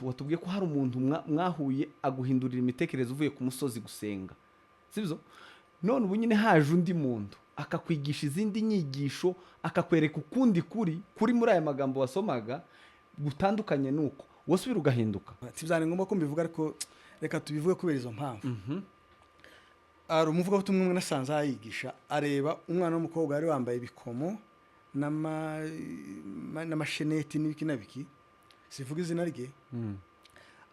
Watubwiye ko hari umuntu mwahuye aguhindurira imitekerereze uvuye ku musozi gusenga, sibyo? None ubu nyine haje undi muntu akakwigisha izindi nyigisho, akakwereka ukundi kuri kuri muri aya magambo wasomaga gutandukanye, nuko wasubira ugahinduka. Ntibyari ngombwa ko mbivuga, ariko reka tubivuge kubera izo mpamvu. Hari umuvugabutumwa umwe nasanze ayigisha, areba umwana w'umukobwa wari wambaye ibikomo n'amasheneti n'ibiki na biki, sivuga izina rye.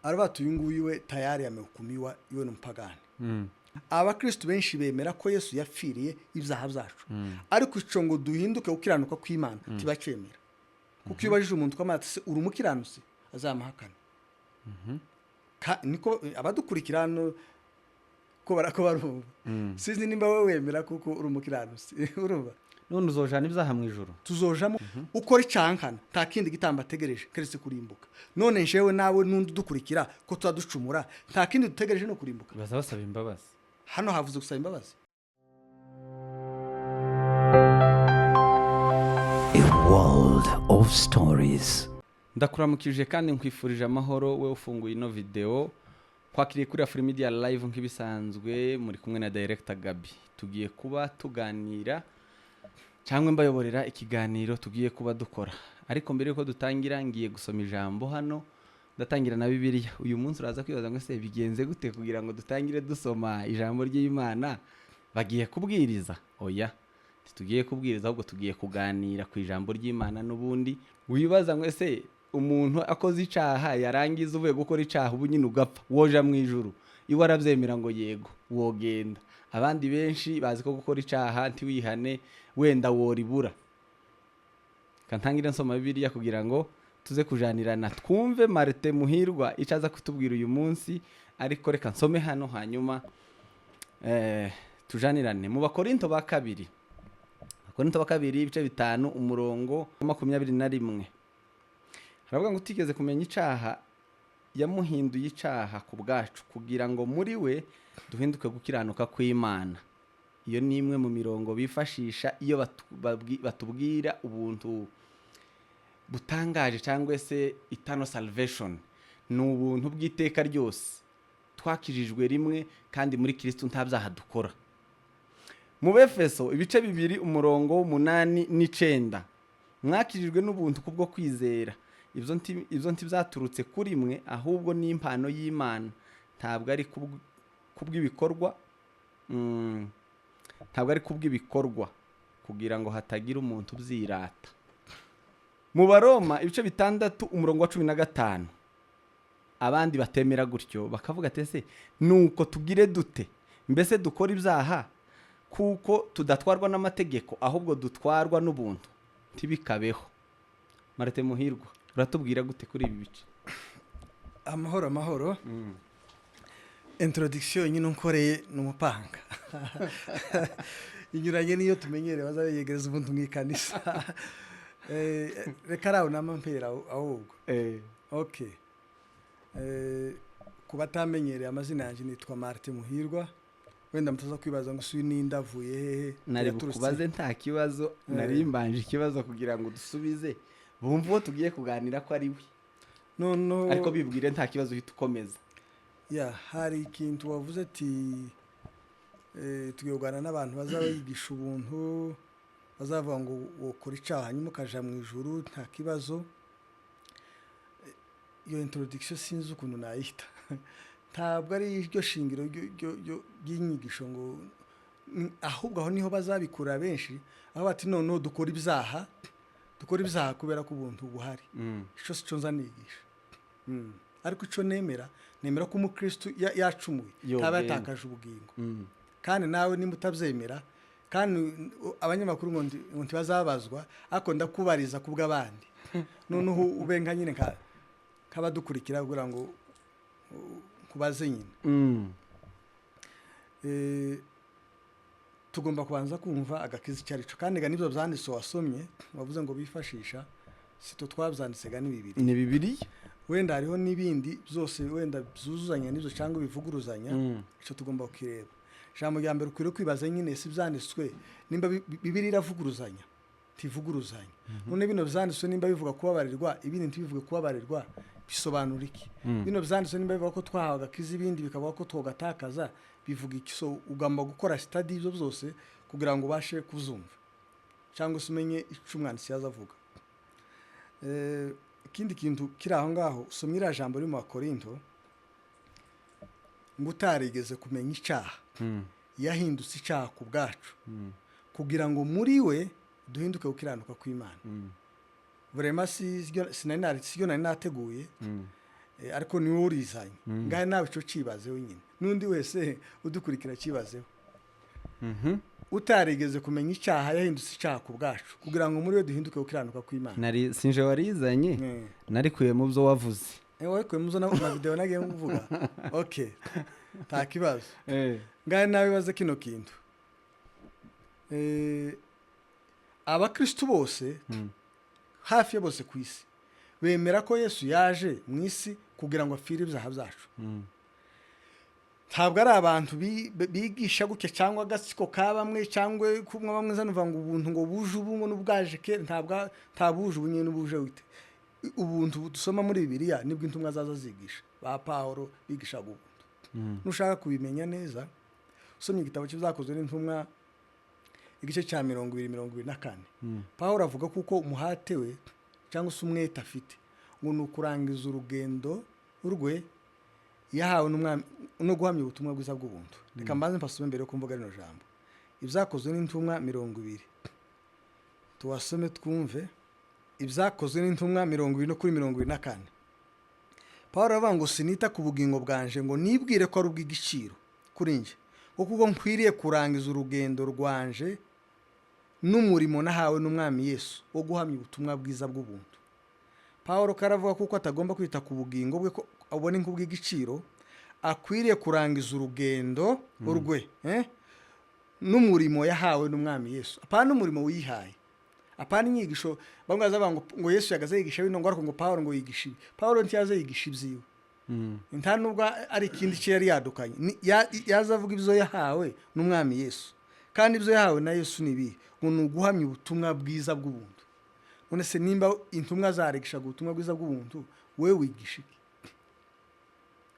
Aravuga ati: "Uyu nguyu we tayari yamehukumiwa, iwe ni umupagani." Abakristu benshi bemera ko Yesu yapfiriye ibyaha byacu, ariko ico ngo duhinduke gukiranuka kw'Imana ntibacemera, kuko iyo ubajije umuntu ko ati: "Uri umukiranutsi?" azamuhakana. Niko abadukurikira hano ko barumva. Sinzi nimba wowe wemera kuko uri umukiranutsi, urumva? None uzojana ibyaha mu ijoro? Tuzojamo. Ukora icankana nta kindi gitambo ategereje keretse kurimbuka. None jewe nawe n'undi udukurikira ko tuba ducumura, nta kindi dutegereje no kurimbuka. Baza basaba imbabazi. Hano havuze gusaba imbabazi. A world of stories. Ndakuramukije kandi nkwifurije amahoro, we ufunguye ino video. Kwakiriye kuri Afrimedia Live nk'ibisanzwe, muri kumwe na Director Gabi. Tugiye kuba tuganira cyangwa mbayoborera ikiganiro tugiye kuba dukora, ariko mbere yuko dutangira ngiye gusoma ijambo hano. Ndatangira na Bibiliya. Uyu munsi uraza kwibaza ngo: "Ese bigenze gute kugira ngo dutangire dusoma ijambo ry'Imana? Bagiye kubwiriza?" Oya, ntitugiye kubwiriza, ahubwo tugiye kuganira ku ijambo ry'Imana. N'ubundi wibaza ngo: "Ese umuntu akoze icaha, yarangiza uvuye gukora icaha, ubu nyine ugapfa, woja mu ijuru?" Iwe arabyemera ngo yego, wogenda. Abandi benshi bazi ko gukora icaha ntiwihane wenda woribura. Kantangire nsoma Bibiliya kugira ngo tuze kujanirana, twumve Marite Muhirwa icyo aza kutubwira uyu munsi. Ariko reka nsome hano, hanyuma tujanirane mu Bakorinto ba kabiri. Abakorinto ba kabiri, ibice 5, umurongo wa 21, haravuga ngo: "Utigeze kumenya icaha yamuhinduye icaha ku bwacu, kugira ngo muri we duhinduke gukiranuka kw'Imana." Iyo ni imwe mu mirongo bifashisha iyo batubwira ubuntu butangaje cyangwa se eternal salvation. Ni ubuntu bw'iteka ryose, twakijijwe rimwe kandi muri Kirisitu nta byaha dukora. Mu Befeso, ibice 2, umurongo w'8 n'9: "Mwakijijwe n'ubuntu kubwo kwizera. Ibyo ntibyaturutse kuri mwe, ahubwo ni impano y'Imana, ntabwo ari kubw'ibikorwa, ntabwo ari kubw'ibikorwa, kugira ngo hatagira umuntu ubyirata." Mu Baroma, ibice 6, umurongo wa 15, abandi batemera gutyo bakavuga ati: "Ese nuko tugire dute? Mbese dukora ibyaha kuko tudatwarwa n'amategeko, ahubwo dutwarwa n'ubuntu? Ntibikabeho." Marite Muhirwa, uratubwira gute kuri ibi bice? Amahoro, amahoro. Introduction nyine unkoreye ni umupanga, inyuranye n'iyo tumenyereye bazayegereza umuntu mu ikanisa. Reka araho nama mpera ahubwo. Okay, ku batamenyereye amazina yanjye, nitwa Martin Muhirwa. Wenda mutaza kwibaza ngo: "Si uyu ninde, avuye hehe?" Nari Yaturutse- bukubaze, nta kibazo. Nari mbanje ikibazo kugira ngo dusubize bumve uwo tugiye kuganira ko ari we. Noneho Ariko bibwire, nta kibazo, uhita ukomeza. Ya, hari ikintu wavuze ati tugiye kuganira n'abantu bazaba bigisha ubuntu, bazavuga ngo wokora icyaha hanyuma ukaja mu ijuru nta kibazo. Iyo introduction sinzi ukuntu nayita. Ntabwo ari iryo shingiro ry'inyigisho ngo ahubwo aho niho bazabikura benshi, aho bati: "Noneho dukora ibyaha, dukora ibyaha kubera ko ubuntu buhari." Ico si cyo nza nigisha. Ariko ico nemera, nemera ko umukristu yacumuye Yogenda. ntaba yatakaje ubugingo. Kandi nawe nimba utabyemera, kandi abanyamakuru ngo ntibazabazwa, ariko ndakubariza ku bw'abandi. Noneho ube nka nyine nk'abadukurikira kugira ngo kubaze nyine. Tugomba kubanza kumva agakiza icyo ari cyo. Kandi ga n'ibyo byanditse wasomye, wavuze ngo bifashisha, si twe twabyanditse ga, ni bibiri. Ni Bibiliya. Wenda hariho n'ibindi byose wenda byuzuzanya n'ibyo cyangwa bivuguruzanya. Icyo tugomba kukireba. Ijambo rya mbere ukwiriye kwibaza nyine, si byanditswe nimba Bibiliya iravuguruzanya, ntivuguruzanya. None bino byanditswe nimba bivuga kubabarirwa, ibindi ntibivuge kubabarirwa. Bisobanura iki? Bino byanditswe nimba bivuga ko twahawe agakiza, ibindi bikavuga ko twogatakaza, bivuga iki? So ugomba gukora study ibyo byose kugira ngo ubashe kuzumva cyangwa se umenye icyo umwanditsi yaza avuga. Ikindi kintu kiri aho ngaho, usomye iriya jambo riri mu Bakorinto ngo utarigeze kumenya icyaha yahindutse icyaha ku bwacu kugira ngo muri we duhinduke gukiranuka kw'Imana. Vraiment siryo nari nateguye, ariko niwe urizanye ngahe, nawe ico cibazeho nyine, n'undi wese udukurikira cibazeho. Utarigeze kumenya icyaha yahindutse icyaha ku bwacu kugira ngo muri we duhinduke gukiranuka kw'Imana. Nari sinje warizanye, narikuye mu byo wavuze. Wabikuye muzo na video nagiye mvuga. Okay, nta kibazo. Ngahe nawe baze kino kintu. Abakristu bose, hafi ya bose ku isi, bemera ko Yesu yaje mu isi kugira ngo apfire ibyaha byacu. Ntabwo ari abantu bigisha gutya cyangwa agatsiko ka bamwe cyangwa kumwe bamwe zanuva ngo ubuntu ngo buje ubu ngo n'ubwaje kera. Ntabwo nta buje ubu nyine n'ubuje wite. Ubuntu dusoma muri Bibiliya nibwo intumwa zaza zigisha, ba Pawulo bigishaga ubuntu. Nushaka kubimenya neza, usomye igitabo cy'Ibyakozwe n'Intumwa, igice cya 20, 24, Pawulo avuga kuko umuhate we cyangwa se umwete afite ngo ni ukurangiza urugendo rwe yahawe n'Umwami no guhamya ubutumwa bwiza bw'ubuntu. Reka mbanze mpasome mbere yo kumvuga rino jambo. Ibyakozwe n'Intumwa 20, tuwasome twumve. Ibyakozwe n'Intumwa 20 no kuri 24, Paul aravuga ngo sinita ku bugingo bwanje ngo nibwire ko ari ubw'igiciro kuri njye, ngo kuko nkwiriye kurangiza urugendo rwanje n'umurimo nahawe n'Umwami Yesu wo guhamya ubutumwa bwiza bw'ubuntu. Paul karavuga kuko atagomba kwita ku bugingo bwe ko abone nk'ubw'igiciro, akwiriye kurangiza urugendo rwe n'umurimo yahawe n'Umwami Yesu, apana n'umurimo wihaye, apana inyigisho. Bamwe baza bavuga ngo Yesu yagaze yigisha bino, ngo ariko ngo Paul ngo yigisha ibi. Paul ntiyaze yigisha ibyiwe, nta nubwo ari ikindi cyo yari yadukanye. Yaza avuga ibyo yahawe n'Umwami Yesu. Kandi ibyo yahawe na Yesu ni ibihe? Ngo ni uguhamya ubutumwa bwiza bw'ubuntu. None se nimba intumwa zaregishaga ubutumwa bwiza bw'ubuntu, wowe wigisha iki?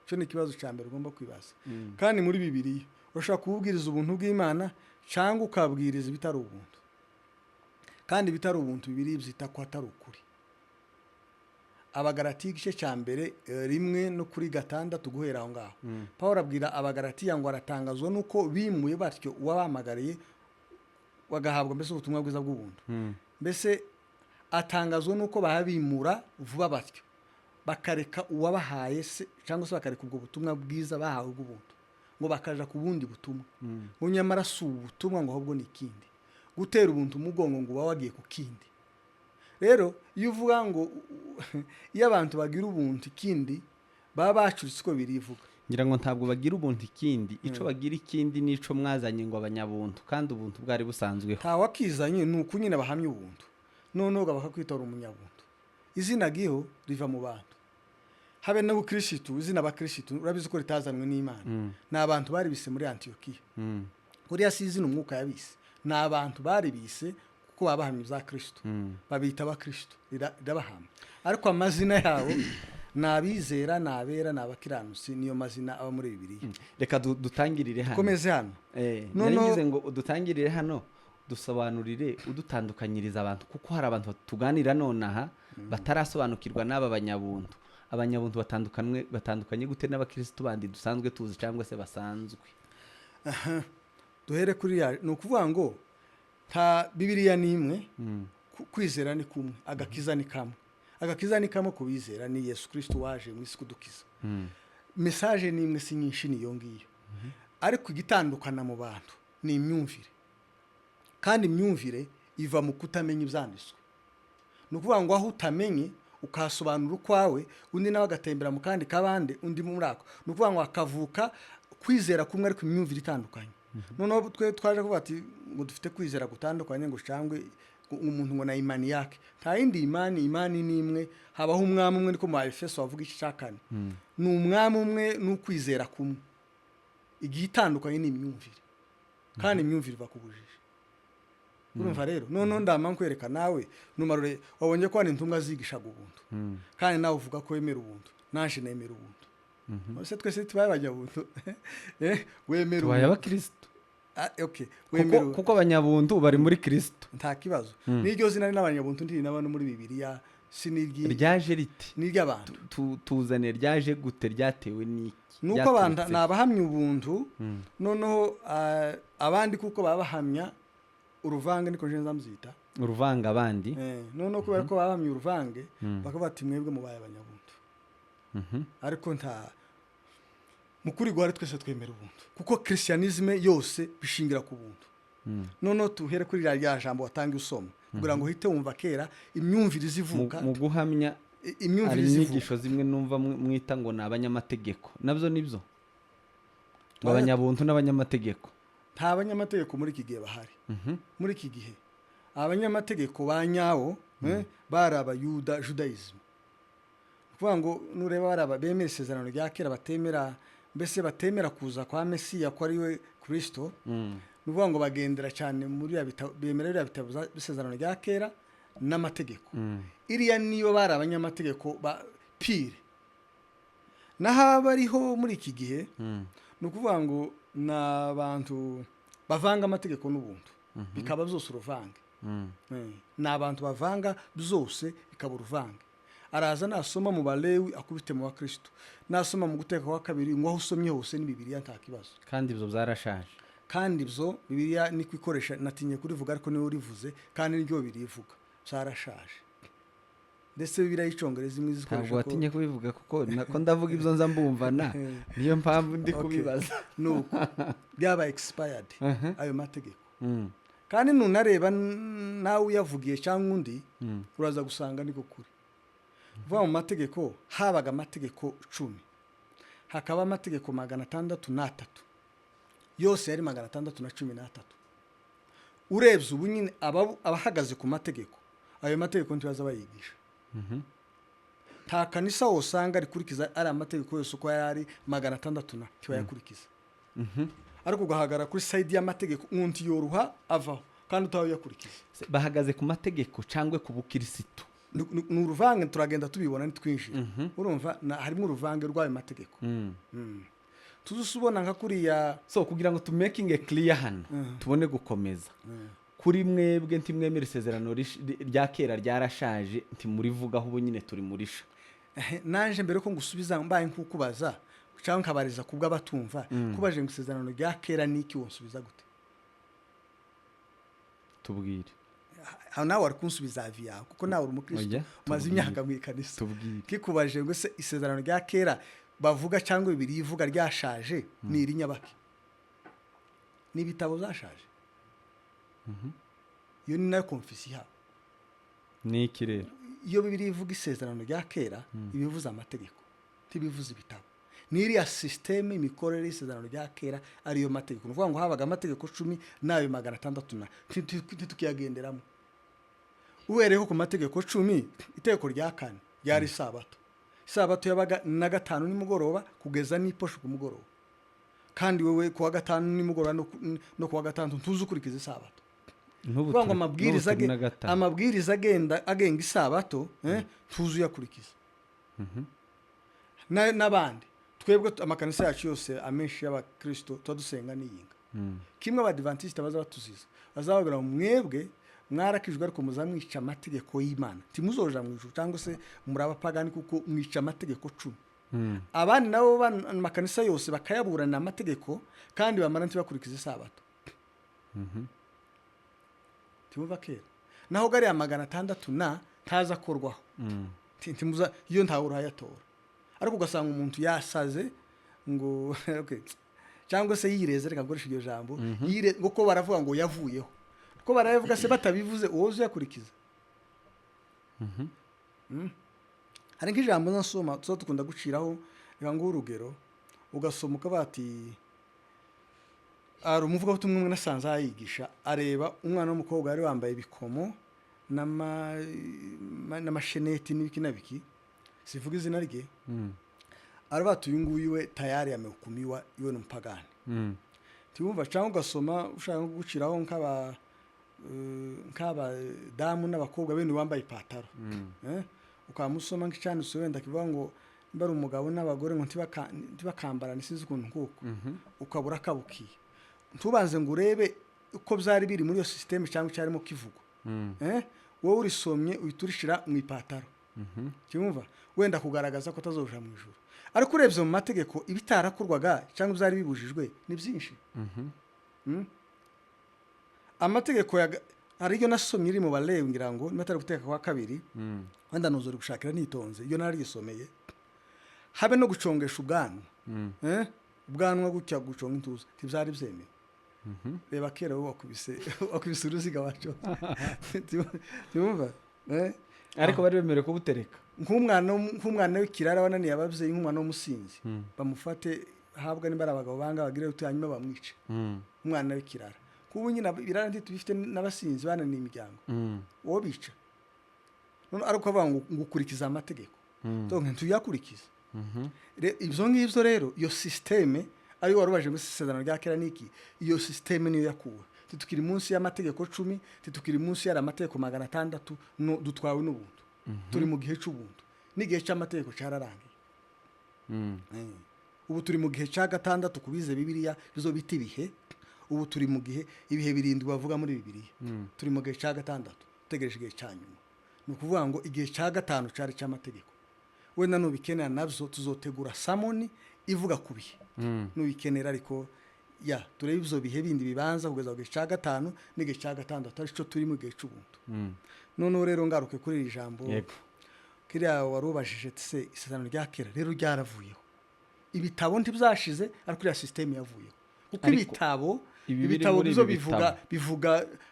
Icyo ni ikibazo cya mbere ugomba kwibaza. Kandi muri Bibiliya urashobora kububwiriza ubuntu bw'Imana cyangwa ukabwiriza ibitari ubuntu, kandi ibitari ubuntu Bibiliya byita ko atari ukuri. Abagaratiya igice cya mbere, 1 no kuri 6, guhera aho ngaho, Paul abwira Abagaratiya ngo aratangazwa nuko bimuye batyo uwabahamagariye bagahabwa mbese ubutumwa bwiza bw'ubuntu. Mbese atangazwa nuko bahabimura vuba batyo bakareka uwabahaye se, cyangwa se bakareka ubwo butumwa bwiza bahawe bw'ubuntu, ngo bakaja ku bundi butumwa, ngo nyamara si ubutumwa, ngo ahubwo ni ikindi. Gutera ubuntu umugongo ngo uba wagiye ku kindi. Rero iyo uvuga ngo iyo abantu bagira ubuntu ikindi, baba bacuritse uko birivuga. Ngira ngo ntabwo bagira ubuntu ikindi. Ico bagira ikindi nico mwazanye ngo abanyabuntu, kandi ubuntu bwari busanzweho. Nta wakizanye, ni uku nyine bahamya ubuntu, noneho bakakwita umunyabuntu. Izina giho riva mu bantu, habe n'ubukirisitu. Izina abakirisitu urabizi ko ritazanwe n'Imana, ni abantu baribise muri Antiyokiya. Uriya si izina umwuka yabise, ni abantu baribise kuko baba bahamya ibya Kirisito, babita abakirisitu, rirabahama. Ariko amazina yabo ni abizera, ni abera, ni abakiranutsi, niyo mazina aba muri Bibiliya. Reka dutangirire hano. Dukomeze hano. Nari ngize ngo udutangirire hano, dusobanurire, udutandukanyiriza abantu, kuko hari abantu tuganira nonaha batarasobanukirwa n'aba banyabuntu. Abanyabuntu batandukanye gute n'abakirisitu bandi dusanzwe tuzi cyangwa se basanzwe? Duhere kuri ya, ni ukuvuga ngo nta Bibiliya ni imwe, kwizera ni kumwe, agakiza ni kamwe. Agakiza ni kamwe ku bizera, ni Yesu Kirisito waje mu isi kudukiza. Message ni imwe, si nyinshi, niyo ngiyo. Ariko igitandukana mu bantu ni imyumvire, kandi imyumvire iva mu kutamenya ibyanditswe. Ni ukuvuga ngo aho utamenye ukahasobanura ukwawe, undi nawe agatembera mu kandi kabande, undi muri ako, ni ukuvuga ngo hakavuka kwizera kumwe ariko imyumvire itandukanye. Noneho twe twaje kuvuga ati ngo dufite kwizera gutandukanye, ngo cyangwa umuntu ngo na imani yake. Nta yindi imani, imani ni imwe. Habaho umwami umwe, niko mu Efeso bavuga iki cya kane. Ni umwami umwe n'ukwizera kumwe. Igihe itandukanye ni imyumvire, kandi imyumvire iva ku bujiji. Urumva rero, noneho ndama nkwereka nawe numarure wabonye ko hari intumwa zigishaga ubuntu, kandi nawe uvuga ko wemera ubuntu, naje nemera ubuntu. Ese twese tubaye abanyabuntu? Wemera Tubaye ubuntu? abakirisitu. Ah, okay, wemera Kuko abanyabuntu bari muri Kirisitu. Nta kibazo, n'iryo zina n'abanyabuntu ntirinaba no muri Bibiliya, si n'iryi Ryaje rite? N'iry'abantu. Tuzane, ryaje gute? Ryatewe n'iki? Nuko abantu Ryaturutse ni abahamya ubuntu, noneho abandi kuko baba bahamya uruvange, niko nje nzamuzita. Uruvanga abandi. Noneho kubera ko baba bahamya uruvange, bakavuga bati: "Mwebwe mubaye abanyabuntu." Ariko nta mukuri guhari, twese twemera ubuntu kuko christianisme yose bishingira ku buntu. Noneho tuhere kuri rya jambo watanga usoma kugira ngo uhite wumva kera imyumvire izivuka. Mu guhamya Imyumvire hari izivuka. inyigisho zimwe numva mwita ngo ni abanyamategeko, nabyo nibyo, ngo abanyabuntu n'abanyamategeko. Nta banyamategeko muri iki gihe bahari. Muri iki gihe abanyamategeko ba nyawo bari Abayuda, judaism. Ni ukuvuga ngo nureba bari aba bemera isezerano rya kera, batemera, mbese batemera kuza kwa Mesiya ko ari we Kirisito. Ni ukuvuga ngo bagendera cyane muri biriya bitabo, bemera biriya bitabo by'isezerano rya kera n'amategeko. Iriya niyo bari abanyamategeko ba pure. Naho abariho muri iki gihe, ni ukuvuga ngo ni abantu bavanga amategeko n'ubuntu, bikaba byose uruvange. Ni abantu bavanga byose bikaba uruvange. Araza nasoma mu Balewi akubite mu Bakristo, nasoma mu Guteka kwa Kabiri, ngo aho usomye hose ni Bibiliya, nta kibazo. Kandi ibyo byarashaje. Kandi ibyo Bibiliya niko ikoresha. Natinye kurivuga ariko niwe urivuze, kandi niryo birivuga, byarashaje. Ndetse Bibiliya y'Icyongereza imwe izikoresha Ntabwo watinye kubivuga, kuko nako ndavuga ibyo nza mbumvana, niyo mpamvu ndi kubibaza. Nuko byabaye expired ayo mategeko. Kandi nunareba nawe uyavugiye cyangwa undi, uraza gusanga niko kuri. Vuba mu mategeko habaga amategeko 10, hakaba amategeko 603, yose yari 613. Urebye ubu nyine abahagaze ku mategeko, ayo mategeko ntibaza bayigisha. Nta kanisa wosanga rikurikiza ari amategeko yose uko yari ari 600 na, ntibayakurikiza. Ariko ugahagarara kuri side y'amategeko, umuntu yoroha avaho kandi utayakurikiza. Bahagaze ku mategeko cyangwa ku bukirisitu? Ni uruvange, turagenda tubibona nitwinjira. Urumva harimo uruvange rw'ayo mategeko. Tuzi ubona nka kuriya. So kugira ngo tumakinge clear hano, tubone gukomeza kuri mwebwe, ntimwemere isezerano rya kera, ryarashaje, ntimurivugaho, ubu nyine turi murisha. Naje mbere ko ngusubiza, mbaye nkukubaza cyangwa nkabariza ku bw'abatumva, kubaje ngo isezerano rya kera ni iki, wonsubiza gute? Tubwire. Aho nawe wari kunsubiza avis yawe, kuko nawe uri umukristo, Oya, umaze tubwire. imyaka mu ikanisa. Tubwire. Kikubaje ngo se isezerano rya kera bavuga cyangwa bibiri ivuga ryashaje ni iri nyabaki? Ni ibitabo byashaje? Iyo ni nayo confusion ihaba. Ni iki rero? Iyo Bibiri ivuga isezerano rya kera, ibivuze amategeko, ntibivuze ibitabo. Ni iriya système, imikorere y'isezerano rya kera, ariyo mategeko. Ni ukuvuga ngo habaga amategeko 10 n'ayo 600 na, ntitukiyagenderamo. Uhereyeho ku mategeko 10, itegeko rya kane ryari isabato. Isabato yabaga na gatanu nimugoroba kugeza n'iposho ku mugoroba, kandi wewe kuwa gatanu nimugoroba no kuwa gatandatu ntuzi ukurikiza isabato. N'ubu Kuvuga ngo n'ubu turi na gatanu. Amabwiriza agenda agenga isabato, tuzi uyakurikiza? N'abandi twebwe amakanisa yacu yose amenshi y'abakristo tuba dusenga n'iyinga kimwe. Abadivantisite baza batuziza, bazababwira ngo mwebwe mwarakijwe ariko muzamwica amategeko y'Imana, ntimuzoja mu ijuru cyangwa se muri abapagani kuko mwica amategeko 10. Abandi nabo amakanisa yose bakayaburana amategeko, kandi bamara ntibakurikiza isabato. Ntibumva kera naho gariya 600 na ntaza akorwaho. Ntimuza iyo ntawe urayatora, ariko ugasanga umuntu yasaze ngo okay, cyangwa se yireze, reka nkoreshe iryo jambo, ngo ko baravuga ngo yavuyeho, ko baravuga se batabivuze, uwo uzayakurikiza? Hari nk'ijambo nasoma tuba dukunda guciraho, reka nguhe urugero, ugasoma ukavuga ati hari umuvugabutumwa umwe nasanze ayigisha, areba umwana w'umukobwa wari wambaye ibikomo n'amasheneti n'ibiki na biki, sivuga izina rye, aravuga ati uyu nguyu we tayari amehukumiwa, iwe ni umupagani. Ntiwumva? Cyangwa ugasoma ushaka nko guciraho nk'aba Nk'abadamu n'abakobwa bene wambaye ipataro. Ukamusoma nk'icyanditse wenda kivuga ngo niba ari umugabo n'abagore ngo ntibakambarane, sinzi ukuntu nk'uko ukabura kabukiye, ntubanze ngo urebe uko byari biri muri iyo système cyangwa icyarimo kivugwa. Wowe urisomye uhita urishira mu ipataro, cyumva wenda kugaragaza ko atazoja mu ijuru, ariko urebye mu mategeko ibitarakorwaga cyangwa ibyari bibujijwe ni byinshi. Amategeko hari iryo nasomye iri mu Balewi, ngira ngo niba atari Guteka kwa Kabiri, wenda nuzuri gushakira nitonze, iyo nararyisomeye, habe no gucongesha ubwanwa. Ubwanwa gutya, guconga intuza ntibyari byemewe. Reba kera wowe wakubise uruziga wacu, ntibumva, eh? Ariko bari bemerewe kubutereka. Nk'umwana w'ikirara wananiye ababyeyi, nk'umwana w'umusinzi, bamufate habwa nimba ari abagabo banga bagire uti hanyuma bamwice. Umwana w'ikirara, kubu nyine ibirara ntitubifite n'abasinzi bananiye imiryango, uwo bica. None ariko bavuga ngo ukurikiza amategeko, donc ntuyakurikiza. Ibyo ngibyo rero, iyo système ariyo wari ubaje muri Isezerano rya Kera niki, iyo système niyo yakuwe. Titukiri munsi y'amategeko 10, titukiri munsi y'ari amategeko 600, no, dutwawe n'ubuntu. Turi mu gihe cy'ubuntu n'igihe cy'amategeko cyararangiye. Ubu turi mu gihe cya gatandatu ku bize Bibiliya, bizo bita ibihe. Ubu turi mu gihe ibihe birindwi bavuga muri Bibiliya. Turi mu gihe cya gatandatu, dutegereje igihe cya nyuma. Ni ukuvuga ngo igihe cya gatanu cyari cy'amategeko. Wenda nubikenera nabyo tuzotegura sermon ivuga ku bihe nubikenera, ariko ya turebe ibyo bihe bindi bibanza kugeza ku gihe cya gatanu n'igihe cya gatandatu, aricyo turi mu gihe cy'ubuntu. Noneho rero ngaruke kuri iri jambo. Kiriya wari ubajije ati se Isezerano rya Kera rero ryaravuyeho? Ibitabo ntibyashize, ariko iriya système yavuyeho, kuko Ariko ibitabo ibi biri ibitabo muri byo ibi bivuga bitabo. Bivuga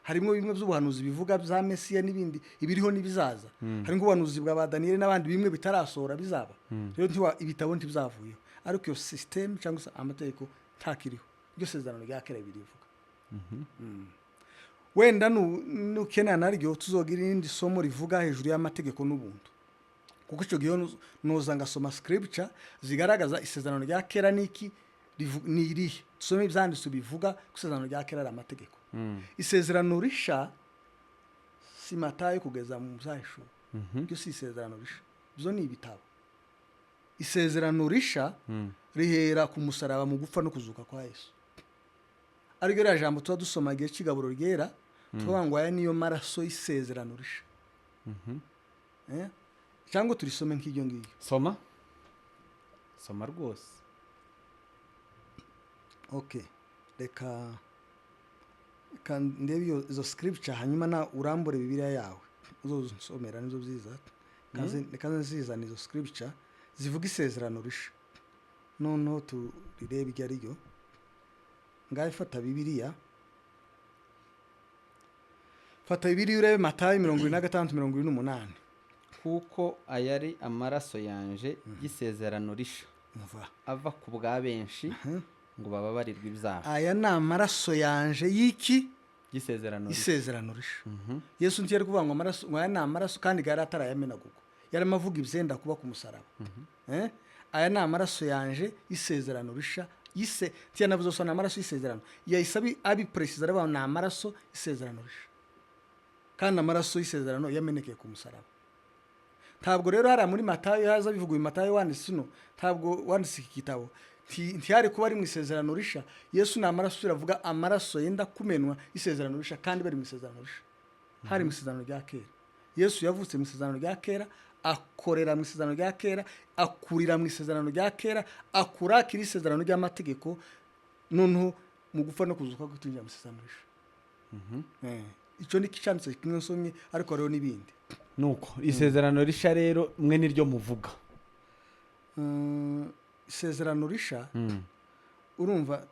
harimo bimwe by'ubuhanuzi bivuga bya Mesiya n'ibindi, ibiriho n'ibizaza. Hari nk'ubuhanuzi bwa ba Daniyeli n'abandi, bimwe bitarasohora bizaba. Rero ibitabo ntibyavuyeho, ariko iyo système cyangwa se amategeko ntakiriho. Iryo sezerano rya kera birivuga. Wenda nukenera naryo tuzogira irindi somo rivuga hejuru y'amategeko n'ubuntu, kuko icyo gihe nuza ngasoma scripture zigaragaza Isezerano rya Kera niki ni irihe, tusome ibyanditswe bivuga ko Isezerano rya Kera ari amategeko. Isezerano Risha si Matayo kugeza mu Byahishuwe, byo si Isezerano Risha, byo ni ibitabo. Isezerano Risha rihera ku musaraba, mu gupfa no kuzuka kwa Yesu, ariryo ririya jambo tuba dusoma igihe cy'igaburo ryera, tuvuga ngo aya niyo maraso y'Isezerano Risha. Eh? Cyangwa turisome nk'iryo ngiryo. Soma, soma rwose. Okay, reka ndebe izo scripture, hanyuma na urambure Bibiliya yawe uzonsomera, nizo byiza. Reka nze nzizana izo scripture zivuga Isezerano Risha, noneho turirebe iryo ari ryo. Ngaho fata Bibiliya, fata Bibiliya urebe Matayo 26, 28. Kuko aya ari amaraso yanje y'isezerano risha, Umva. ava ku bwa benshi ngo bababarirwe ibyaha. Aya ni amaraso yanje y'iki? Y'isezerano risha. Isezerano Risha. Yesu ntiyari kuvuga ngo amaraso, ngo aya ni amaraso, kandi yari atarayamenagurwa, yarimo avuga ibyenda kuba ku musaraba. Eh? Aya ni amaraso yanje y'Isezerano Risha, yise ntiyanavuze gusa ni amaraso y'isezerano, yahise abipresiza aravuga ngo ni amaraso y'Isezerano Risha, kandi amaraso y'isezerano yamenekeye ku musaraba. Ntabwo rero hariya muri Matayo haza bivuga uyu Matayo wanditse ino, ntabwo wanditse iki gitabo, ntihari kuba ari mu Isezerano Risha. Yesu ni amaraso, iravuga amaraso yenda kumenwa Isezerano Risha, kandi bari mu Isezerano Risha, hari mu Isezerano rya Kera. Yesu yavutse mu Isezerano rya Kera, akorera mu Isezerano rya Kera, akurira mu Isezerano rya Kera, akura akiri isezerano ry'amategeko. Noneho mu gupfa no kuzuka kwe twinjira mu Isezerano Risha. Icyo ni icyanditse kimwe nsomye, ariko hariho n'ibindi. Nuko Isezerano Risha rero mwe niryo muvuga? Isezerano Risha, urumva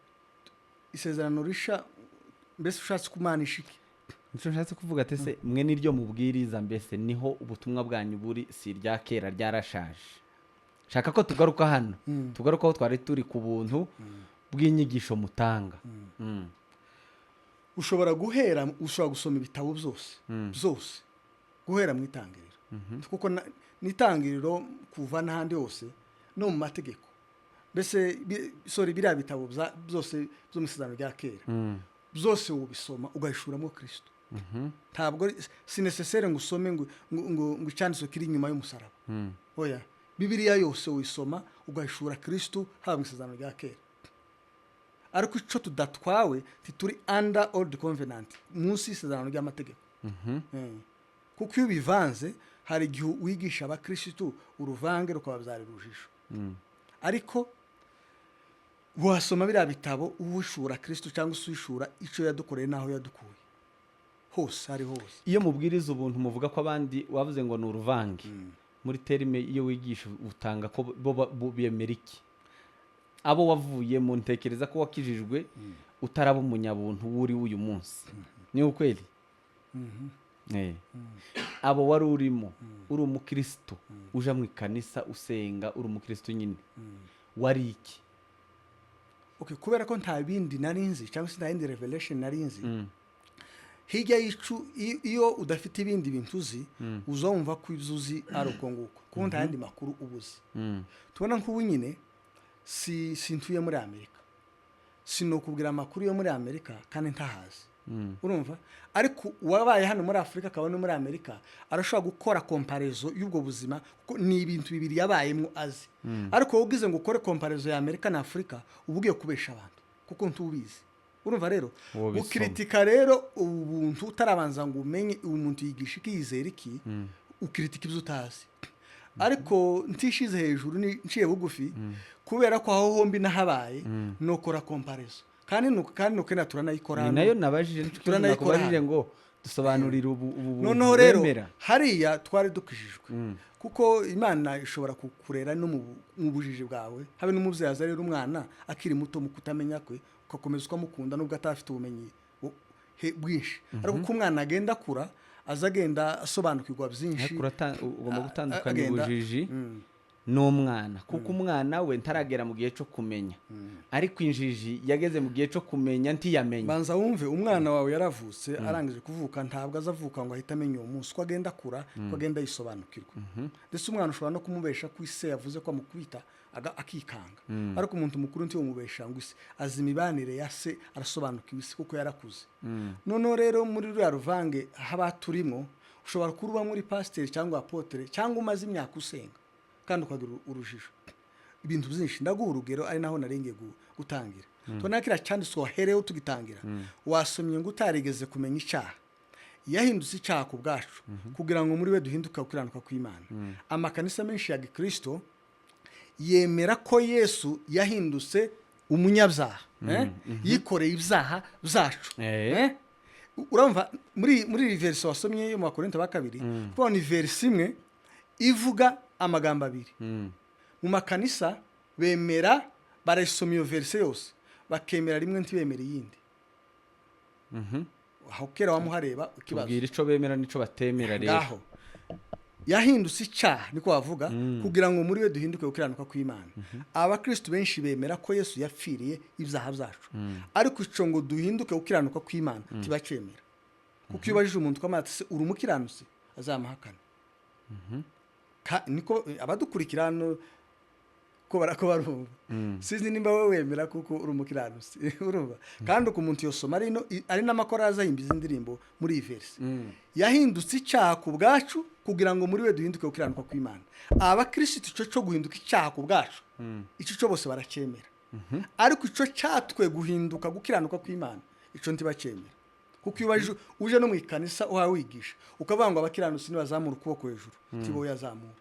Isezerano Risha mbese ushatse kumanisha iki? Nicyo nshatse kuvuga ati se mwe niryo mubwiriza, mbese niho ubutumwa bwanyu buri, si irya kera ryarashaje. Shaka ko tugaruka hano, tugaruka aho twari turi ku buntu bw'inyigisho mutanga. Ushobora guhera, ushobora gusoma ibitabo byose byose guhera mu Itangiriro, kuko n'Itangiriro kuva n'ahandi hose no mu mategeko, mbese sorry, biriya bitabo byose byo mu Isezerano rya Kera byose ubisoma ugahishuramo Kirisito. Ntabwo si nécessaire ngo usome ngo icyanditswe kiri inyuma y'umusaraba. Oya, Bibiliya yose uyisoma ugahishura Kristo, haba mu Isezerano rya Kera. Ariko icyo tudatwawe, tituri under old covenant, munsi y'isezerano ry'amategeko. Kuko iyo ubivanze, hari igihe wigisha abakirisitu uruvange rukababyarira urujijo. Ariko wasoma biriya bitabo uhishura Kristo cyangwa se uhishura icyo yadukoreye n'aho yadukuye hose, ari hose. Iyo mubwiriza ubuntu, muvuga ko abandi wavuze ngo ni uruvange. Muri terme iyo wigisha, utanga ko bo bemera iki? Abo wavuyemo, ntekereza ko wakijijwe utaraba umunyabuntu wuri w'uyu munsi, ni ukweli? Abo wari urimo, uri umukristo uja mu ikanisa, usenga, uri umukristo nyine, wari iki? Okay, kubera ko nta bindi nari nzi cyangwa se nta yindi revelation nari nzi hirya y'icu, iyo udafite ibindi bintu uzi, uzumva ko ibyo uzi ari uko nguko, kuko nta yandi makuru uba uzi. Tubona nk'ubu nyine si sintuye muri Amerika, sinokubwira amakuru yo muri Amerika kandi ntahazi, urumva? Ariko uwabaye hano muri Afurika akaba no muri Amerika arashobora gukora comparaison y'ubwo buzima, kuko ni ibintu bibiri yabayemo azi. Ariko wowe ugize ngo ukore comparaison ya Amerika na Afurika, uba ugiye kubesha abantu kuko ntubizi, urumva rero? Wobisoma. Ukiritika rero ubuntu utarabanza ngo umenye umuntu yigisha iki, yizera iki, ukiritika ibyo utazi. Ariko ntishize hejuru, nciye bugufi, kubera ko aho hombi nahabaye, nokora comparaison, kandi nuko na turanayikora Ni hano. nayo nabajije nicyo kibazo. Turanayikora Nakubajije hano. ngo dusobanurire ubu buntu Noneho rero wemera. hariya twari dukijijwe, kuko Imana ishobora kukurera no mu bujiji bwawe, habe n'umubyeyi aza rero umwana akiri muto mu kutamenya kwe, ugakomeza ukamukunda nubwo atafite ubumenyi bwinshi. Ariko uko umwana agenda akura, aza agenda asobanukirwa byinshi. Ariko ugomba gutandukanya ubujiji n'umwana, kuko umwana we ntaragera mu gihe cyo kumenya, ariko injiji yageze mu gihe cyo kumenya ntiyamenya. Banza wumve, umwana wawe yaravutse, arangije kuvuka, ntabwo aza avuka ngo ahite amenya uwo munsi. Uko agenda akura, uko agenda yisobanukirwa. Ndetse umwana ushobora no kumubesha ko ise yavuze ko amukubita, akikanga. Ariko umuntu mukuru ntiwumubesha ngo ise, azi imibanire ya se, arasobanukiwe ise kuko yarakuze. Noneho rero muri ruriya ruvange haba turimo, ushobora kuba uba muri pasiteri cyangwa apôtre cyangwa umaze imyaka usenga kandi ukagira urujijo ibintu byinshi. Ndaguha urugero, ari naho narengeye gutangira. Tubona kiriya cyanditswe wahereyeho tugitangira, wasomye ngo utarigeze kumenya icyaha yahindutse icyaha ku bwacu, kugira ngo muri we duhinduke gukiranuka kw'Imana. Amakanisa menshi ya gikristo yemera ko Yesu yahindutse umunyabyaha, eh? Yikoreye ibyaha byacu. Eh? Urumva muri iyi verisi wasomye yo mu Bakorinto ba Kabiri, kuko ni verisi imwe ivuga amagambo abiri. Mu makanisa bemera, barayisoma iyo verisi yose, bakemera rimwe ntibemere iyindi. Aho kera wamuhareba ikibazo. Tubwira ico bemera n'ico batemera rero. Ngaho yahindutse icyaha, niko bavuga, kugira ngo muri we duhinduke gukiranuka kw'Imana. Abakristu benshi bemera ko Yesu yapfiriye ibyaha byacu, ariko ico ngo duhinduke gukiranuka kw'Imana ntibacemera, kuko iyo ubajije umuntu ko ati: "Se uri umukiranutsi?" azamuhakana. Niko abadukurikira hano ko barako barumva. Sinzi nimba wowe wemera kuko uri umukiranutsi, urumva? Kandi uko umuntu yosoma ari no ari n'amakora azahimba izi ndirimbo muri iyi verisi: yahindutse icyaha ku bwacu kugira ngo muri we duhinduke gukiranuka kw'Imana. Abakirisitu ico cyo guhinduka icyaha ku bwacu, ico cyo bose baracyemera, ariko ico cyatwe guhinduka gukiranuka kw'Imana, ico ntibacemera. Kuko iyo ubajije uje no mu ikanisa uhawe wigisha, ukavuga ngo abakiranutsi nibazamura ukuboko hejuru, tibo yazamura.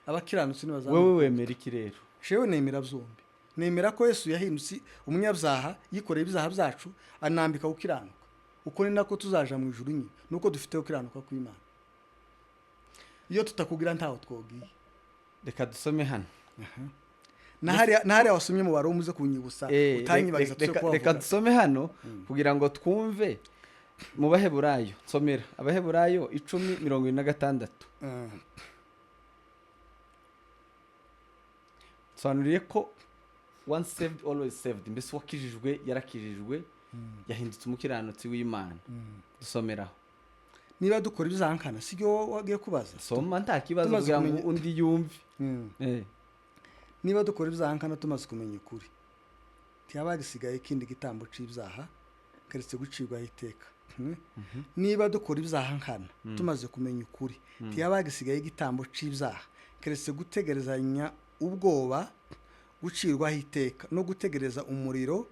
Abakiranutsi nibazamura. Wowe wemera iki rero? Jewe nemera byombi. Nemera ko Yesu yahindutse umunyabyaha, yikoreye ibyaha byacu, anambika gukiranuka. Uko ni nako tuzaja mu ijuru nyine, nuko dufite gukiranuka kw'Imana. Iyo tutakugira ntaho twogiye. Reka dusome hano. Na hariya wasomye mu Baroma, uze kunyibutsa, utanyibagiza tuze Reka kuhavuga. dusome hano kugira ngo twumve mu Baheburayo. Nsomera Abaheburayo 10:26. Nsobanuriye ko once saved always saved, mbese uwakijijwe yarakijijwe, yahindutse umukiranutsi w'Imana. Dusomeraho. Niba dukora ibizankana, si byo wagiye kubaza? Soma, nta kibazo, Tumaze kugira ngo undi yumve. Niba dukora ibyaha nkana tumaze kumenya ukuri, ntihaba hagisigaye ikindi gitambo c'ibyaha. Keretse gucirwaho iteka. Niba dukora ibyaha nkana tumaze kumenya ukuri, ntiyaba hagisigaye igitambo c'ibyaha, keretse gutegerezanya ubwoba gucirwaho iteka no gutegereza umuriro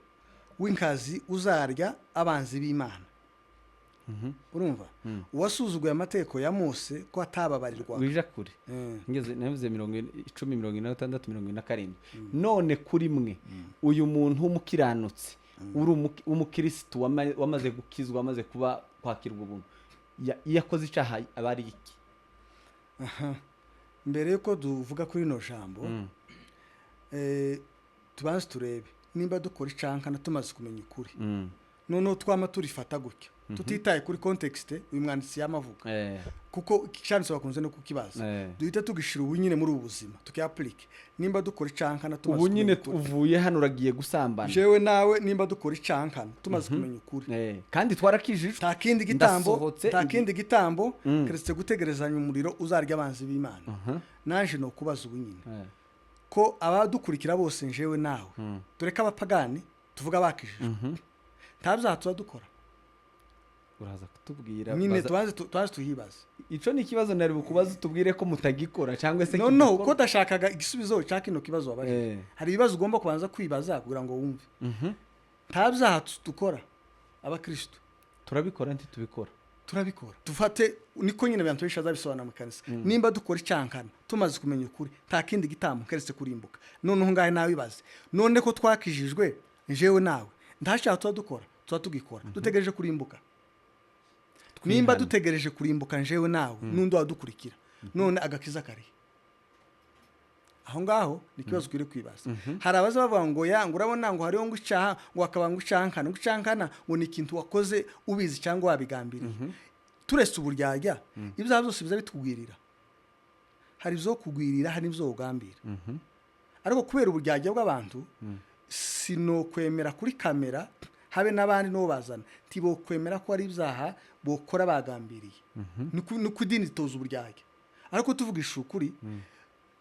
w'inkazi uzarya abanzi b'Imana. Urumva, uwasuzuguye amategeko ya Mose ko atababarirwa. Wija kure. Ngeze navuze 10, 46, 47. None kuri mwe, uyu muntu w'umukiranutsi, uri w'umukirisitu wamaze gukizwa, wamaze kuba kwakirwa ubuntu, iyo akoze icyaha aba ari iki? Mbere yuko tuvuga kuri rino jambo, tubanze turebe nimba dukora icankana tumaze kumenya ukuri, noneho twama turifata gutya tutitaye kuri contexte uyu mwanditsi yamavuga, kuko icyanditse bakunze no kukibaza. Duhita tugishira ubu nyine muri ubu buzima, tukiyapurike. Nimba dukora icankana tumaze Ubu nyine kumenya ukuri, uvuye hano uragiye gusambana. Jewe nawe, nimba dukora icankana tumaze kumenya ukuri, Kandi twarakijijwe. Nta kindi gitambo, Ndasohotse. nta kindi gitambo keretse gutegerezanya umuriro uzarya abanzi b'Imana. Naje no kubaza ubu nyine ko abadukurikira bose, njewe nawe, tureke abapagani, tuvuga bakijijwe, nta byaha tuba dukora? Uraza kutubwira. Nyine tubanze tuhibaze. Ico ni ikibazo nari bukubaze, utubwire ko mutagikora cyangwa se No, kidakora. kuko ndashakaga igisubizo cya kino kibazo wabajije. Hari ibibazo ugomba kubanza kwibaza kugira ngo wumve. Nta byaha dukora abakristo? Turabikora, ntitubikora? Turabikora. Dufate niko nyine abantu benshi bazabisobanura mu kanisa: nimba dukora icyankana tumaze kumenya ukuri, nta kindi gitambo keretse kurimbuka. Noneho ngahe nawe ibaze, none ko twakijijwe, jewe nawe, nta cyaha tuba dukora, tuba tugikora, dutegereje kurimbuka. Nimba Twihane. dutegereje kurimbuka, njewe nawe n'undi wadukurikira, none agakiza karihe aho ngaho? Ni ikibazo ukwiriye kwibaza. Hari abaza bavuga ngo ya ngo urabona ngo hariho ngo icyaha, ngo hakaba ngo icankana, ngo icankana ngo ni ikintu wakoze ubizi cyangwa wabigambiriye. Turetse uburyarya, ibyaha byose biza bitugwirira. Hari ibyo kugwirira, hari n'ibyo ugambira. Ariko kubera uburyarya bw'abantu, sinokwemera kuri kamera, habe n'abandi n'uwo bazana ntibokwemera ko ari ibyaha bokora bagambiriye. Ni ku idini ritoza uburyarya. Ariko tuvugisha ukuri,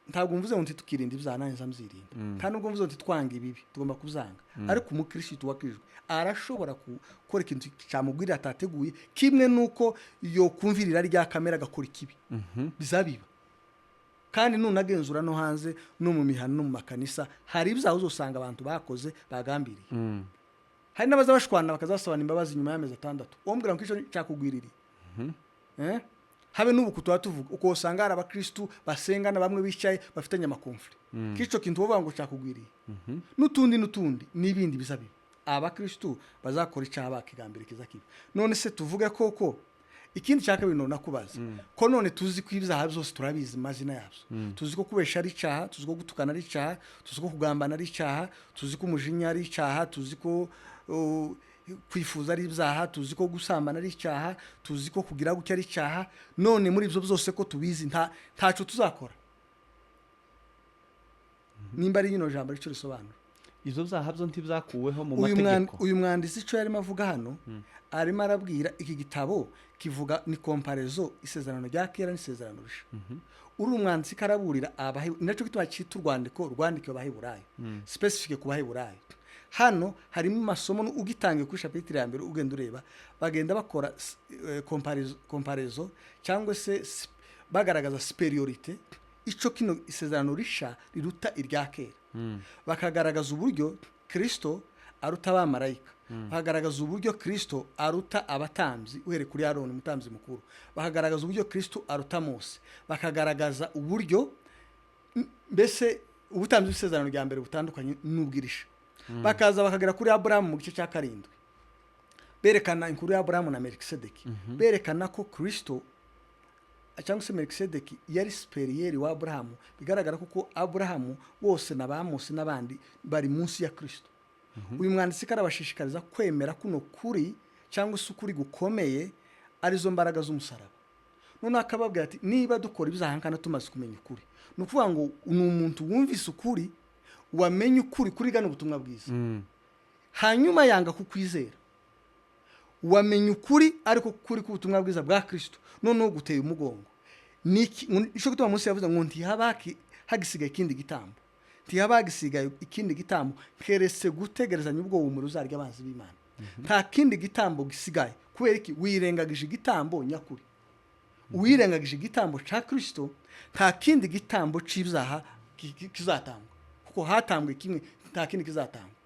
ntabwo mvuze ngo ntitukirinda ibyaha, nanjye nzabyirinda. Nta nubwo mvuze ngo ntitwange ibibi, tugomba kubyanga. Ariko umukirisitu wakijwe arashobora gukora ikintu cyamubwirira atateguye, kimwe n'uko yokumvirira rya kamera agakora ikibi. Bizabiba. Kandi nunagenzura no hanze, no mu mihano, no mu makanisa, hari ibyaha uzosanga abantu bakoze bagambiriye. Hari n'abaza bashwana bakazasabana imbabazi nyuma y'amezi 6. Uwo ngo icyo cyakugwiririye. Eh? Habe n'ubu kutuba tuvuga uko usanga hari abakristu basengana, bamwe bicaye bafitanye ama conflits, k'ico kintu wovuga ngo cyakugwiriye, n'utundi n'utundi n'ibindi biza biba. Abakristu bazakora icyaha bakigambira, kiza kiba. None se tuvuge koko ikindi cya kabiri none nakubaza ko none tuzi ko ibyaha byose turabizi amazina yabyo, tuzi ko kubesha ari icyaha, tuzi ko gutukana ari icyaha, tuzi ko kugambana ari icyaha, tuzi ko umujinya ari icyaha, tuzi ko kwifuza ari ibyaha, tuzi ko gusambana ari icyaha, tuzi ko kugira gutya ari icyaha, none muri ibyo byose ko tubizi, ntaco tuzakora? Nimba ari rino jambo aricyo risobanura. Izo byaha byo ntibyakuweho mu mategeko. Uyu mwanditsi icyo yarimo avuga hano, arimo arabwira iki gitabo kivuga ni comparaison, isezerano rya kera n'isezerano risha. Uri umwanditsi karaburira nacyo gituma cyita urwandiko rwandikiwe Abaheburayo, spécifique ku Baheburayo. Hano harimo amasomo. Ugitangiye kuri chapitre ya mbere, ugenda ureba bagenda bakora comparaison cyangwa se bagaragaza supériorité, ico kino isezerano risha riruta irya kera, bakagaragaza uburyo Kristo aruta abamarayika, bakagaragaza uburyo Kristo aruta abatambyi uhereye kuri Aroni umutambyi mukuru, bakagaragaza uburyo Kristo aruta Mose, bakagaragaza uburyo mbese ubutambyi bw'isezerano rya mbere butandukanye n'ubwirisha. Bakaza bakagera kuri Aburahamu mu gice cya 7, berekana inkuru ya Aburahamu na Melikisedeki, berekana ko Kristo cyangwa se Melikisedeki yari supérieur wa Aburahamu. Bigaragara kuko Aburahamu bose na ba Mose n'abandi bari munsi ya Kristo. Uyu mwanditsi karabashishikariza kwemera kuno kuri cyangwa se ukuri gukomeye, arizo mbaraga z'umusaraba. Noneho akababwira ati: niba dukora ibyaha nkana tumaze kumenya ukuri, ni ukuvuga ngo ni umuntu wumvise ukuri, wamenye ukuri kuri gana ubutumwa bwiza, hanyuma yanga kukwizera. Wamenya ukuri, ariko kuri k'ubutumwa bwiza bwa Kristo noneho guteye umugongo. Nicyo gituma munsi yavuze ngo ntihaba hagisigaye ikindi gitambo, ntihaba hagisigaye ikindi gitambo keretse gutegerezanya ubwo umuriro uzarya abanzi b'Imana. Nta kindi gitambo gisigaye. Kubera iki? Wirengagije igitambo nyakuri. Uwirengagije igitambo cya Kirisito, nta kindi gitambo cy'ibyaha kizatangwa, kuko hatambwe kimwe, nta kindi kizatangwa.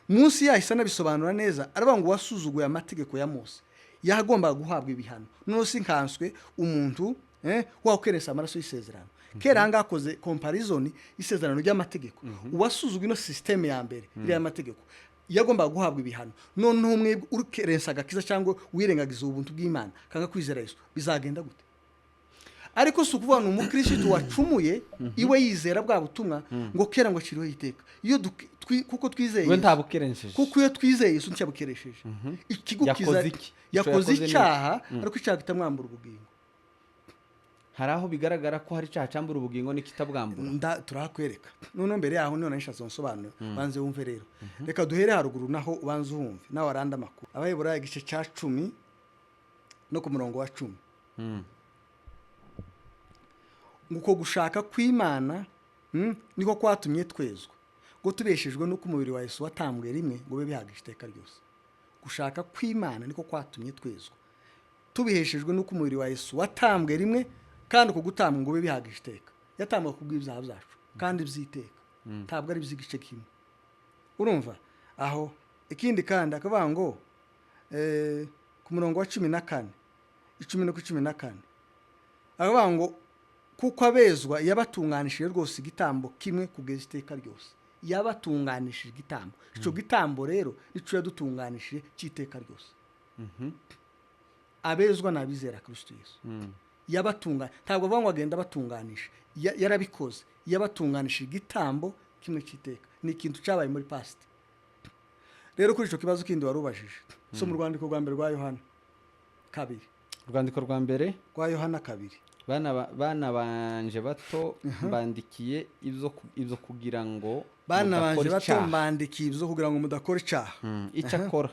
Munsi yahise anabisobanura neza, aravuga ngo wasuzuguye amategeko ya Mose yagombaga guhabwa ibihano, noneho si nkanswe umuntu wakerensa amaraso y'isezerano. Kera ahangaha akoze comparison y'isezerano ry'amategeko. Uwasuzuguye ino système ya mbere iriya y'amategeko yagombaga guhabwa ibihano, noneho mwebwe ukerensa agakiza cyangwa wirengagiza ubuntu bw'Imana kanga kwizera Yesu, bizagenda gute? Ariko si ukuvuga ngo umukirisitu wacumuye iwe yizera bwa butumwa ngo kera ngo aciriweho iteka. Iyo kuko twizeye We Yesu. Ntabukeresheje. Kuko iyo twizeye Yesu ntiyabukeresheje. Ikigukiza Yakoze iki? Icyo Yakoze yakoze ni icyaha, ariko icyaha kitamwambura ubugingo. Hari aho bigaragara ko hari icyaha cyambura ubugingo n'ikitabwambura. Turahakwereka. Noneho mbere yaho none nishatse nsobanure, banze wumve rero. Reka duhere haruguru naho ubanze uhumve nawe aranda amakuru. Abaheburayo igice cya 10 no ku murongo wa 10. Ngo uko gushaka kw'Imana niko kwatumye twezwa, ngo tubeshejwe n'uko umubiri wa Yesu watambwe rimwe ngo bibe bihagije iteka ryose. Gushaka kw'Imana niko kwatumye twezwa, tubiheshejwe n'uko umubiri wa Yesu watambwe rimwe, kandi uko gutambwa ngo bibe bihagije iteka. Yatambwe kubw'ibyaha byacu kandi by'iteka, ntabwo ari iby'igice kimwe. Urumva aho? Ikindi kandi akavuga ngo ku murongo wa 14, 10 no ku 14, akavuga ngo kuko abezwa yabatunganishije rwose igitambo kimwe kugeza iteka ryose. Yabatunganishije igitambo. Icyo gitambo rero nicyo yadutunganishije cy'iteka ryose. Abezwa ni abizera Kristo Yesu. Yabatunga, ntabwo avuga ngo agenda abatunganisha. Yarabikoze, yabatunganishije igitambo kimwe cy'iteka. Ni ikintu cyabaye muri past. Rero kuri icyo kibazo kindi wari ubajije, so mu rwandiko rwa mbere rwa Yohana 2. Urwandiko rwa mbere Rwa Yohana 2. Bana banje bato, mbandikiye ibyo kugira ngo Bana banje mudakora bato, icyaha. mbandikiye ibyo kugira ngo mudakora icyaha. Icyakora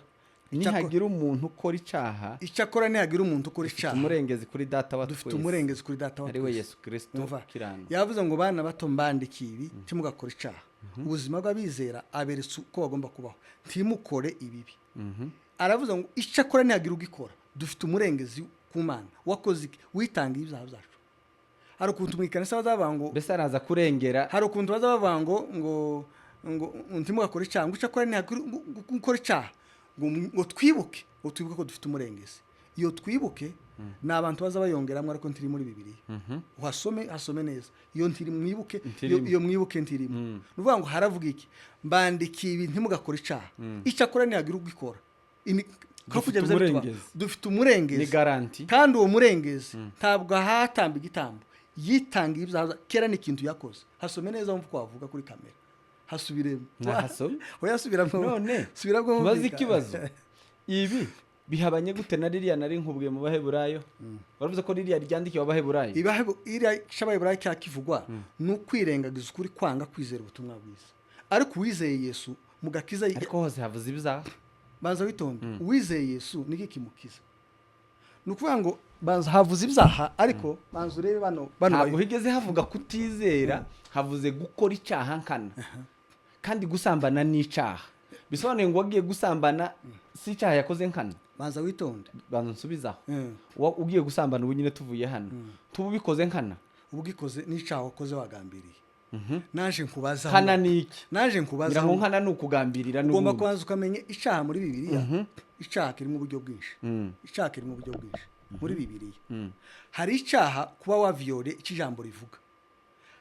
nihagira umuntu ukora icyaha, Icyakora nihagira umuntu ukora dufite icyaha, umurengezi kuri Data wa dufite twese, umurengezi kuri Data wa ari we twese. Yesu Kirisito Umva, kirano. yavuze ngo bana bato, mbandikiye ibi ntimugakore icyaha. Ubuzima bw'abizera aberetse uko bagomba kubaho: ntimukore ibibi. Aravuze ngo icyakora nihagira ugikora, dufite umurengezi ku Mana. Wakoze iki? Witanga ibyaha byacu. Hari ukuntu mu ikanisa bazavuga ngo Mbese araza kurengera. Hari ukuntu baza bavuga ngo ntimugakore icyaha, ngo icyakora nihagira gukora icyaha, ngo twibuke ko dufite umurengezi. Iyo twibuke ni abantu baza bayongeramo, ariko ntiri muri Bibiliya. Uhasome, hasome neza. Iyo ntiri mwibuke iyo, Ntirimo. Iyo mwibuke ntirimo. Ni ukuvuga ngo haravuga iki? Mbandikiye ibi ntimugakore icyaha, icyakora nihagira ugikora. Dufite kugira bize bituba. umurengezi. Dufite umurengezi. Ni garantie. Kandi uwo murengezi ntabwo ahatamba igitambo, yitangiye ibyaha. Kera ni ikintu yakoze. Hasome neza wumva uko wavuga kuri kamera. Hasubiremo. Nahasome? Oya, subiramo. None Subiramo. tubaze ikibazo: ibi bihabanye gute na ririya nari nkubwiye mu Baheburayo? Waravuze ko ririya ryandikiwe Abaheburayo. Iriya cy'Abaheburayo cya kivugwa ni ukwirengagiza ukuri, kwanga kwizera ubutumwa bwiza. Ariko uwizeye Yesu mu gakiza, Ariko hose havuze ibyaha. Banza witonde. Uwizeye Yesu niki kimukiza? Ni ukuvuga ngo banza havuze ibyaha, ariko banza urebe bano Ntabwo higeze havuga kutizera, havuze gukora icyaha nkana. Kandi gusambana ni icyaha, bisobanuye ngo wagiye gusambana si icyaha yakoze nkana. Banza witonde. Banza nsubizaho. Ugiye gusambana ubu nyine tuvuye hano, tuba ubikoze nkana? Ubwikoze n'icyaha wakoze wagambiriye. Naje nkubaza. Nkana ni iki? Naje nkubaza. Ngira ngo nkana ni ukugambirira Ugomba n'ubundi. kubanza ukamenya icyaha muri Bibiliya. Icyaha kirimo uburyo bwinshi. Icyaha kirimo uburyo bwinshi muri Bibiliya. Hari icyaha kuba waviyore icyo ijambo rivuga,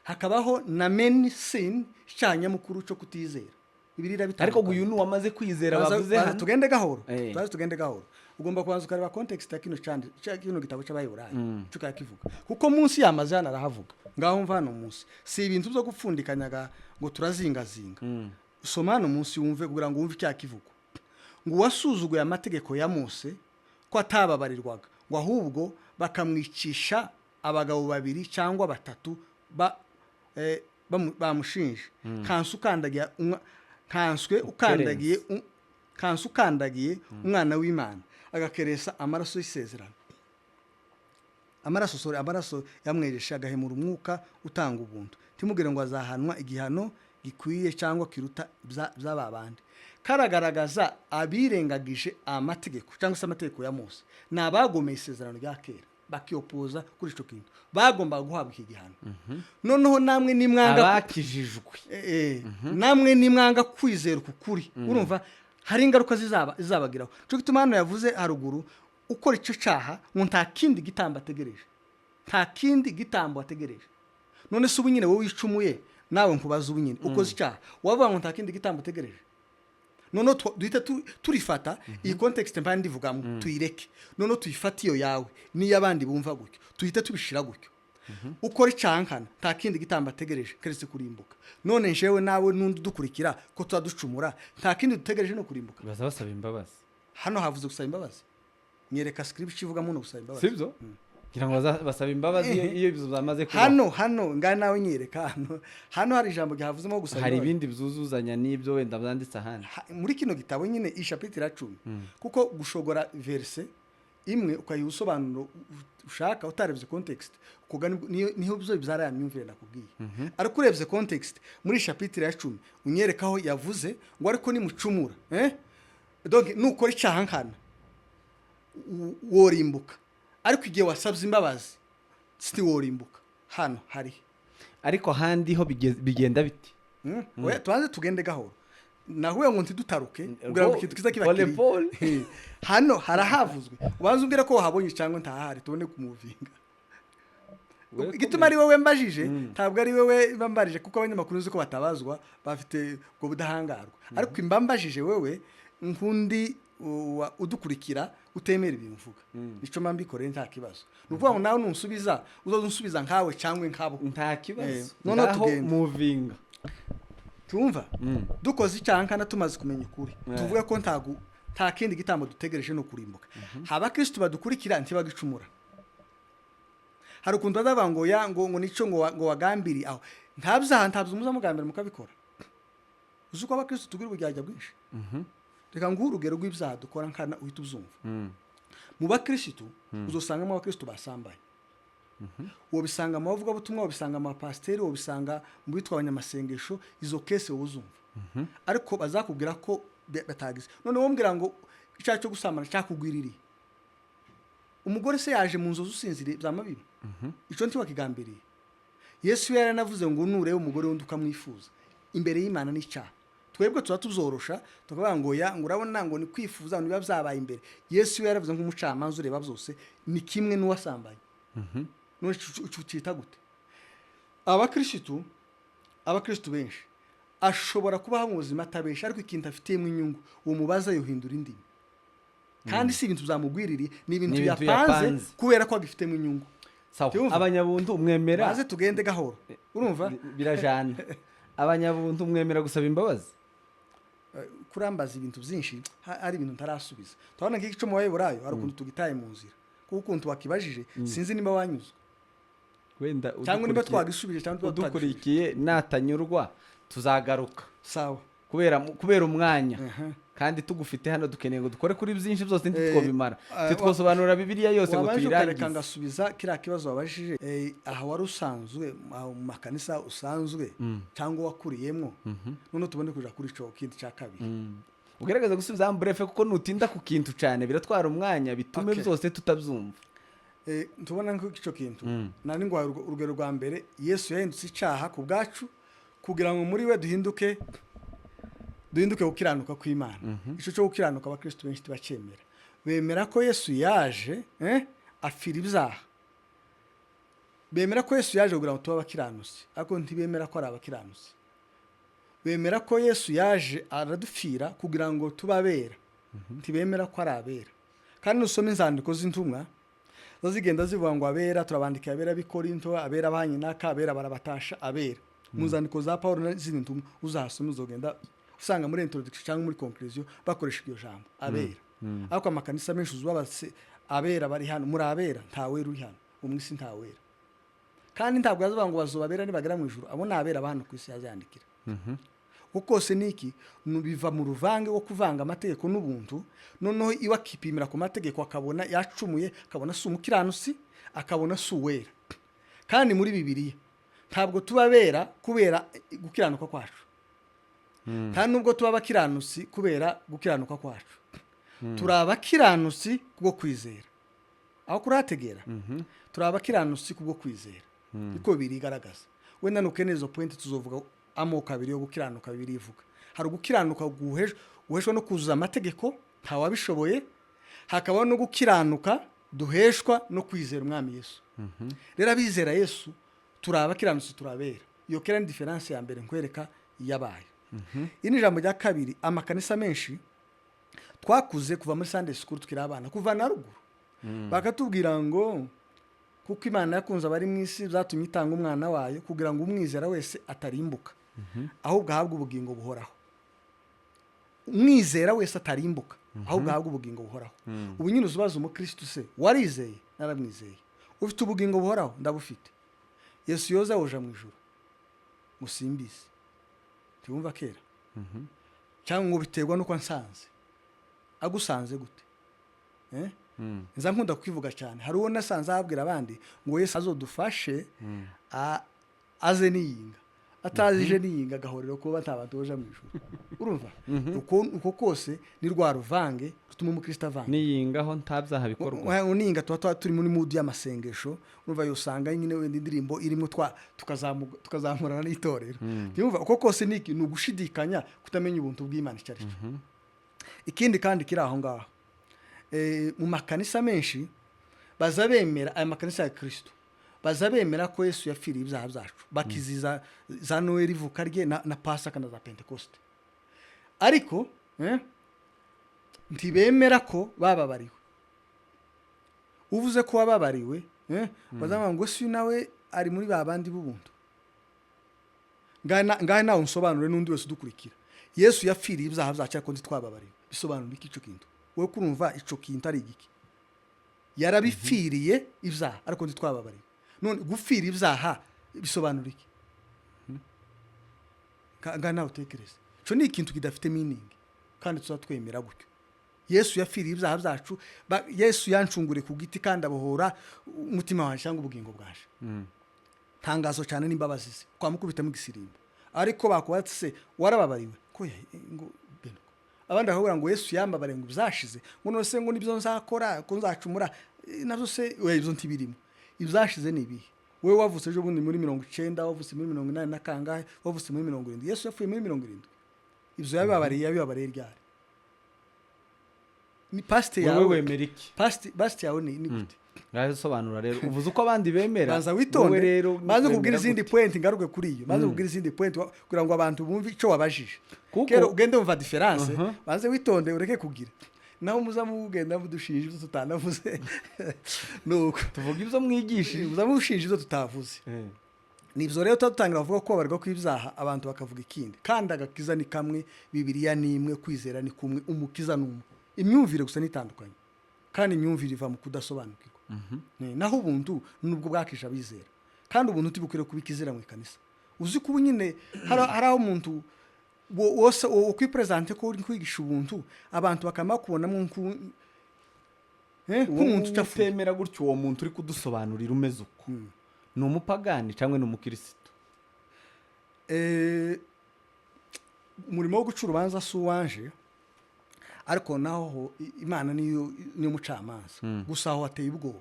hakabaho na main sin, icyaha nyamukuru cyo kutizera. Bibiliya Ariko irabitandukanya. ngo uyu ni uwamaze kwizera bavuze Baza hano. tugende gahoro. Baza tugende gahoro. Ugomba kubanza ukareba context ya kino candi cya kino gitabo cy'Abaheburayo tukakivuga, kuko munsi yamaze hano arahavuga. Ngaho mva hano munsi, si ibintu byo gupfundikanyaga ngo turazingazinga. Soma hano munsi wumve, kugira ngo wumve icyaha kivugwa. Ngo uwasuzuguye amategeko ya Mose ko atababarirwaga, ngo ahubwo bakamwicisha abagabo babiri cyangwa batatu bamushinje, kansi ukandagiye umwana w'Imana, agakeresa amaraso y'isezerano, amaraso, sorry, amaraso yamwejesha, agahemura umwuka utanga ubuntu, ntimugire ngo azahanwa igihano. Gikwiye cyangwa kiruta by'aba bandi. Karagaragaza abirengagije amategeko cyangwa se amategeko ya Mose, ni abagomeye isezerano rya kera, bakiyopoza kuri icyo kintu, bagombaga guhabwa iki gihano. Noneho namwe nimwanga Abakijijwe. Namwe nimwanga kwizera uku kuri, urumva hari ingaruka zizabagiraho. Cyo gituma hano yavuze haruguru ukora icyo cyaha ngo nta kindi gitambo ategereje, nta kindi gitambo ategereje. None se ubu nyine wowe wicumuye, nawe nkubaza, ubu nyine ukoze icyaha, wavuga ngo nta kindi gitambo utegereje? Noneho duhite turifata iyi context mba ndivugamo, tuyireke, noneho tuyifate iyo yawe n'iy'abandi bumva gutyo, tuhite tubishira gutyo. Ukora icyaha nkana nta kindi gitambo ategereje keretse kurimbuka. None njyewe nawe n'undi udukurikira ko tuba ducumura, nta kindi dutegereje no kurimbuka? Baza basaba imbabazi. Hano havuze gusaba imbabazi? Nyereka scripture ivugamo no gusaba imbabazi. Sibyo? Ngira ngo basaba imbabazi iyo ibyo byamaze kuba. Hano ngaha nawe nyereka hano hari ijambo ryavuzemo gusaba Hari imbabazi. ibindi byuzuzanya n'ibyo wenda byanditse ahandi. Muri kino gitabo nyine i chapitre ya 10, kuko gushogora verse imwe ukayiha ubusobanuro ushaka utarebye context, kuga niho byo bibyara ya myumvire nakubwiye. Ariko urebye context muri chapitre ya 10, unyereka aho yavuze ngo ariko nimucumura, donc nukora icyaha nkana worimbuka, ariko igihe wasabye imbabazi worimbuka. Hano hari Ariko ahandi ho bigenda biti? Oya, tubanze tugende gahoro, nahuye ngo ntidutaruke kugira ngo ikintu kiza kiba Pole kiri pole. Hano harahavuzwe, ubanza umbwira ko wahabonye cyangwa ntahari, tubone kumuvinga. Igituma ari wowe mbajije, ntabwo ari wowe mbambarije, kuko abanyamakuru uzi ko batabazwa, bafite ubwo budahangarwa, ariko imbambajije wewe nk'undi udukurikira utemera ibintu mvuga, nico mba mbikoreye, nta kibazo. Ni ukuvuga ngo nawe nunsubiza, uzoza unsubiza nkawe cyangwa nkabo. Nta kibazo. Noneho Ngaho tugende. Muvinga. Tumva, dukoze icyaha nkana tumaze kumenya ukuri, tuvuge ko nta kindi gitambo dutegereje no kurimbuka. Abakristo badukurikira ntibagicumura. Hari ukuntu bazavuga ngo ya ngo nico ngo wagambiri aho, nta byaha, ntabyo muza mugambira mukabikora. Uzi ko abakristo tugira uburyarya bwinshi? Reka nguhe urugero rw'ibyaha dukora nkana uhita uzumva. Mu bakristo uzosangamo abakristo basambaye, wobisanga mu bavugabutumwa, wobisanga mu bapasiteri, wobisanga mu bitwa abanyamasengesho. Izo case wowe uzumva, ariko bazakubwira ko batagize. None wowe mbwira ngo icyaha cyo gusambana cyakugwiririye, umugore se yaje mu nzozi usinziriye, byama biba, icyo ntiwakigambiriye. Yesu yaranavuze ngo nureba umugore wundi ukamwifuza, imbere y'Imana n'icyaha. Twebwe tuba tuzorosha tukavuga ngo ya ngo urabona ngo ni kwifuza, ngo biba byabaye imbere. Yesu yaravuze nk'umucamanza ureba byose, ni kimwe n'uwasambaye. None ico ucyita gute? Abakirisitu benshi ashobora kubaho mu buzima atabesha, ariko ikintu afitiyemo inyungu uwo mubaza yohindura indimi, kandi si ibintu byamugwiririye, ni ibintu Ni ibintu yapanze yapanze. kubera ko agifitemo inyungu. Sawa. Tuyumva? Abanyabuntu mwemera Baze tugende gahoro, urumva? Birajana. Abanyabuntu mwemera gusaba imbabazi? Kurambaza ibintu byinshi, hari ibintu ntarasubiza. Turabona nk'iki cyo mu Baheburayo, hari ukuntu tugitaye mu nzira, kuko ukuntu wakibajije sinzi niba wanyuzwe Wenda cyangwa niba twagisubije cyangwa tuba tutagisubije. Udukurikiye natanyurwa tuzagaruka. Sawa. Kubera umwanya kandi tugufite hano, dukeneye ngo dukore kuri byinshi, byose ntitwobimara, ntitwosobanura Bibiliya yose ngo Wabanje ukareka tuyirangize. ngasubiza kiriya kibazo wabajije. Aha wari usanzwe, aho mu makanisa usanzwe cyangwa wakuriyemo, noneho tubone kuja kuri ico kindi cya kabiri. Ugerageza gusubiza en bref, kuko nutinda ku kintu cyane biratwara umwanya, bitume byose tutabyumva. Tubona nk'icyo kintu nari ngo urugero rwa mbere, Yesu yahindutse icyaha ku bwacu kugira ngo muri we duhinduke gukiranuka kw'Imana. Icyo cyo gukiranuka abakristo benshi ntibacemera. Bemera ko Yesu yaje, apfira ibyaha, bemera ko Yesu yaje kugira ngo tube abakiranutsi, ariko ntibemera ko ari abakiranutsi. Bemera ko Yesu yaje aradupfira kugira ngo tube abera, ntibemera ko ari abera. Kandi nusoma inzandiko z'intumwa zo zigenda zivuga ngo abera turabandikiye, abera b'i Korinto, abera ba nyinaka, abera barabatasha, abera mu nzandiko za Paul n'izindi ntumwa uzahasoma, uzogenda usanga muri introduction cyangwa muri conclusion bakoresha iryo jambo abera. Ariko amakanisa menshi uzubatse, abera bari hano, muri abera, nta wera uri hano mu isi, nta wera. Kandi ntabwo yazavuga ngo bazoba abera nibagera mu ijuru, abo ni abera ba hano ku isi yazandikira. Kuko kose ni iki? Biva mu ruvange wo kuvanga amategeko n'ubuntu. Noneho iwe akipimira ku mategeko, akabona yacumuye, akabona si umukiranutsi, akabona si uwera. Kandi muri Bibiliya ntabwo tuba abera kubera gukiranuka kwacu. Nta nubwo tuba abakiranutsi kubera gukiranuka kwacu, turi abakiranutsi kubwo kwizera. Aho kurategera, turi abakiranutsi kubwo kwizera, niko birigaragaza. Wenda nukeneye izo point, tuzovuga amoko abiri yo gukiranuka. Bibiri ivuga hari ugukiranuka guheshwa no kuzuza amategeko, ntawabishoboye, hakabaho no gukiranuka duheshwa no kwizera Umwami Yesu. Rero abizera Yesu turi abakiranutsi, turabera. Iyo kera ni différence ya mbere nkwereka yabaye. Iri ni ijambo rya kabiri. Amakanisa menshi twakuze kuva muri Sunday school tukiri abana, kuva na ruguru, bakatubwira ngo kuko Imana yakunze abari mu isi, byatumye itanga umwana wayo kugira ngo umwizera wese atarimbuka, ahubwo ahabwe ubugingo buhoraho. Umwizera wese atarimbuka, ahubwo ahabwe ubugingo buhoraho. Ubu nyine uzubaza umukirisitu: "Se warizeye?" "Naramwizeye." "Ufite ubugingo buhoraho?" "Ndabufite." "Yesu yoza woja mu ijuru?" Ngo "Simbizi." Ntiwumva kera? Cyangwa ngo "Biterwa n'uko nsanze." Agusanze gute? Eh? Nza nkunda kwivuga cyane. Hari uwo nasanze ahabwira abandi ngo Yesu azodufashe, aze niyinga, atazije niyinga agahorera kuba nta bantu boja mu ijuru. Urumva uko kose ni rwa ruvange rutuma umukristo avanga. Niyingaho nta byaha bikorwa. Uninga tuba turi muri mood y'amasengesho. Urumva yosanga nyine wenda indirimbo irimo twa tukazamurana n'itorero. Urumva uko kose ni iki? Ni ugushidikanya, kutamenya ubuntu bw'Imana icyo ari cyo. Ikindi kandi kiri aho ngaho, mu makanisa menshi baza bemera, aya makanisa ya Kristo, baza bemera ko Yesu yapfiriye ibyaha byacu, bakiziza za Noheli, ivuka rye, na Pasaka na za Pentekoste, ariko ntibemera ko bababariwe. Uvuze ko wababariwe, bazavuga ngo si nawe ari muri ba bandi b'ubuntu. Ngahe nawe unsobanure, n'undi wese udukurikira: Yesu yapfiriye ibyaha byacu ariko ntitwababariwe, bisobanura iki ico kintu? Wowe kurumva ico kintu ari igiki? Yarabipfiriye ibyaha ariko ntitwababariwe. None gupfira ibyaha bisobanura iki? Ngahe nawe utekereze. Ico ni ikintu kidafite meaning kandi tuza twemera gutyo. Yesu yapfiriye ibyaha byacu, Yesu yancunguriye ku giti kandi abohora umutima wanjye cyangwa ubugingo bwaje. Tangazo cyane n'imbabazi ze twamukubitamo igisirimbo, ariko bakubatse se warababariwe ko ngo bene uko. Abandi bakabwira ngo Yesu yambabariye, ngo byashize, ngo none se ngo nibyo nzakora ko nzacumura, nabyo se? Oya, ibyo ntibirimo. Ibyashize ni ibihe? Wowe wavutse ejo bundi muri 90, wavutse muri 80 na kangahe, wavutse muri 70. Yesu yapfuye muri 70. Ibyo yabibabariye, yabibabariye ryari? Ni past Wowe yawe. wemera iki? Past yawe ni gute? Ngaho sobanura rero. Uvuze uko abandi bemera. Banza Wowe witonde. rero Banza wemera kubwira izindi gute? point, ngaruke kuri iyo. Banza kubwira izindi point kugira ngo abantu bumve icyo wabajije. Kero ugende wumva différence. Banze witonde, ureke kugira naho muza mugenda mudushinja ibyo tutanavuze. Nuko Tuvuga ibyo mwigishije. Muza mushinja ibyo tutavuze. Ni ibyo rero tuba dutangira kuvuga ko babarwa kw'ibyaha, abantu bakavuga ikindi. Kandi agakiza ni kamwe, Bibiliya ni imwe, kwizera ni kumwe, Umukiza ni umwe. Imyumvire gusa nitandukanye, kandi imyumvire iva mu kudasobanukirwa. Naho ubuntu nubwo bwakisha abizera, kandi ubuntu ntibukwiriye kuba ikizira mu ikanisa. Uzi ko ubu nyine hari aho umuntu wose ukwipresente ko uri kwigisha ubuntu, abantu bakaba bakubonamo nk'umuntu ucafuye. Utemera gutyo, uwo muntu uri kudusobanurira umeze uko, ni umupagani cyangwa ni umukirisitu? Umurimo wo guca urubanza si uwanje, ariko naho ho Imana niyo mucamanza. Gusa aho hateye ubwoba.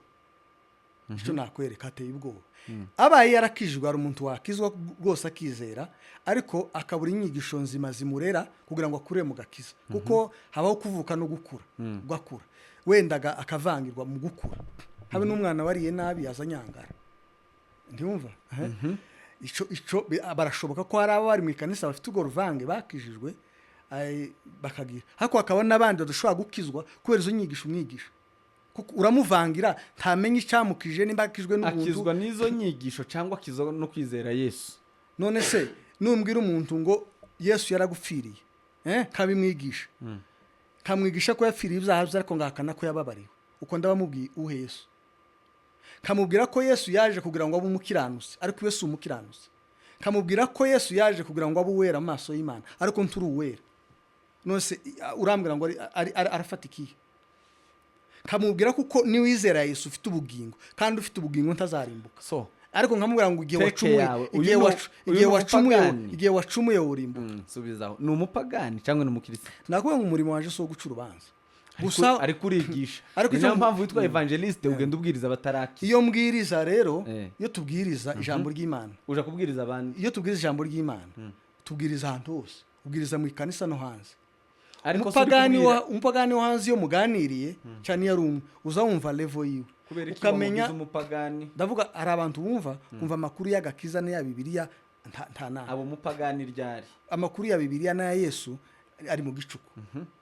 Icyo nakwereka, hateye ubwoba. Abaye yarakijijwe, hari umuntu wakizwa rwose akizera, ariko akabura inyigisho nzima zimurera kugira ngo akure mu gakiza, kuko habaho kuvuka no gukura. Ugakura wenda akavangirwa mu gukura, habe n'umwana wariye nabi aza anyangara. Ntiwumva? Ico barashoboka ko hari abo bari mu ikanisa bafite urwo ruvange, bakijijwe, bakagira, ariko hakaba n'abandi badashobora gukizwa kubera izo nyigisho umwigisha, kuko uramuvangira, ntamenye icyamukije, nimba akijwe n'ubuntu. Akizwa n'izo nyigisho cyangwa akizwa no kwizera Yesu? None se numbwira umuntu ngo Yesu yaragupfiriye, kabimwigisha, kamwigisha ko yapfiriye ibyaha bye, ariko ngahakana ko yababariwe, uko ndabamubwiye uhe Yesu? Kamubwira ko Yesu yaje kugira ngo abe umukiranutsi, ariko iwe si umukiranutsi. Kamubwira ko Yesu yaje kugira ngo abe uwera mu maso y'Imana, ariko nturi uwera. None se urambwira ngo arafata ikihe? Kamubwira kuko niwizera Yesu ufite ubugingo, kandi ufite ubugingo ntazarimbuka. So Ariko nkamubwira ngo igihe Teke wacumuye, yawe, uyu igihe uyu igihe ni wacumuye, umupagani. igihe wacumuye urimbuka. Subizaho, ni umupagani cyangwa ni umukirisitu? Nakubwira ngo umurimo wanje si uwo guca urubanza gusa gusa. Ariko urigisha. Ariko Ni nayo mpamvu witwa evangeliste, ugenda ubwiriza abataraki. Iyo mbwiriza rero, iyo tubwiriza ijambo ry'Imana, uja kubwiriza abandi. Iyo tubwiriza ijambo ry'Imana, tubwiriza ahantu hose, ubwiriza mu ikanisa no hanze. Ariko se uri Umupagani kubwira wa umupagani wo hanze, iyo muganiriye cyane, iyo ari umwe, uza wumva level yiwe, Kubera iki ukamenya. wamugize umupagani? Ndavuga hari abantu bumva kumva amakuru y'agakiza n'aya Bibiliya nta nama. Abo mupagani ryari? Amakuru ya Bibiliya n'aya Yesu ari mu gicuku,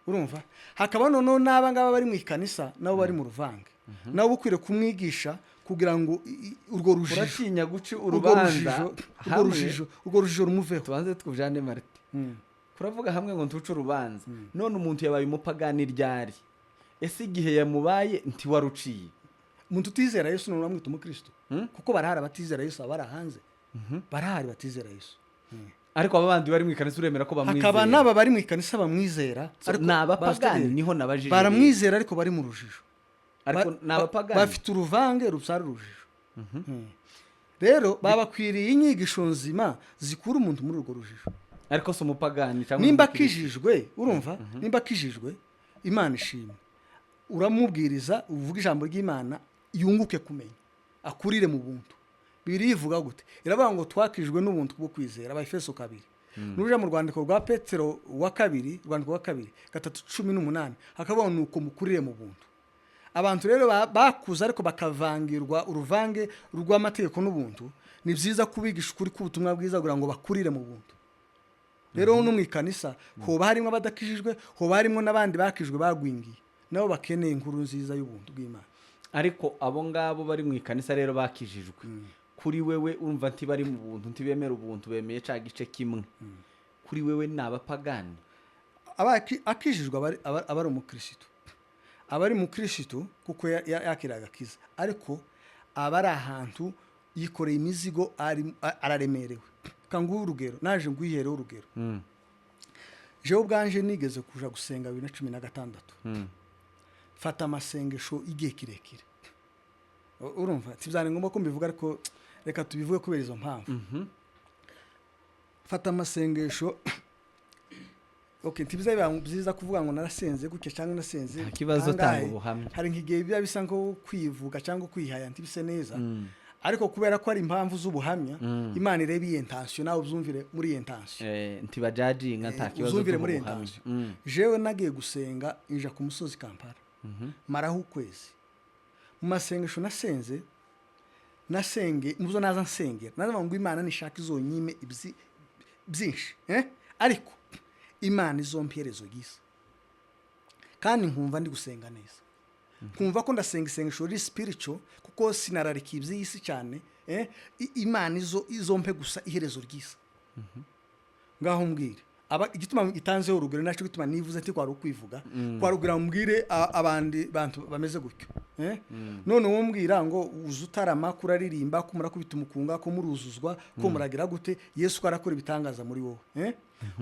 urumva? Hakaba noneho n'aba ngaba bari mu ikanisa, nabo bari mu ruvange, nabo ukwiriye kumwigisha kugira ngo urwo rujijo Uratinya guca urwo urubanza rujijo urwo hamwe. rujijo rumuveho. Tubanze twujane, Marite. Kuravuga hamwe ngo ntuce urubanza, none umuntu yabaye umupagani ryari? Ese igihe yamubaye ntiwaruciye? Umuntu utizera Yesu none uramwita umukristo? Kuko barahari abatizera Yesu, aba bari hanze, barahari batizera Yesu. Ariko aba bandi bari mu ikanisa uremera ko bamwizera? Hakaba n'aba bari mu ikanisa bamwizera. So, Ariko ni abapagani? Pasiteri, Niho nabajije. baramwizera ariko bari mu rujijo. Ariko ni abapagani? Bafite uruvange rubyara urujijo. Rero babakwiriye inyigisho nzima zikura umuntu muri urwo rujijo. Ariko si umupagani cyangwa Nimba umukristo? akijijwe, urumva, nimba akijijwe, Imana ishimwe, uramubwiriza, uvuga ijambo ry'Imana, yunguke kumenya, akurire mu buntu. Bibiliya ivuga gute? Iravuga ngo twakijwe n'ubuntu bwo kwizera, Abefeso 2. Nuja mu rwandiko rwa Petero wa kabiri, urwandiko rwa kabiri 3:18, hakavuga ngo nuko mukurire mu buntu. Abantu rero bakuze ariko bakavangirwa uruvange rw'amategeko n'ubuntu, ni byiza kubigisha ukuri k'ubutumwa bwiza kugira ngo bakurire mu buntu. Rero no mu ikanisa hoba harimo abadakijijwe, hoba harimo n'abandi bakijwe bagwingiye, nabo bakeneye inkuru nziza y'ubuntu bw'Imana. Ariko abo ngabo bari mu ikanisa rero bakijijwe, kuri wewe urumva ntibari mu buntu, ntibemera ubuntu, bemeye ca gice kimwe. Kuri wewe ni abapagani? Aba akijijwe aba ari umukirisitu, aba ari umukirisitu kuko yakiriye agakiza, ariko aba ari ahantu yikoreye imizigo, araremerewe. Reka nguhe urugero, naje nguyihereho urugero. Jewe ubwanje nigeze kuja gusenga 2016, mfata amasengesho y'igihe kirekire. Urumva ntibyari ngombwa ko mbivuga, ariko reka tubivuge kubera izo mpamvu. Fata amasengesho, okay, ntibiza biba byiza kuvuga ngo narasenze gutya cyangwa nasenze Nta kibazo, kangahe. tanga ubuhamya. Hari nk'igihe biba bisa nko kwivuga cyangwa kwihaya, ntibise neza, ariko kubera ko ari impamvu z'ubuhamya, Imana ireba iyi intention, nawe uzumvire muri iyi intention. Ntibajajinga, nta kibazo, Uzumvire duha muri iyi ubuhamya. intention. Jewe nagiye gusenga, inja ku musozi Kampala, maraho ukwezi. Mu masengesho nasenze, nasenge muzo naza nsengera, naza ngo Imana nishaka izonyime byinshi, eh? Ariko Imana izompa iherezo ryiza. Kandi nkumva ndi gusenga neza, nkumva ko ndasenga isengesho riri spiritual, kuko sinararikiye iby'isi cyane, eh? Imana izompe gusa iherezo ryiza. Ngaho mbwire aba igituma itanzeho urugero, nacyo gituma nivuze nti kwari ukwivuga, kwari kugira ngo mbwire abandi bantu bameze gutyo, eh? None wowe mbwira ngo uza utarama, kuraririmba, ko murakubita umukunga, ko muruzuzwa, ko muragira gute, Yesu ko arakora ibitangaza muri wowe, eh?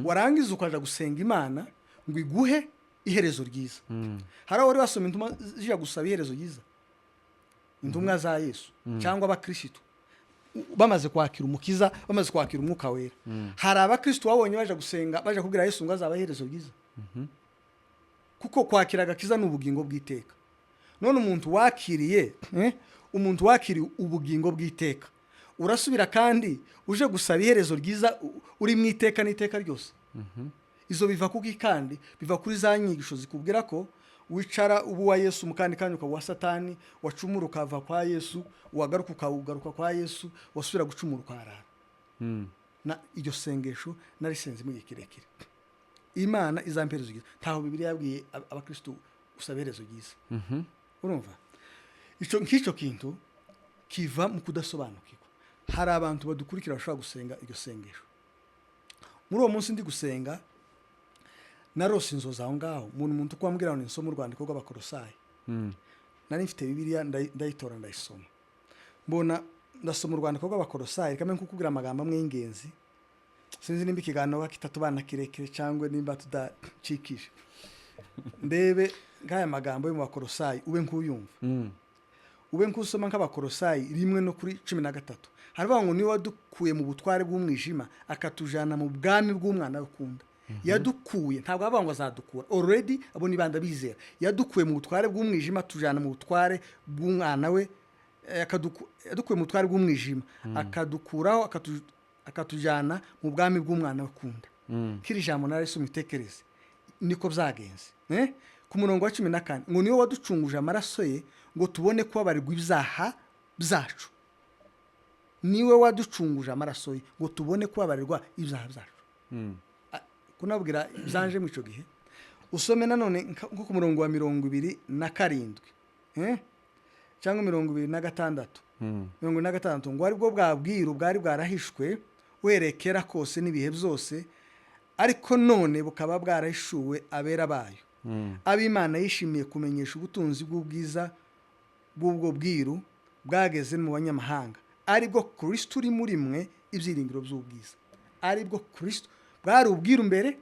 Warangiza ukaja gusenga Imana ngo iguhe iherezo ryiza. Hari aho wari wasoma intumwa zija gusaba iherezo ryiza? Intumwa za Yesu cyangwa abakirisitu bamaze kwakira Umukiza, bamaze kwakira Umwuka Wera, hari abakirisitu babonye baje gusenga, baje kubwira Yesu ngo azaba iherezo ryiza? Kuko kwakira agakiza ni ubugingo bw'iteka. None umuntu wakiriye, umuntu wakiriye ubugingo bw'iteka, urasubira kandi uje gusaba iherezo ryiza uri mu iteka n'iteka ryose? Izo biva kuki? Kandi biva kuri za nyigisho zikubwira ko wicara uba uwa Yesu, mu kandi kanya ukaba uwa Satani, wacumura ukava kwa Yesu, wagaruka ukawugaruka kwa Yesu, wasubira gucumura ukarara. Na iryo sengesho narisenze mu gihe kirekire, Imana izampa iherezo ryiza. Ntaho Bibiliya yabwiye abakristo gusaba iherezo ryiza. Urumva icyo nk'icyo kintu kiva mu kudasobanukirwa. Hari abantu badukurikira bashobora gusenga iryo sengesho. Muri uwo munsi ndi gusenga, narose inzozi aho ngaho, umuntu uko wambwira ngo nisome urwandiko rw'Abakorosayi. Nari mfite Bibiliya, ndayitora, ndayisoma, mbona ndasoma urwandiko rw'Abakorosayi. Reka mbe nkukubwira amagambo amwe y'ingenzi. Sinzi nimba ikiganiro kitatubana kirekire cyangwa nimba tudacikije. Ndebe nk'aya magambo yo mu Bakorosayi, ube nk'uyumva, ube nk'usoma nk'Abakorosayi 1 no kuri 13. Haravuga ngo niwe wadukuye mu butware bw'umwijima akatujana mu bwami bw'umwana akunda. Yadukuye, ntabwo avuga ngo azadukura, already abo ni banda bizera. Yadukuye mu butware bw'umwijima tujana mu butware bw'umwana we, yadukuye mu butware bw'umwijima akadukuraho akatujyana mu bwami bw'umwana we akunda. Kiri jambo narese umitekereze niko byagenze, eh? Ku murongo wa 14 ngo niwe waducunguje amaraso ye ngo tubone kubabarirwa ibyaha byacu. Niwe waducunguje amaraso ye ngo tubone kubabarirwa ibyaha byacu. Kunabwira byanje mu icyo gihe. Usome nanone nko ku murongo wa 27, eh? Cyangwa 26. 26 ngo aribwo bwa bwiru bwari bwarahishwe uhereye kera kose n'ibihe byose, ariko none bukaba bwarahishuwe abera bayo, ab'Imana yishimiye kumenyesha ubutunzi bw'ubwiza bw'ubwo bwiru bwageze mu banyamahanga, aribwo Kristo uri muri mwe, ibyiringiro by'ubwiza. Aribwo Kristo. Bwari ubwiru mbere,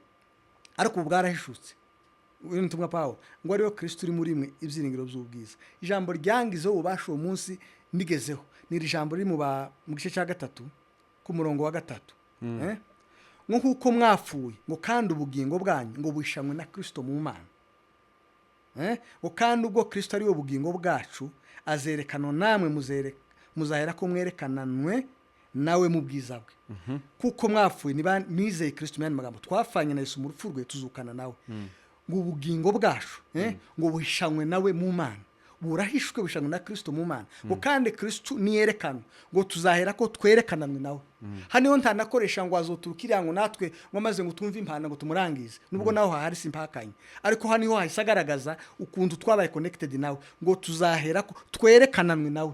ariko ubu bwarahishutse. Uyu ni ubutumwa Pawulo ngo ariwe Kristo uri muri mwe, ibyiringiro by'ubwiza. Ijambo ryangizeho ububasha uwo munsi nigezeho ni iri jambo riri mu gice cya 3 ku murongo wa 3, eh? Ngo kuko mwapfuye, ngo kandi ubugingo bwanyu ngo buhishanwe na Kristo mu Mana, eh? Ngo kandi ubwo Kristo ari we bugingo bwacu azerekanwa, namwe muzahera ko mwerekananwe nawe mu bwiza bwe. Kuko mwapfuye niba mwizeye Kristo, mu yandi magambo twapfanye na Yesu mu rupfu rwe, tuzukana nawe. Ngo ubugingo bwacu, ngo buhishanywe nawe mu Mana, burahishwe, buhishanywe na Kristo mu Mana. Ngo kandi Kristo niyerekanwa, ngo tuzahera ko twerekananwe nawe. Hano niho ntanakoresha ngo azoturuka iriya, ngo natwe ngo maze ngo twumve impanda ngo tumurangize, nubwo naho hahari simpakanye, ariko hano niho hahise agaragaza ukuntu twabaye connected nawe, ngo tuzahera ko twerekananwe nawe.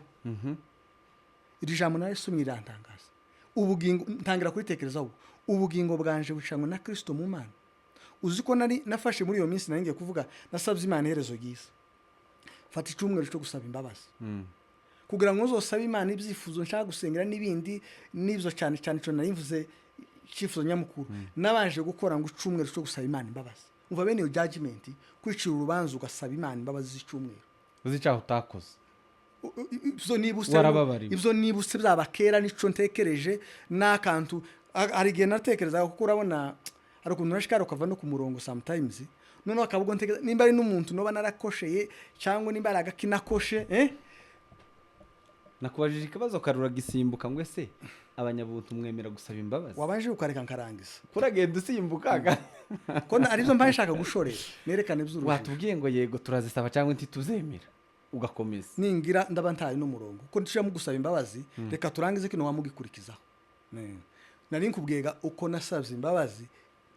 Iri jambo nawe sumye rirantangaza. Ubugingo, ntangira kuritekerezaho, ubugingo bwanje bucanywe na Kristo mu Mana. Uzi ko nari nafashe muri iyo minsi, nari ngiye kuvuga, nasabye Imana iherezo ryiza, fata icyumweru cyo gusaba imbabazi kugira ngo uzosabe Imana ibyifuzo nshaka gusengera n'ibindi n'ibyo, cyane cyane icyo nari mvuze, icyifuzo nyamukuru. Nabanje gukora ngo icyumweru cyo gusaba Imana imbabazi. Umva bene iyo judgment, kwicira urubanza ugasaba Imana imbabazi z'icyumweru. Uzi icyaha utakoze. Ibyo nibutse, Warababariwe. ibyo nibutse byaba kera, nico ntekereje n'akantu. Hari igihe natekerezaga, kuko urabona hari ukuntu urashikara ukava no ku murongo sometimes, noneho akaba ubwo ntekereza nimba ari n'umuntu noba narakosheye cyangwa nimba ari agakinakoshe, eh? Nakubajije ikibazo karura gisimbuka ngo ese abanyabuntu mwemera gusaba imbabazi? Wabanje ukareka nkarangiza. Kuragenda usimbuka. Ko aribyo mba nshaka gushorera nerekane by'urujijo. Watubwiye ngo yego turazisaba cyangwa ntituzemera, ugakomeza. Ningira ndaba ntaye n'umurongo kuko nshiramo gusaba imbabazi. Reka turangize kino wamugikurikizaho. Nari nkubwiga uko nasabye imbabazi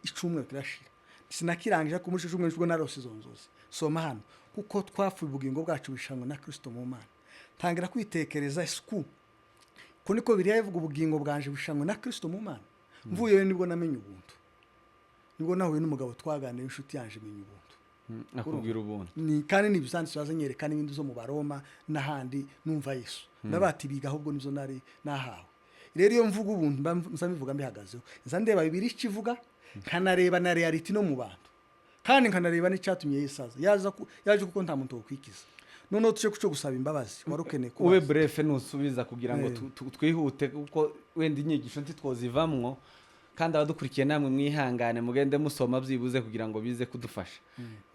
icyumweru kirashira, sinakirangije ko muri icyo cyumweru ubwo narose izo nzozi. Soma hano: kuko twapfuye, ubugingo bwacu bishanwe na Kristo mu Mana. Tangira kwitekereza isuku ko niko biriya bivuga, ubugingo bwanje bushanwe na Kristo mu Mana. Mvuyeyo nibwo namenye ubuntu, nibwo nahuye n'umugabo twaganiriye, inshuti yanje, menya ubuntu. Akubwira ubuntu. Ni kandi ni ibizanditse baza nyereka n'ibindi zo mu Baroma n'ahandi, numva Yesu ndabati biga, ahubwo nizo nari nahawe. Rero iyo mvuga ubuntu mba nza mbivuga mbihagazeho, nza ndeba Bibiliya icyo ivuga, nkanareba na reality no mu bantu, kandi nkanareba n'icyatumye Yesu aza. Yaza yaje kuko nta muntu wokwikiza. Noneho tuje kuco gusaba imbabazi wari ukeneye Ube kubaza. Bref, nusubiza kugira ngo twihute kuko wenda inyigisho ntitwozivamwo, kandi abadukurikiye namwe mwihangane mugende musoma byibuze kugira ngo bize kudufasha.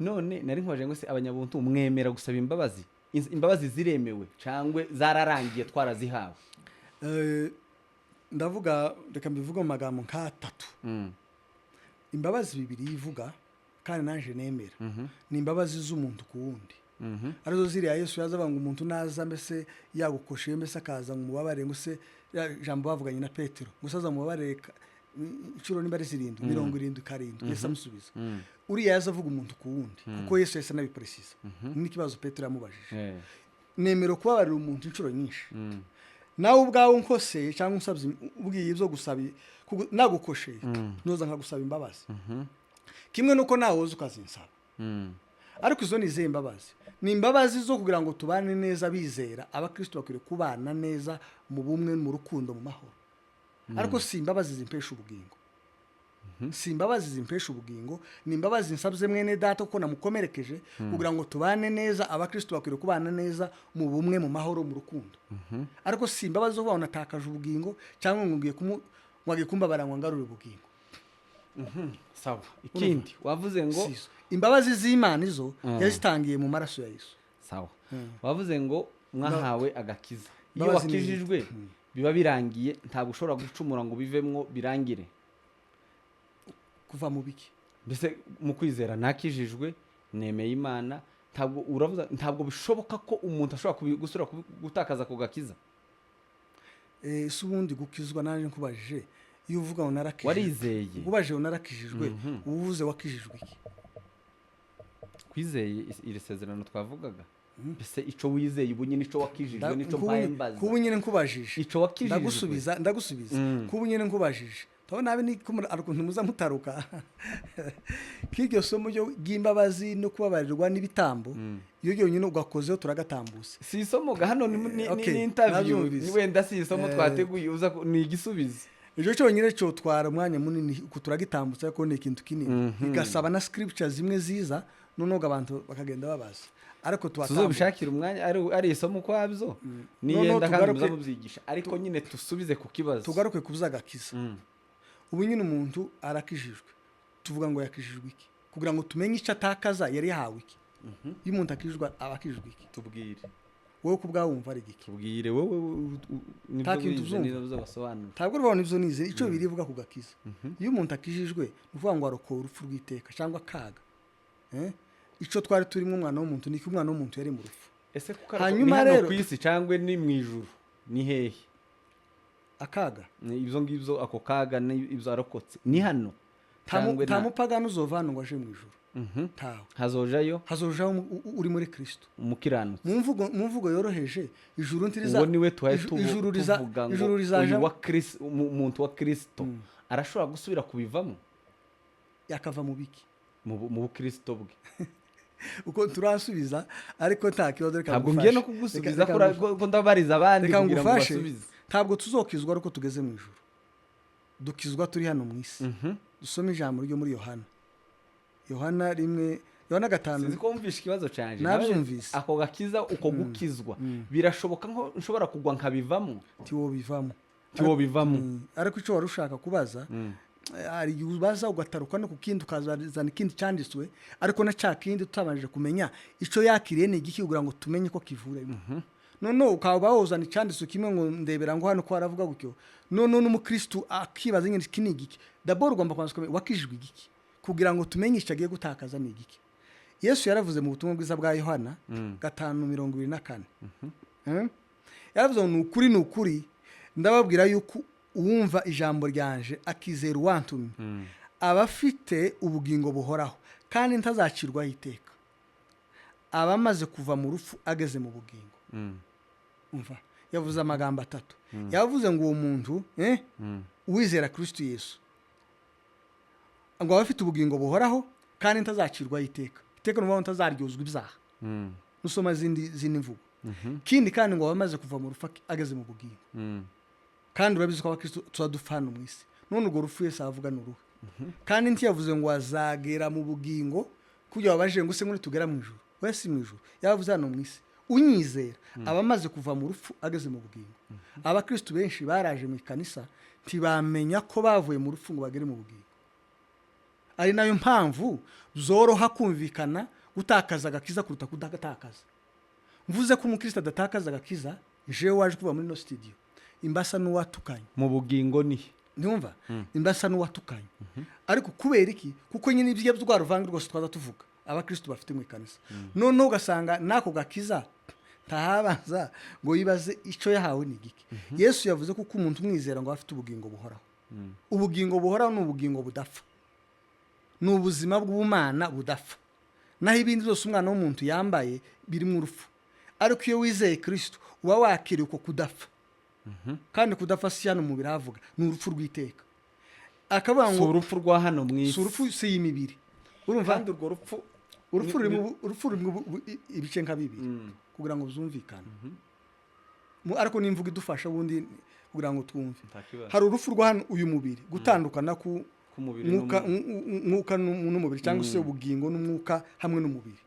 None nari nkoje ngo se abanyabuntu mwemera gusaba imbabazi? Imbabazi ziremewe cyangwa zararangiye twarazihawe? Ndavuga, reka mbivuge mu magambo nk'atatu. Imbabazi Bibiliya ivuga kandi naje nemera ni imbabazi z'umuntu ku wundi, arizo ziriya Yesu yaza avuga ngo umuntu naza mbese yagukosheye, mbese akaza ngo umubabare, ngo se ya jambo bavuganye na Petero, ngo se aza mubabare inshuro nimba ari zirindwi, 77. Yesu amusubiza, uriya yaza avuga umuntu ku wundi, kuko Yesu yahise anabipresiza n'ikibazo Petero yamubajije. Nemera kubabarira umuntu inshuro nyinshi. Nawe ubwawe unkoseye cyangwa unsabye, ubwiye ibyo gusaba, nagukosheye, noza nkagusaba imbabazi kimwe nuko nawe woza ukazinsaba. Ariko izo ni izihe mbabazi? Ni imbabazi zo kugira ngo tubane neza. Bizera abakristo bakwiriye kubana neza mu bumwe, mu rukundo, mu mahoro, ariko si imbabazi zimpesha ubugingo. Si imbabazi zimpesha ubugingo, ni imbabazi nsabye mwene data kuko namukomerekeje, kugira ngo tubane neza. Abakristo bakwiriye kubana neza mu bumwe, mu mahoro, mu rukundo. Ariko si imbabazi zo kuvuga ngo natakaje ubugingo, cyangwa ngo ngiye kumu ngo agiye kumbabara ngo ngarure ubugingo. Sawa, ikindi wavuze ngo Si izo. Imbabazi z'Imana izo yazitangiye mu maraso ya Yesu. Sawa, wavuze ngo mwahawe agakiza. Iyo Imbabazi ni wakijijwe biba birangiye, ntabwo ushobora gucumura ngo bivemwo birangire. Kuva mu biki? Mbese mu kwizera nakijijwe, nemeye Imana, ntabwo uravuza, ntabwo bishoboka ko umuntu ashobora gusubira gutakaza ku gakiza. Ese ubundi gukizwa, naje nkubajije, iyo uvuga ngo narakijijwe, Warizeye. Ubajije ngo narakijijwe, uba uvuze wakijijwe iki? Kwizeye iri sezerano twavugaga. Mbese ico wizeye ubu nyine, ico wakijijwe, nico mpaye mbaza. Kuba nyine nkubajije, Ico wakijijwe. ndagusubiza, ndagusubiza. Kuba nyine nkubajije, ndabona nabi ni ko hari ukuntu muza mutaruka k'iryo somo ry'imbabazi no kubabarirwa n'ibitambo. Iyo ryonyine ugakozeho turagatambutse. Si isomo ga hano, ni Okay, ni interview. Nabyumvise. Ni wenda si isomo twateguye, uza ni igisubizo. Icyo cyonyine cyotwara umwanya munini uku turagitambutsa, ariko ni ikintu kinini, bigasaba na scripture zimwe ziza, noneho abantu bakagenda babaza, ariko tuhatambutse. Tuzobishakira umwanya, ari isomo ukwabyo Noneho niyenda kandi tugaruke muza mubyigisha, ariko nyine tusubize ku kibazo. Tugaruke ku by'agakiza. Ubu nyine umuntu arakijijwe, tuvuga ngo yakijijwe iki? Kugira ngo tumenye icyo atakaza, yari yahawe iki? Iyo umuntu akijijwe, aba akijijwe iki? Tubwire. Wowe ku bwawe wumva ari igiki? Tubwire wowe, nibyo Nta kintu wize, uzumva. nibyo basobanura. Ntabwo urabona ibyo nize, icyo birivuga ku gakiza. Iyo umuntu akijijwe, ni ukuvuga ngo arokowe urupfu rw'iteka cyangwa akaga. Icyo twari turimo, umwana w'umuntu, niko umwana w'umuntu yari mu rupfu. Ese kuko Hanyuma ni hano rero ku isi cyangwa ni mu ijuru, ni hehe? Akaga? Ni ibyo ngibyo, ako kaga, ni ibyo arokotse, ni hano cyangwa Nta mupagani uzova hano ngo aje mu ijuru, ntawe. Hazojayo Hazojaho uri muri Kristo. Umukiranutsi. Mu mvugo yoroheje, ijuru ntiriza Uwo niwe tuhaye ijuru riza tuvuga ngo ijuru rizaja uyu wa umuntu wa Kristo arashobora gusubira kubivamo. Yakava mu biki? Mu bukristo bwe. Uko turasubiza, ariko nta kibazo, reka Ntabwo ngufashe. ngiye no kugusubiza, ko ndabariza abandi Reka kugira ngo ngufashe. basubize. Ntabwo tuzokizwa ariko tugeze mu ijuru, dukizwa turi hano mu isi. Dusome ijambo ryo muri Yohana, Yohana 1, Yohana 5. Sinzi ko wumvishe ikibazo cyanjye. Nabyumvise. Ako gakiza, uko gukizwa, birashoboka ko nshobora kugwa nkabivamo? Ntiwobivamo. Ntiwobivamo. Ariko icyo wari ushaka kubaza, hari igihe ubaza ugataruka no ku kindi, ukazana ikindi cyanditswe, ariko na cya kindi tutabanje kumenya icyo yakiriye ni igiki, kugira ngo tumenye ko kivura. Noneho ukaba wozana icyanditswe kimwe ngo ndebera ngo hano ko haravuga gutyo, noneho n'umukristu akibaza nyine iki ni igiki. D'abord ugomba kubanza ukamenya wakijijwe igiki, kugira ngo tumenye icyo agiye gutakaza ni igiki. Yesu yaravuze mu butumwa bwiza bwa Yohana 5:24. Yaravuze ngo: "Ni ukuri, ni ukuri, ndababwira yuko uwumva ijambo ryanje akizera uwantumye aba afite ubugingo buhoraho, kandi ntazacirwaho iteka, aba amaze kuva mu rupfu ageze mu bugingo." Umva, yavuze amagambo atatu. Yavuze ngo uwo muntu, uwizera Kristo Yesu, ngo aba afite ubugingo buhoraho kandi ntazacirwaho iteka. Iteka ni ukuvuga ngo ntazaryozwa ibyaha, nusoma zindi mvugo. Kindi kandi, ngo aba amaze kuva mu rupfu ageze mu bugingo. Kandi urabizi ko abakristo tuba dupfa hano mu isi. None urwo rupfu Yesu avuga ni uruhe? Kandi ntiyavuze ngo azagera mu bugingo, kugira babajije ngo se ngo nitugera mu ijuru? We si mu ijuru, yavuze hano mu isi. Unyizera aba amaze kuva mu rupfu ageze mu bugingo. Abakristo benshi baraje mu ikanisa, ntibamenya ko bavuye mu rupfu ngo bagere mu bugingo, ari nayo mpamvu zoroha kumvikana gutakaza agakiza kuruta kudagatakaza. Mvuze ko umukristo adatakaza agakiza, jewe waje kuva muri ino studio imbasa n'uwatukanye. Mu bugingo ni he? Ntiwumva, imbasa n'uwatukanye. Ariko kubera iki? Kuko nyine ibyo rwa ruvange rwose twaza tuvuga abakristo bafite mu ikanisa, noneho ugasanga n'ako gakiza ntahabanza ngo yibaze icyo yahawe ni igiki. Yesu yavuze ko umuntu umwizera ngo aba afite ubugingo buhoraho. Ubugingo buhoraho ni ubugingo budapfa, ni ubuzima bw'ubumana budapfa. Naho ibindi byose umwana w'umuntu yambaye birimo urupfu. Ariko iyo wizeye Kirisito, uba wakiriye uko kudapfa. Kandi kudapfa si hano umubiri havuga, ni urupfu rw'iteka. Akavuga Si ngo urupfu rwa hano mu isi. Si urupfu, si iyi mibiri, urumva? Kandi urwo rupfu Urupfu rurimo ibice nka bibiri, kugira ngo byumvikane. Ariko n'imvugo idufasha ubundi kugira ngo twumve. Nta kibazo. Hari urupfu rwa hano, uyu mubiri, gutandukana ku K'umubiri mwuka n'umwuka. Mwuka n'umubiri cyangwa se ubugingo n'umwuka hamwe n'umubiri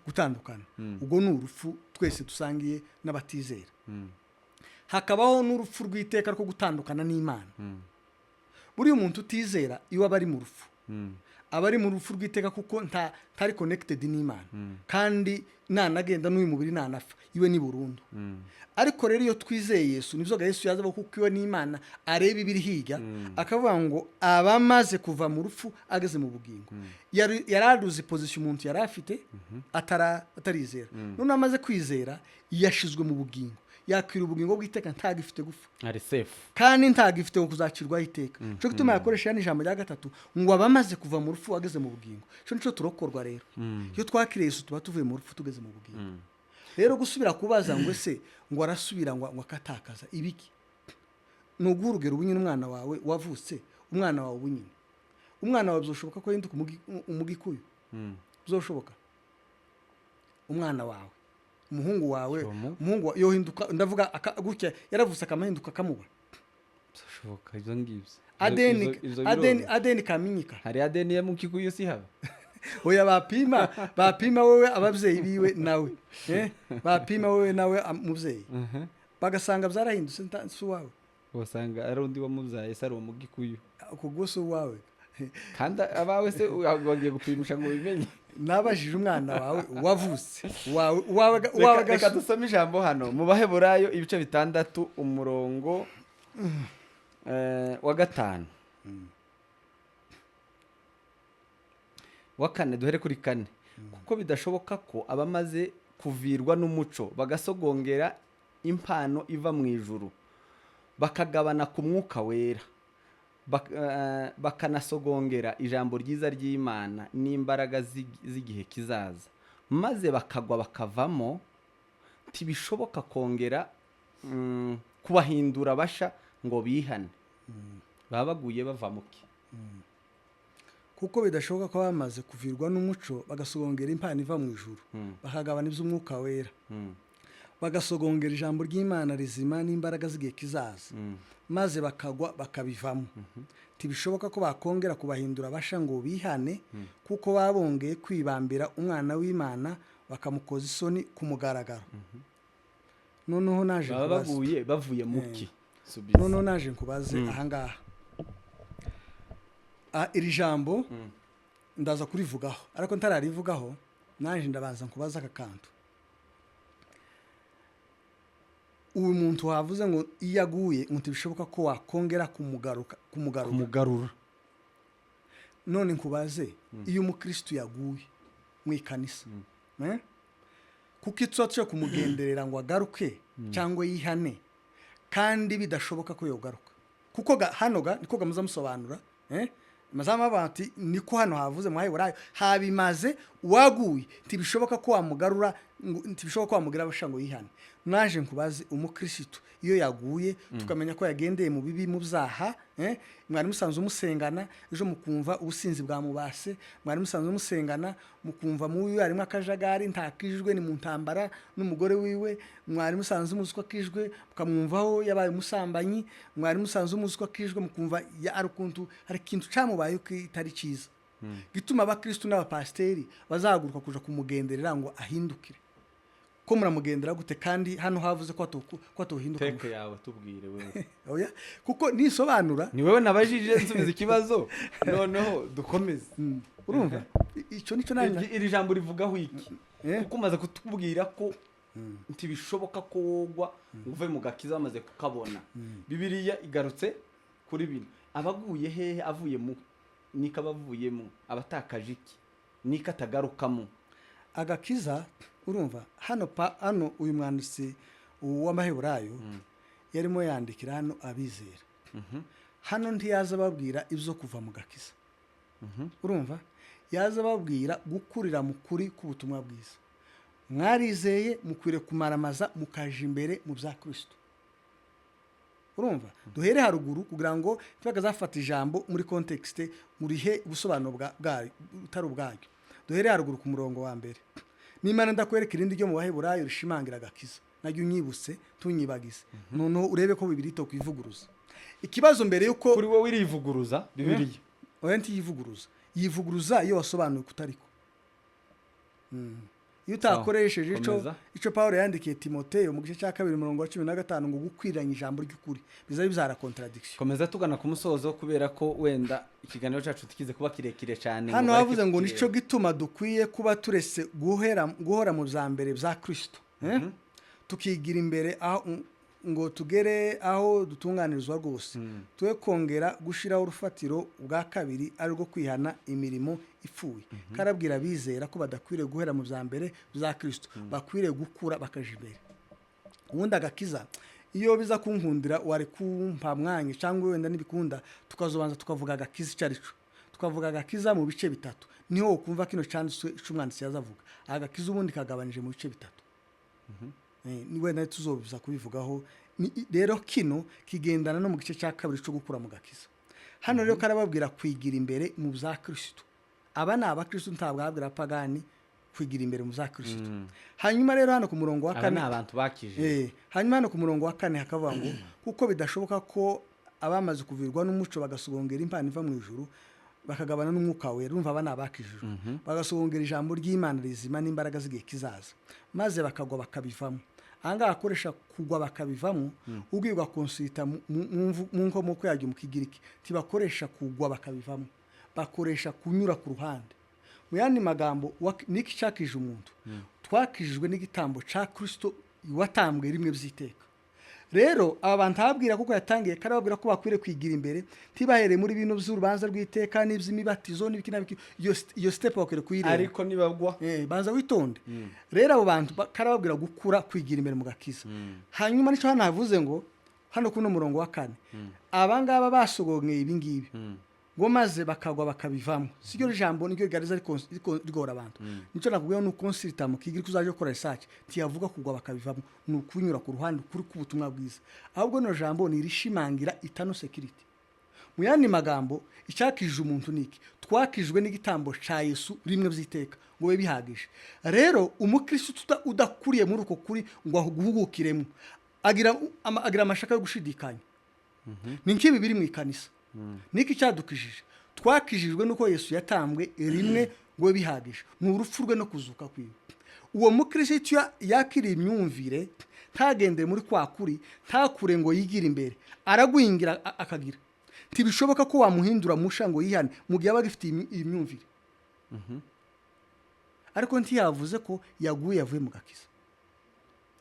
gutandukana. Ubwo ni urupfu twese dusangiye n'abatizera. Hakabaho n'urupfu rw'iteka rwo gutandukana n'Imana. Buriya umuntu utizera iyo aba ari mu rupfu, aba ari mu rupfu rw'iteka, kuko ntari connected n'Imana, kandi nanagenda n'uyu mubiri, nanapfa, iwe ni burundu. Ariko rero iyo twizeye Yesu, nibyo ga Yesu yaza, kuko iwe n'Imana areba ibiri hirya, akavuga ngo abamaze kuva mu rupfu ageze mu bugingo. Yari aruzi position umuntu yari afite atarizera. None amaze kwizera, yashizwe mu bugingo, yakwira ubugingo bw'iteka, ntagifite gupfa. Ari safe. Kandi ntagifite kuzacirwaho iteka. Cyo gituma yakoresha ya ijambo rya gatatu ngo abamaze kuva mu rupfu ageze mu bugingo. Cyo nico turokorwa rero. Iyo twakiriye Yesu, tuba tuvuye mu rupfu tugeze mu bugingo. Rero gusubira kubaza ngo ese ngo arasubira ngo akatakaza ibiki, ni uguha urugero ubu nyine umwana wawe wavutse, umwana wawe ubu nyine, umwana wawe bizoshoboka ko yahinduka umugikuyu? Bizoshoboka? Umwana wawe, umuhungu wawe, Shomu. umuhungu yohinduka, ndavuga gutya yaravutse akamahinduka akamuba? Bizashoboka ibyo ngibyo? Adeni Izo adeni biroroha. Adeni kaminyika. Hari ADN ya mukikuyu si haba? Oya, bapima wowe ababyeyi biwe nawe, bapima wowe nawe mubyeyi, bagasanga byarahindutse, si uwawe. Wasanga ari undi wamubyaye, se ari uwo mugikuyu. Uko gusa uwawe. Kandi abawe se wagiye gupimisha ngo ubimenye? Nabajije umwana wawe wavutse, wawe uwawe uwawe. Reka dusome ijambo hano mu Baheburayo ibice 6, umurongo wa 5, wa 4, duhere kuri 4. Kuko bidashoboka ko abamaze kuvirwa n'umuco, bagasogongera impano iva mu ijuru, bakagabana ku Mwuka Wera, bakanasogongera ijambo ryiza ry'Imana n'imbaraga z'igihe kizaza, maze bakagwa bakavamo, ntibishoboka kongera kubahindura basha ngo bihane. Baba baguye bava muki? Kuko bidashoboka ko bamaze kuvirwa n'umuco, bagasogongera impano iva mu ijuru, bakagabana iby'Umwuka Wera, bagasogongera ijambo ry'Imana rizima n'imbaraga z'igihe kizaza, maze bakagwa bakabivamo, ntibishoboka ko bakongera kubahindura basha ngo bihane, kuko babongeye kwibambira Umwana w'Imana, bakamukoza isoni ku mugaragaro. Noneho naje Baba kubaza. baguye bavuye muki? Subiza. Noneho naje nkubaze ahangaha. Iri jambo ndaza kurivugaho, ariko ntararivugaho naje ndabanza nkubaza aka kantu. Uyu muntu wavuze ngo iyo aguye, ngo ntibishoboka ko wakongera kumugaruka, kumugarura. Kumugarura. None nkubaze, iyo umukristu yaguye mu ikanisa, eh? Kuko icyo cyo kumugenderera ngo agaruke cyangwa yihane, kandi bidashoboka ko yogaruka, kuko hano ga niko gamuza musobanura, eh? Mazamu bati niko hano havuze mu Baheburayo habimaze waguye, ntibishoboka ko wamugarura, ntibishoboka ko wamugira abasha ngo yihane. Naje nkubaze, umukristo iyo yaguye, tukamenya ko yagendeye mu bibi, mu byaha, eh? Mwari musanzwe musengana, ejo mukumva ubusinzi bwamubase. Mwari musanzwe musengana, mukumva mu wiwe harimo akajagari, ntakijwe, ni mu ntambara n'umugore wiwe. Mwari musanzwe muzi ko akijwe, mukamwumvaho yabaye umusambanyi. Mwari musanzwe muzi ko akijwe, mukumva ari ukuntu hari ikintu cyamubayeho kitari cyiza, gituma abakristo n'abapasiteri bazahaguruka kuja kumugenderera ngo ahindukire. Ko muramugendera gute kandi hano havuze ko atuhinduka? Teke yawe, tubwire wewe. Oya, kuko nisobanura. Ni wowe nabajije, nsubiza ikibazo, noneho dukomeze. Urumva, icyo nicyo nanjye. Iri jambo rivugaho iki? Eh? Kuko umaze kutubwira ko ntibishoboka ko wogwa ngo uve mu gakiza wamaze kukabona. Bibiliya igarutse kuri bino: abaguye hehe? Avuye mu niko aba avuyemo, abatakaje iki? Niko atagarukamo? Agakiza, urumva hano pa hano uyu mwanditsi w'Amaheburayo yarimo yandikira hano abizera. Hano ntiyaza ababwira ibyo kuva mu gakiza. Urumva, yaza ababwira gukurira mu kuri k'ubutumwa bwiza. Mwarizeye, mukwiriye kumaramaza mukaja imbere mu bya Kirisito. Urumva, duhere haruguru kugira ngo ntibakazafata ijambo muri contexte murihe ubusobanuro bwayo butari ubwaryo. Duhere haruguru ku murongo wa 1. Nimara ndakwereka irindi ryo mu Baheburayo rishimangira agakiza, naryo unyibutse, tunyibagize, noneho urebe ko bibiri to kwivuguruza. Ikibazo mbere yuko Kuri wowe irivuguruza Bibiliya? Oya, ntiyivuguruza. Yivuguruza iyo wasobanuye kutariko. Iyo utakoresheje ico Komeza. ico Paul yandikiye Timoteyo mu gice cya 2, umurongo wa 15, ngo gukwiranya ijambo ry'ukuri, biza bibyara contradiction. Komeza, tugana ku musozo, kubera ko wenda ikiganiro cyacu tukize kuba kirekire cyane ngo Hano bareke havuze ngo kukireba. nico gituma dukwiye kuba turetse guhera guhora mu bya mbere bya Kristo, eh? Tukigira imbere aho ngo tugere aho dutunganirizwa rwose, twe kongera gushiraho urufatiro bwa kabiri, ari rwo kwihana imirimo ipfuye. Karabwira abizera ko badakwiriye guhera mu bya mbere bya Kristo, bakwiriye gukura bakaja imbere. Ubundi agakiza, iyo biza kunkundira wari kumpa mwanya, cyangwa wenda nibikunda tukazobanza tukavuga agakiza icyo ari cyo, tukavuga agakiza mu bice bitatu, niho ukumva kino cyanditswe icyo umwanditsi yazavuga. Agakiza ubundi kagabanije mu bice bitatu. Ni wenda tuzobiza kubivugaho. Rero kino kigendana no mu gice cya kabiri cyo gukura mu gakiza. Hano rero karababwira kwigira imbere mu bya Kristo. Aba ni abakristo, ntabwo ababwira abapagani kwigira imbere mu bya Kristo. Hanyuma rero hano ku murongo wa Aba kane ni abantu bakije. Hanyuma hano ku murongo wa kane hakavuga ngo kuko bidashoboka ko abamaze kuvirwa n'umuco, bagasogongera impano iva mu ijuru, bakagabana n'umwuka wera. Urumva, aba ni abakijijwe, bagasogongera ijambo ry'Imana rizima n'imbaraga z'igihe kizaza, maze bakagwa bakabivamo. Ahangaha akoresha kugwa bakabivamo, ubwirwa consulta mu nkomoko yaryo mu Kigiriki, ntibakoresha kugwa bakabivamo, bakoresha kunyura ku ruhande. Mu yandi magambo, niki cyakije umuntu? Twakijijwe n'igitambo cya Kristo watambwe rimwe by'iteka. Rero aba bantu ababwira, kuko yatangiye karababwira ko bakwiriye kwigira imbere, ntibahereye muri bino by'urubanza rw'iteka n'iby'imibatizo n'ibiki n'ibiki. Iyo step bakwiriye kuyirenga. Ariko nibagwa Banza witonde. Rero abo bantu karababwira gukura, kwigira imbere mu gakiza. Hanyuma nicyo hano havuze ngo hano kuno murongo wa kane, aba ngaba basogongeye ibi ngibi, ngo maze bakagwa bakabivamo. Siryo jambo niryo rigariza rigora abantu. Nicyo nakubwiye, ni uconsulta mu Kigiriki, uzaje gukora research, ntiyavuga kugwa bakabivamo, ni ukunyura ku ruhande kuri k'ubutumwa bwiza. Ahubwo rino jambo ni irishimangira eternal security. Mu yandi magambo, icyakijije umuntu ni iki? Twakijwe n'igitambo cya Yesu rimwe by'iteka, ngo bibe bihagije. Rero umukristo udakuriye muri uko kuri ngo aguhugukiremo, agira amashaka yo gushidikanya. Ni nk'ibi biri mu ikanisa. Niki cyadukijije? Twakijijwe nuko Yesu yatambwe rimwe ngo bibe bihagije, ni urupfu rwe no kuzuka kwiwe. Uwo mukristo yakiriye imyumvire, ntagendere muri kwa kuri, ntakure ngo yigire imbere, aragwingira, akagira ntibishoboka ko wamuhindura musha ngo yihane mu gihe aba agifite iyi myumvire. Ariko ntiyavuze ko yaguye, yavuye mu gakiza.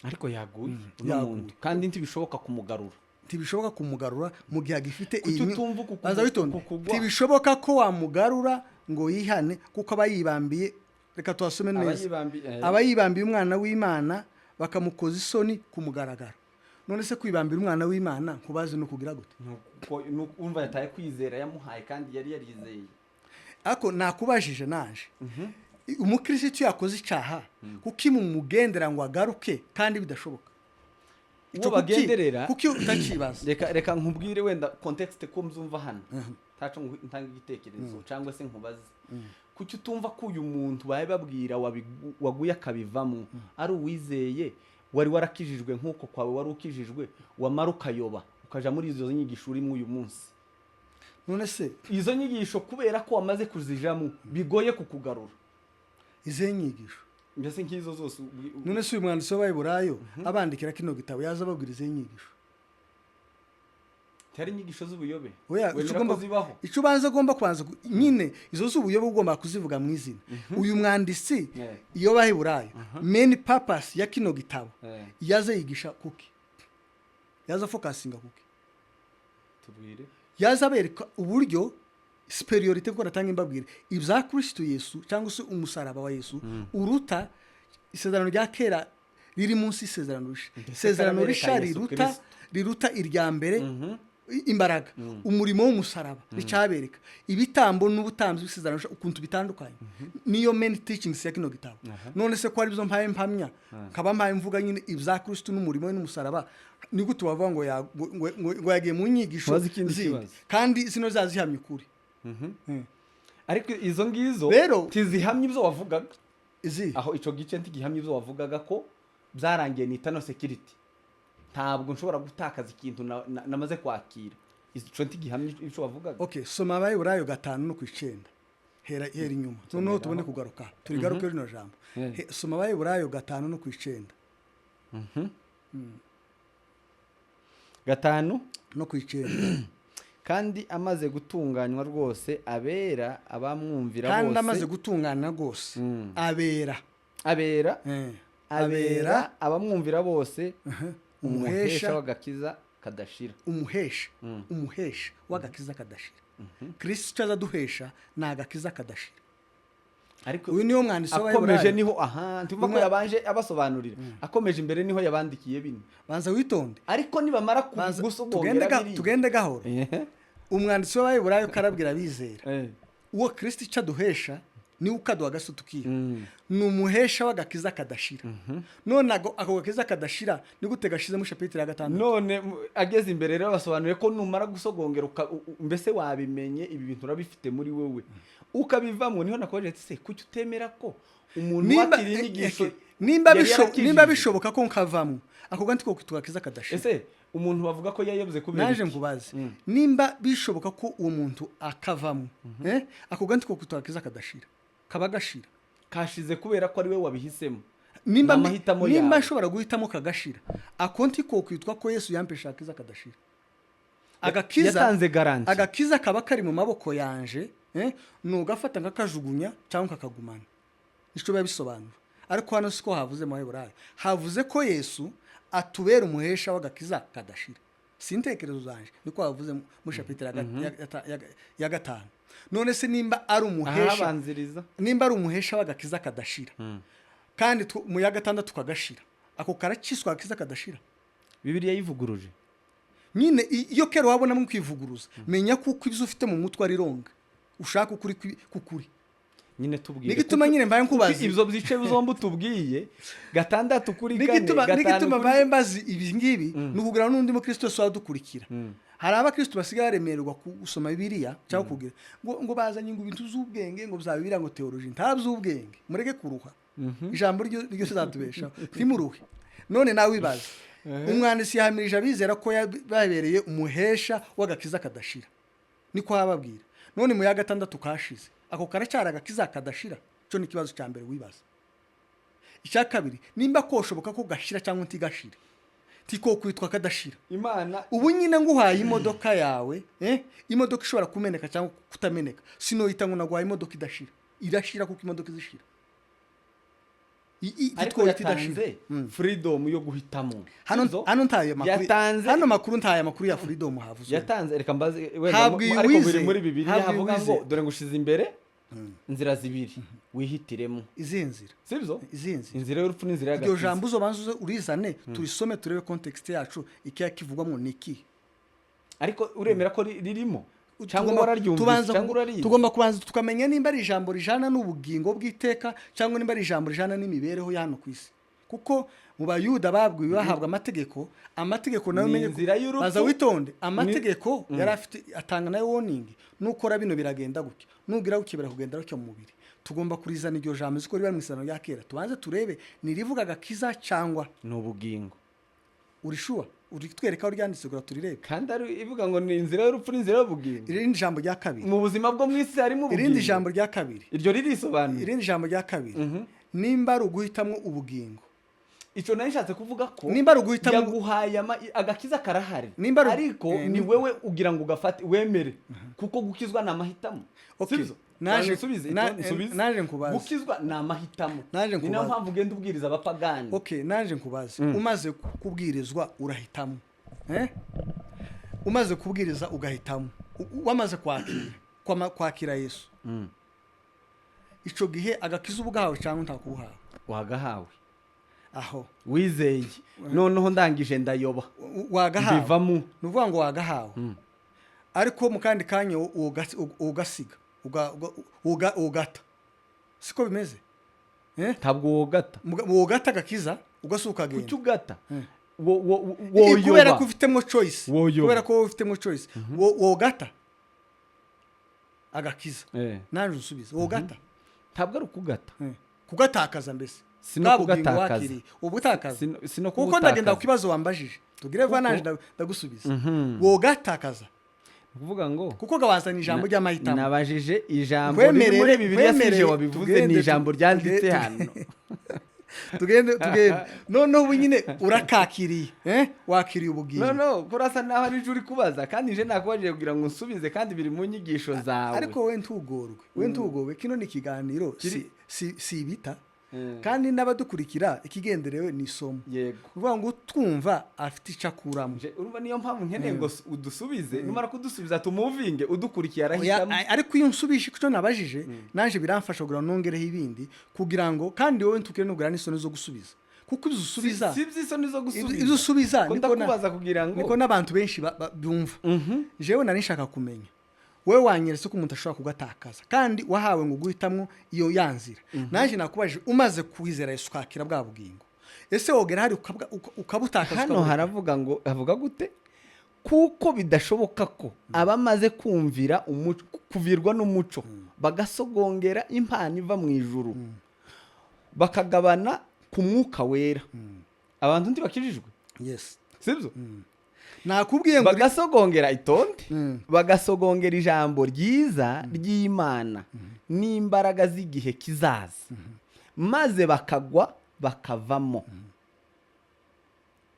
Ariko yaguye uno Yaguye. muntu, kandi ntibishoboka kumugarura. Ntibishoboka kumugarura mu gihe agifite Kuki iyi utumva Banza witonde. uku kugwa? Ntibishoboka ko wamugarura ngo yihane, kuko aba yibambiye. Reka tuhasome neza. Abayibambi Aba yibambiye umwana w'Imana, bakamukoza isoni ku mugaragaro. None se kwibambira umwana w'Imana nkubazi ni ukugira gute? Urumva yataye kwizera yamuhaye kandi yari yarizeye. Ariko nakubajije naje, umukirisitu yakoze icyaha, kuki mumugendera ngo agaruke kandi bidashoboka? Uwo Ico bagenderera kuki utakibaza? Reka nkubwire wenda context ko mzumva hano, ntaco ntanga igitekerezo cyangwa se nkubaze. Kuki utumva ko uyu muntu baye babwira waguye akabivamo ari uwizeye, wari warakijijwe nk'uko kwawe wari ukijijwe, wamara ukayoba, ukaja muri izo nyigisho urimo uyu munsi? None se Izo nyigisho, kubera ko wamaze kuzijamo, bigoye kukugarura. Izihe nyigisho? Mbese nk'izo zose None se uyu mwanditsi w'Abaheburayo abandikira kino gitabo, yaza ababwira izihe nyigisho? Hari inyigisho z'ubuyobe. Oya, icyo Wemera ko zibaho? Icyo ubanza ugomba kubanza nyine izo z'ubuyobe ugomba kuzivuga mu izina. Uyu mwanditsi iyo Baheburayo, main purpose ya kino gitabo, yaza yigisha kuki? Yaza focusinga kuki? Tubwire. Yaza abereka uburyo supériorité, kuko natanga imbabwire ibya Kristo Yesu cyangwa se umusaraba wa Yesu uruta isezerano rya kera, riri munsi y'isezerano risha. Mbese Isezerano karabereka risha Yesu riruta Kristo. riruta irya mbere imbaraga, umurimo w'umusaraba nicyabereka, ibitambo n'ubutambyi bw'isezerano risha ukuntu bitandukanye. Niyo main teachings ya kino gitabo. None se ko ari byo mpaye mpamya, nkaba mpaye mvuga nyine ibya Kristo n'umurimo we n'umusaraba, ni gute wavuga ngo ngo yagiye mu nyigisho Ntubaze ikindi zindi kibazo. kandi zino zazihamya ukuri? Ariko izo ngizo Rero ntizihamya ibyo wavugaga. Izi Aho ico gice ntigihamya ibyo wavugaga ko byarangiye, ni eternal security. Ntabwo nshobora gutakaza ikintu namaze kwakira. Ico ntigihamya ico wavugaga. Okay, soma Abaheburayo 5 no ku 9. Hera inyuma, noneho tubone kugaruka, turigaruke rino jambo. Soma Abaheburayo 5 no ku 9. 5 No ku 9. Kandi amaze gutunganywa rwose, abera abamwumvira Kandi bose. amaze gutungana rwose, abera Abera abera abera abamwumvira bose umuhesha umuhesha w'agakiza kadashira. Umuhesha w'agakiza kadashira. Kristo icyo azaduhesha ni agakiza kadashira. Ariko Uyu niwo mwanditsi akomeje w'Abaheburayo. niho aha ntivuga ko yabanje abasobanurira, akomeje imbere niho yabandikiye bino. Banza witonde. Ariko nibamara Banza gusogongera biriya. Tugende gahoro. Umwanditsi w'Abaheburayo karabwira abizera, uwo Kristo icyo aduhesha niwe ukaduha agasutu tukiha, ni umuhesha w'agakiza kadashira. None ako gakiza kadashira ni gute gashize muri chapitre ya 6? None ageze imbere rero basobanuye ko numara gusogongera mbese wabimenye, ibi bintu urabifite muri wowe, ukabivamo. Niho nakomeje ati: se kuki utemera ko umuntu wakiriye inyigisho Nimba yari nimba yarakijijwe? bishoboka ko nkavamo, ako gandi ko tugakiza kadashira. Ese umuntu bavuga ko yayoboze kubera Naje iki? nkubaze, nimba bishoboka ko uwo muntu akavamo, ako gandi ko tugakiza kadashira kaba gashira? Kashize kubera ko ari we wabihisemo. Nimba Ni amahitamo nimba yawe. nshobora guhitamo kagashira, ako ntiko kwitwa ko Yesu yampesha agakiza kadashira. Agakiza Yatanze garantie. Agakiza kaba kari mu maboko yanje, nugafata nkakajugunya cyangwa kakagumana, nicyo biba bisobanura. Ariko hano siko havuze. Mu Baheburayo havuze ko Yesu atubera umuhesha w'agakiza kadashira. Si intekerezo zanje, niko havuze muri chapitre ya 5. None se nimba ari umuhesha Ahabanziriza. nimba ari umuhesha w'agakiza kadashira, kandi mu ya 6 kagashira, ako karakiswa agakiza kadashira? Bibiliya yivuguruje. Nyine iyo kera wabonamo kwivuguruza, menya kuko ibyo ufite mu mutwe ari wrong, ushaka ukuri kukuri. Nyine tubwire. Nigituma nyine mbaye nkubaza. Kuko ibyo bice zombi utubwiye, 6 kuri 4, Nigituma 5 nigituma kuri mbaye mbazi ibi ngibi, ni ukugira ngo n'undi mukristo wese wadukurikira. Hari abakristo basigaye baremererwa gusoma Bibiliya cyangwa kugira ngo bazanye ngo ibintu z'ubwenge, ngo bya Bibiliya, ngo théologie. Nta by'ubwenge, mureke kuruha. Ijambo ryo rizatubeshaho, ntimuruhe. None nawe wibaze, umwanditsi yahamirije abizera ko yababereye umuhesha w'agakiza kadashira, niko hababwira. None mu ya 6 kashize, ako karacyari agakiza kadashira? Cyo ni ikibazo cya mbere wibaza. Icya kabiri, nimba koshoboka ko gashira cyangwa ntigashire, tiko kwitwa kadashira. Imana Ubu nyine nguhaye imodoka yawe, imodoka ishobora kumeneka cyangwa kutameneka, sinoyita ngo naguhaye imodoka idashira. Irashira kuko imodoka izishira. Ariko Twoyita idashira. yatanze freedom yo guhitamo. Hano Sibyo? Hano ntaye makuru. Yatanze Hano makuru ntaye amakuru ya freedom havuze. Yatanze, reka mbaze wenda Habwa ariko biri uwize. muri Bibiliya Habwa havuga ngo uwize. dore ngushize imbere inzira zibiri, wihitiremo. Izihe nzira? Sibyo? Izihe nzira? Inzira y'urupfu n'inzira Iryo y'agakiza. jambo uzobanza uze urizane, turisome, turebe context yacu, ikiya kivugwamo ni iki. Ariko uremera ko ririmo cyangwa wararyumvise cyangwa urarizi? Tugomba kubanza tukamenya nimba ari ijambo rijana n'ubugingo bw'iteka cyangwa nimba ari ijambo rijana n'imibereho ya hano ku isi, kuko mu Bayuda babwiwe, bahabwa amategeko. Amategeko nayo Ni umenye inzira y'urupfu. Baza witonde, amategeko yari afite, atanga nayo warning: nukora bino biragenda gutya, nugira gutya birakugenda gutya mu mubiri. Tugomba kurizana iryo jambo ziko riba mu Isezerano rya Kera, tubanze turebe nirivuga agakiza cyangwa Ni ubugingo. Uri sure? Uri twereka aho ryanditse kugira turirebe? Kandi ari ivuga ngo ni inzira y'urupfu n'inzira y'ubugingo. Irindi jambo rya kabiri. Mu buzima bwo mu isi harimo ubugingo. Irindi jambo rya kabiri. Iryo ririsobanuye. Irindi jambo rya kabiri, nimba ari uguhitamo ubugingo, Icyo nari nshatse kuvuga ko Nimba ari uguhitamo yaguhaye agakiza karahari, Nimba ari ariko ni wewe ugira ngo ugafate wemere, kuko gukizwa ni amahitamo. Okay. Sibyo? Nsubize, nsubize. Naje nkubaze. Gukizwa ni amahitamo. Naje Ni nayo nkubaze. mpamvu ugenda ubwiriza abapagani. Okay, naje nkubaze, umaze kubwirizwa urahitamo, eh? Umaze kubwiriza ugahitamo, wamaze kwakira kwakira Yesu, ico gihe agakiza uba ugahawe cyangwa ntakubuhawe? Wagahawe. Aho Wizeye, noneho ndangije ndayoba. Wagahawe. Mbivamo. Ni ukuvuga ngo wagahawe, ariko mu kandi kanya ugasiga, ugata, siko bimeze, eh? Ntabwo wogata. Wogata agakiza, ugasuka Kuki ukagenda. ugata? Kubera Woyoba. ko ufitemo choice. Woyoba. Kubera ko wowe ufitemo choice, wogata agakiza. Naje usubize, wogata? Ntabwo ari ukugata. Kugatakaza mbese. Si no Bwa bugingo kugatakaza. wakiriye ubutakaza. Si no Kuko ndagenda kubutakaza. ku kibazo wambajije, tugire vuba, naje ndagusubiza. Wogatakaza. Ukuvuga ngo Kuko gabazana ijambo ry'amahitamo. Nabajije ijambo riri muri Nkwemerere, Bibiliya, sije nkwemerere, wabivuze, ni tugende, ijambo ryanditse hano. Tugende, tugende. Noneho ubu nyine urakakiriye, eh? Wakiriye ubugingo. No, kurasa naho ari uri kubaza, kandi nje nakubajije kugira ngo unsubize, kandi biri mu nyigisho zawe. Ariko we ntugorwe, we ntugorwe. Kino ni ikiganiro, si ibita. Kandi n'abadukurikira, ikigenderewe ni isomo. Kuvuga ngo twumva afite icyo akuramo. Urumva niyo mpamvu nkeneye ngo udusubize. Numara kudusubiza, tumuvinge, udukurikiye Oya, arahitamo. Ariko iyo unsubije icyo nabajije, naje biramfasha kugira ngo nongereho ibindi, kugira ngo kandi wowe ntukire nugura n'isoni zo gusubiza, kuko ibyo usubiza Si iby'isoni zo gusubiza. Ibyo usubiza Ko ndakubaza kugira ngo niko n'abantu benshi bumva. Jewe nari nshaka kumenya, wowe wanyeretse ko umuntu ashobora kugatakaza, kandi wahawe ngo guhitamwo iyo ya nzira. Nanjye nakubajije, umaze kwizera Yesu ukakira bwa bugingo, ese wogera hari ukabutakaza, Hano ukabureka? Haravuga ngo, havuga gute? Kuko bidashoboka ko abamaze kumvira umuco, kuvirwa n'umuco, bagasogongera impano iva mu ijuru, bakagabana ku Mwuka Wera. Abantu ntibakijijwe? Yes. Sibyo? Nakubwiye ngo Bagasogongera, itonde, bagasogongera ijambo ryiza ry'Imana n'imbaraga z'igihe kizaza, maze bakagwa bakavamo,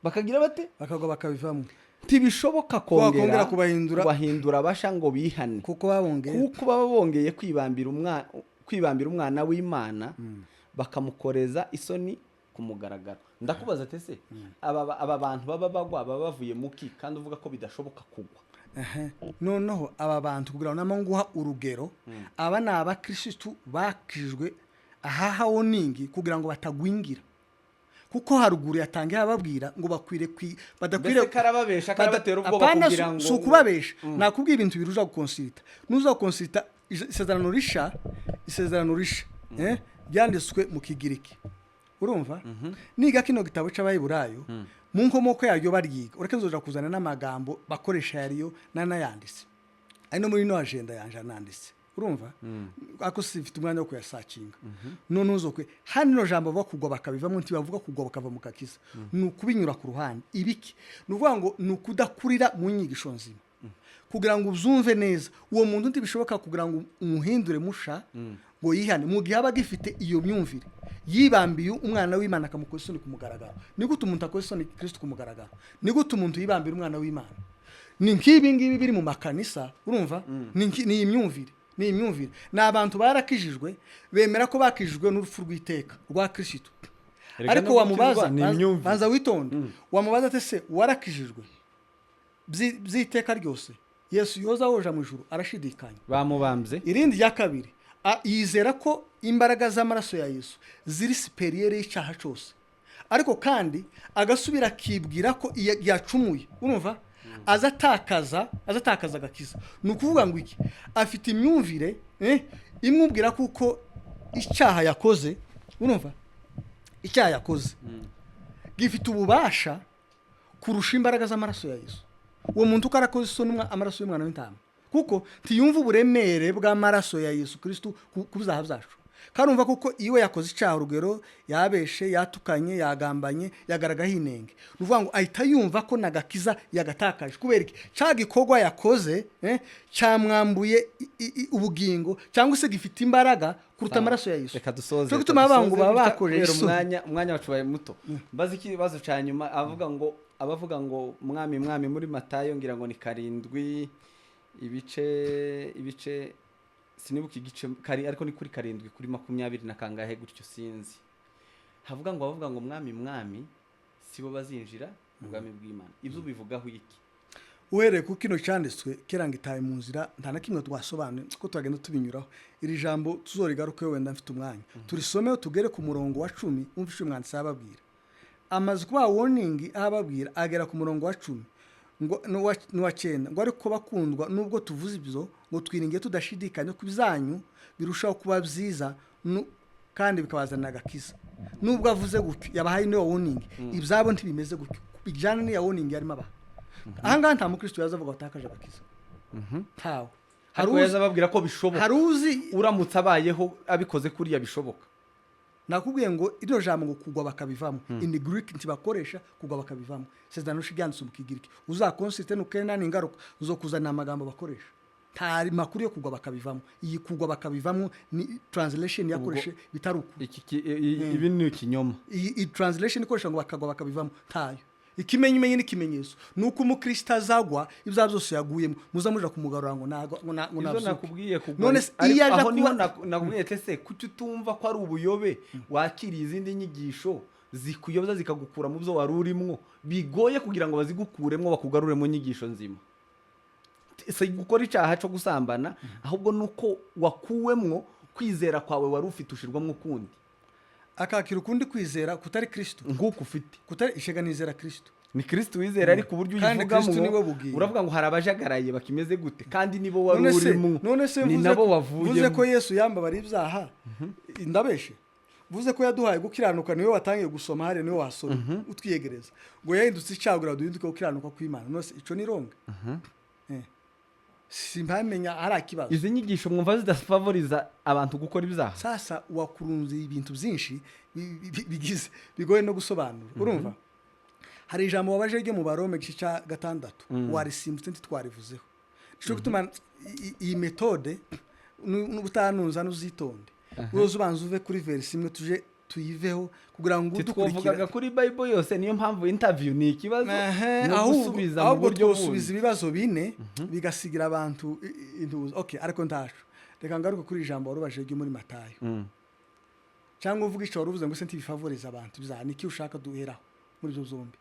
bakagira bate? Bakagwa bakabivamo. Ntibishoboka wakongera kongera kubahindura. Kubahindura basha ngo bihane, kuko babongeye kuko baba bongeye kwibambira Umwana w'Imana, bakamukoreza isoni ku mugaragaro. Ndakubaza ati: ese aba bantu baba bagwa, baba bavuye muki, kandi uvuga ko bidashoboka kugwa? Ehe. Noneho aba bantu, kugira ngo nama nguha urugero, aba ni abakirisitu bakijwe ahaha warning kugira ngo batagwingira, kuko haruguru yatangiye ababwira ngo bakwire badakwiriye Mbese karababesha, karabatera ubwoba Apana, kugira ngo si ukubabesha. Nakubwiye ibintu bibiri uza gukonsita. Nuza gukonsita isezerano risha, isezerano risha ryanditswe mu Kigiriki. Urumva, niga kino gitabo cy'Abaheburayo, mu nkomoko yaryo baryiga, ureke nzoja kuzana n'amagambo bakoresha yariyo nanayanditse, ari no muri ino agenda yanje ananditse. Urumva, ako sifite umwanya wo kuyasakinga. None uzokwe hano ino jambo bavuga kugwa bakabivamo, ntibavuga kugwa bakava mu gakiza, ni ukubinyura ku ruhande. Ibiki? Ni ukuvuga ngo ni ukudakurira mu nyigisho nzima. Kugira ngo ubyumve neza, uwo muntu ntibishoboka kugira ngo umuhindure musha ngo yihane mu gihe aba agifite iyo myumvire yibambiye Umwana w'Imana, akamukora isoni ku mugaragaro. Ni gute umuntu akora isoni Kristo ku mugaragaro? Ni gute umuntu yibambira Umwana w'Imana? Ni nk'ibi ngibi biri mu makanisa. Urumva, ni imyumvire, ni imyumvire. Ni abantu barakijijwe, bemera ko bakijijwe n'urupfu rw'iteka rwa Kristo. Erega Ariko no wamubaza gukizwa ni imyumvire. Banza witonde. Wamubaza ati: se warakijijwe by'iteka ryose, Yesu yoza woja mu ijuru? Arashidikanya. Bamubambye. Irindi rya kabiri, yizera ko imbaraga z'amaraso ya Yesu ziri supérieur y'icyaha cyose, ariko kandi agasubira akibwira ko iyo yacumuye, urumva, aza atakaza agakiza. Ni ukuvuga ngo iki? Afite imyumvire imubwira kuko icyaha yakoze, urumva, icyaha yakoze gifite ububasha kurusha imbaraga z'amaraso ya Yesu. Uwo muntu uko arakoze isoni amaraso y'Umwana w'Intama, kuko ntiyumva uburemere bw'amaraso ya Yesu Kristo ku byaha byacu. Kandi urumva, kuko iyo yakoze icyaha, urugero yabeshe, yatukanye, yagambanye, yagaragaho inenge, ni ukuvuga ngo ahita yumva ko nagakiza yagatakaje. Kubera iki? Cya gikorwa yakoze cyamwambuye ubugingo, cyangwa se gifite imbaraga kuruta amaraso ya Yesu. Reka dusoze. Cyo Reka gituma bavuga ngo dusoze baba gutya, bakoresha kubera isoni. Umwanya wacu ubaye muto. Mbaze ikibazo cya nyuma. Avuga ngo abavuga ngo "Mwami, Mwami" muri Matayo, ngira ngo ni karindwi, ibice sinibuka igice kari, ariko ni kuri karindwi, kuri 20 na kangahe gutyo, sinzi. Havuga ngo abavuga ngo "Mwami, Mwami" sibo bazinjira mu bwami bw'Imana. Ibyo ubivugaho iki? Uhereye ku kino cyanditswe kera ngo itaye mu nzira, nta na kimwe twasobanuye ko turagenda tubinyuraho. Iri jambo tuzorigarukeho wenda mfite umwanya. Turisomeho tugere ku murongo wa 10, wumva icyo umwanditsi ababwira. Amaze kubaha warning, ababwira agera ku murongo wa 10 ngo n'uwa 9, ngo: "Ariko bakundwa, nubwo tuvuze ibyo, ngo twiringiye tudashidikanya ko ibyanyu birushaho kuba byiza kandi bikabazanira agakiza." Nubwo avuze gutyo, yabahaye niyo warning, ibyabo ntibimeze gutyo, bijyana n'iya warning yarimo abaha. Ahangaha nta mukristo yaza avuga watakaje agakiza, ntawe. Hari Ariko uzi yaza ababwira ko bishoboka. Hari uzi Uramutse abayeho abikoze kuriya bishoboka. Nakubwiye ngo iryo jambo ngo kugwa bakabivamo, in Greek ntibakoresha kugwa bakabivamo. Isezerano ryanditse mu Kigiriki, uzaconsulte nukenda n'ingaruka uzokuzanira amagambo bakoresha. Nta makuru yo kugwa bakabivamo. Iyi kugwa bakabivamo ni translation yakoreshe bitari uku. Ibi ni ikinyoma. Iyi translation ikoresha ngo bakagwa bakabivamo ntayo. Ikimenyimenyi n'ikimenyetso ni uko umukristo azagwa, ibyaha byose yaguyemo muza muja kumugarura ngo nago ngo Izo nazuke. Nakubwiye kugwa. None se Ariko iyo aja aho niho kuba nakubwiye ati: "Ese kuki utumva ko ari ubuyobe wakiriye izindi nyigisho zikuyoboza, zikagukura mu byo wari urimwo, bigoye kugira ngo bazigukuremo bakugarure mu nyigisho nzima?" Si gukora icyaha cyo gusambana, ahubwo ni uko wakuwemwo kwizera kwawe wari ufite, ushirwamo ukundi. Akakira ukundi kwizera kutari Kristo. Nk'uko ufite. Kutari ishega nizera Kristo. Ni Kristo wizera, ariko uburyo Kandi uyivugamo Kristo niwe bugingo. uravuga ngo hari abajagaraye bakimeze gute kandi nibo wari None se urimo, none se ni mvuze nabo mvuze wavuyemo. ko Yesu yambabara ibyaha, ndabeshe? Mvuze ko yaduhaye gukiranuka, niwe watangiye gusoma hariya, niwe wasoma utwiyegereza ngo yahindutse icagura duhinduke gukiranuka kw'Imana. None se ico ni wrong? Simpamenya hari ikibazo. Izi nyigisho mwumva zidafavoriza abantu gukora ibyaha? Sasa wakurunze ibintu byinshi bigize bigoye no gusobanura. Urumva hari ijambo wabaje ryo mu Barome igice cya 6, warisimbutse, ntitwarivuzeho. Nico gituma iyi méthode n'ubutanuza n'uzitonde, uroza ubanza uve kuri verse imwe tuje tuyiveho kugira ngo Titwavugaga udukurikira kuri Bible yose, niyo mpamvu interview ni ikibazo no Ahubwo gusubiza mu ahubwo buryo twosubiza bundi. ibibazo bine bigasigira abantu intuza. Okay, ariko ntacu, reka ngaruke kuri ijambo warubaje ryo muri Matayo. Cyangwa uvuga icyo wari uvuze ngo se ntibifavoriza abantu ibyaha, niki ushaka duheraho muri ibyo zombi?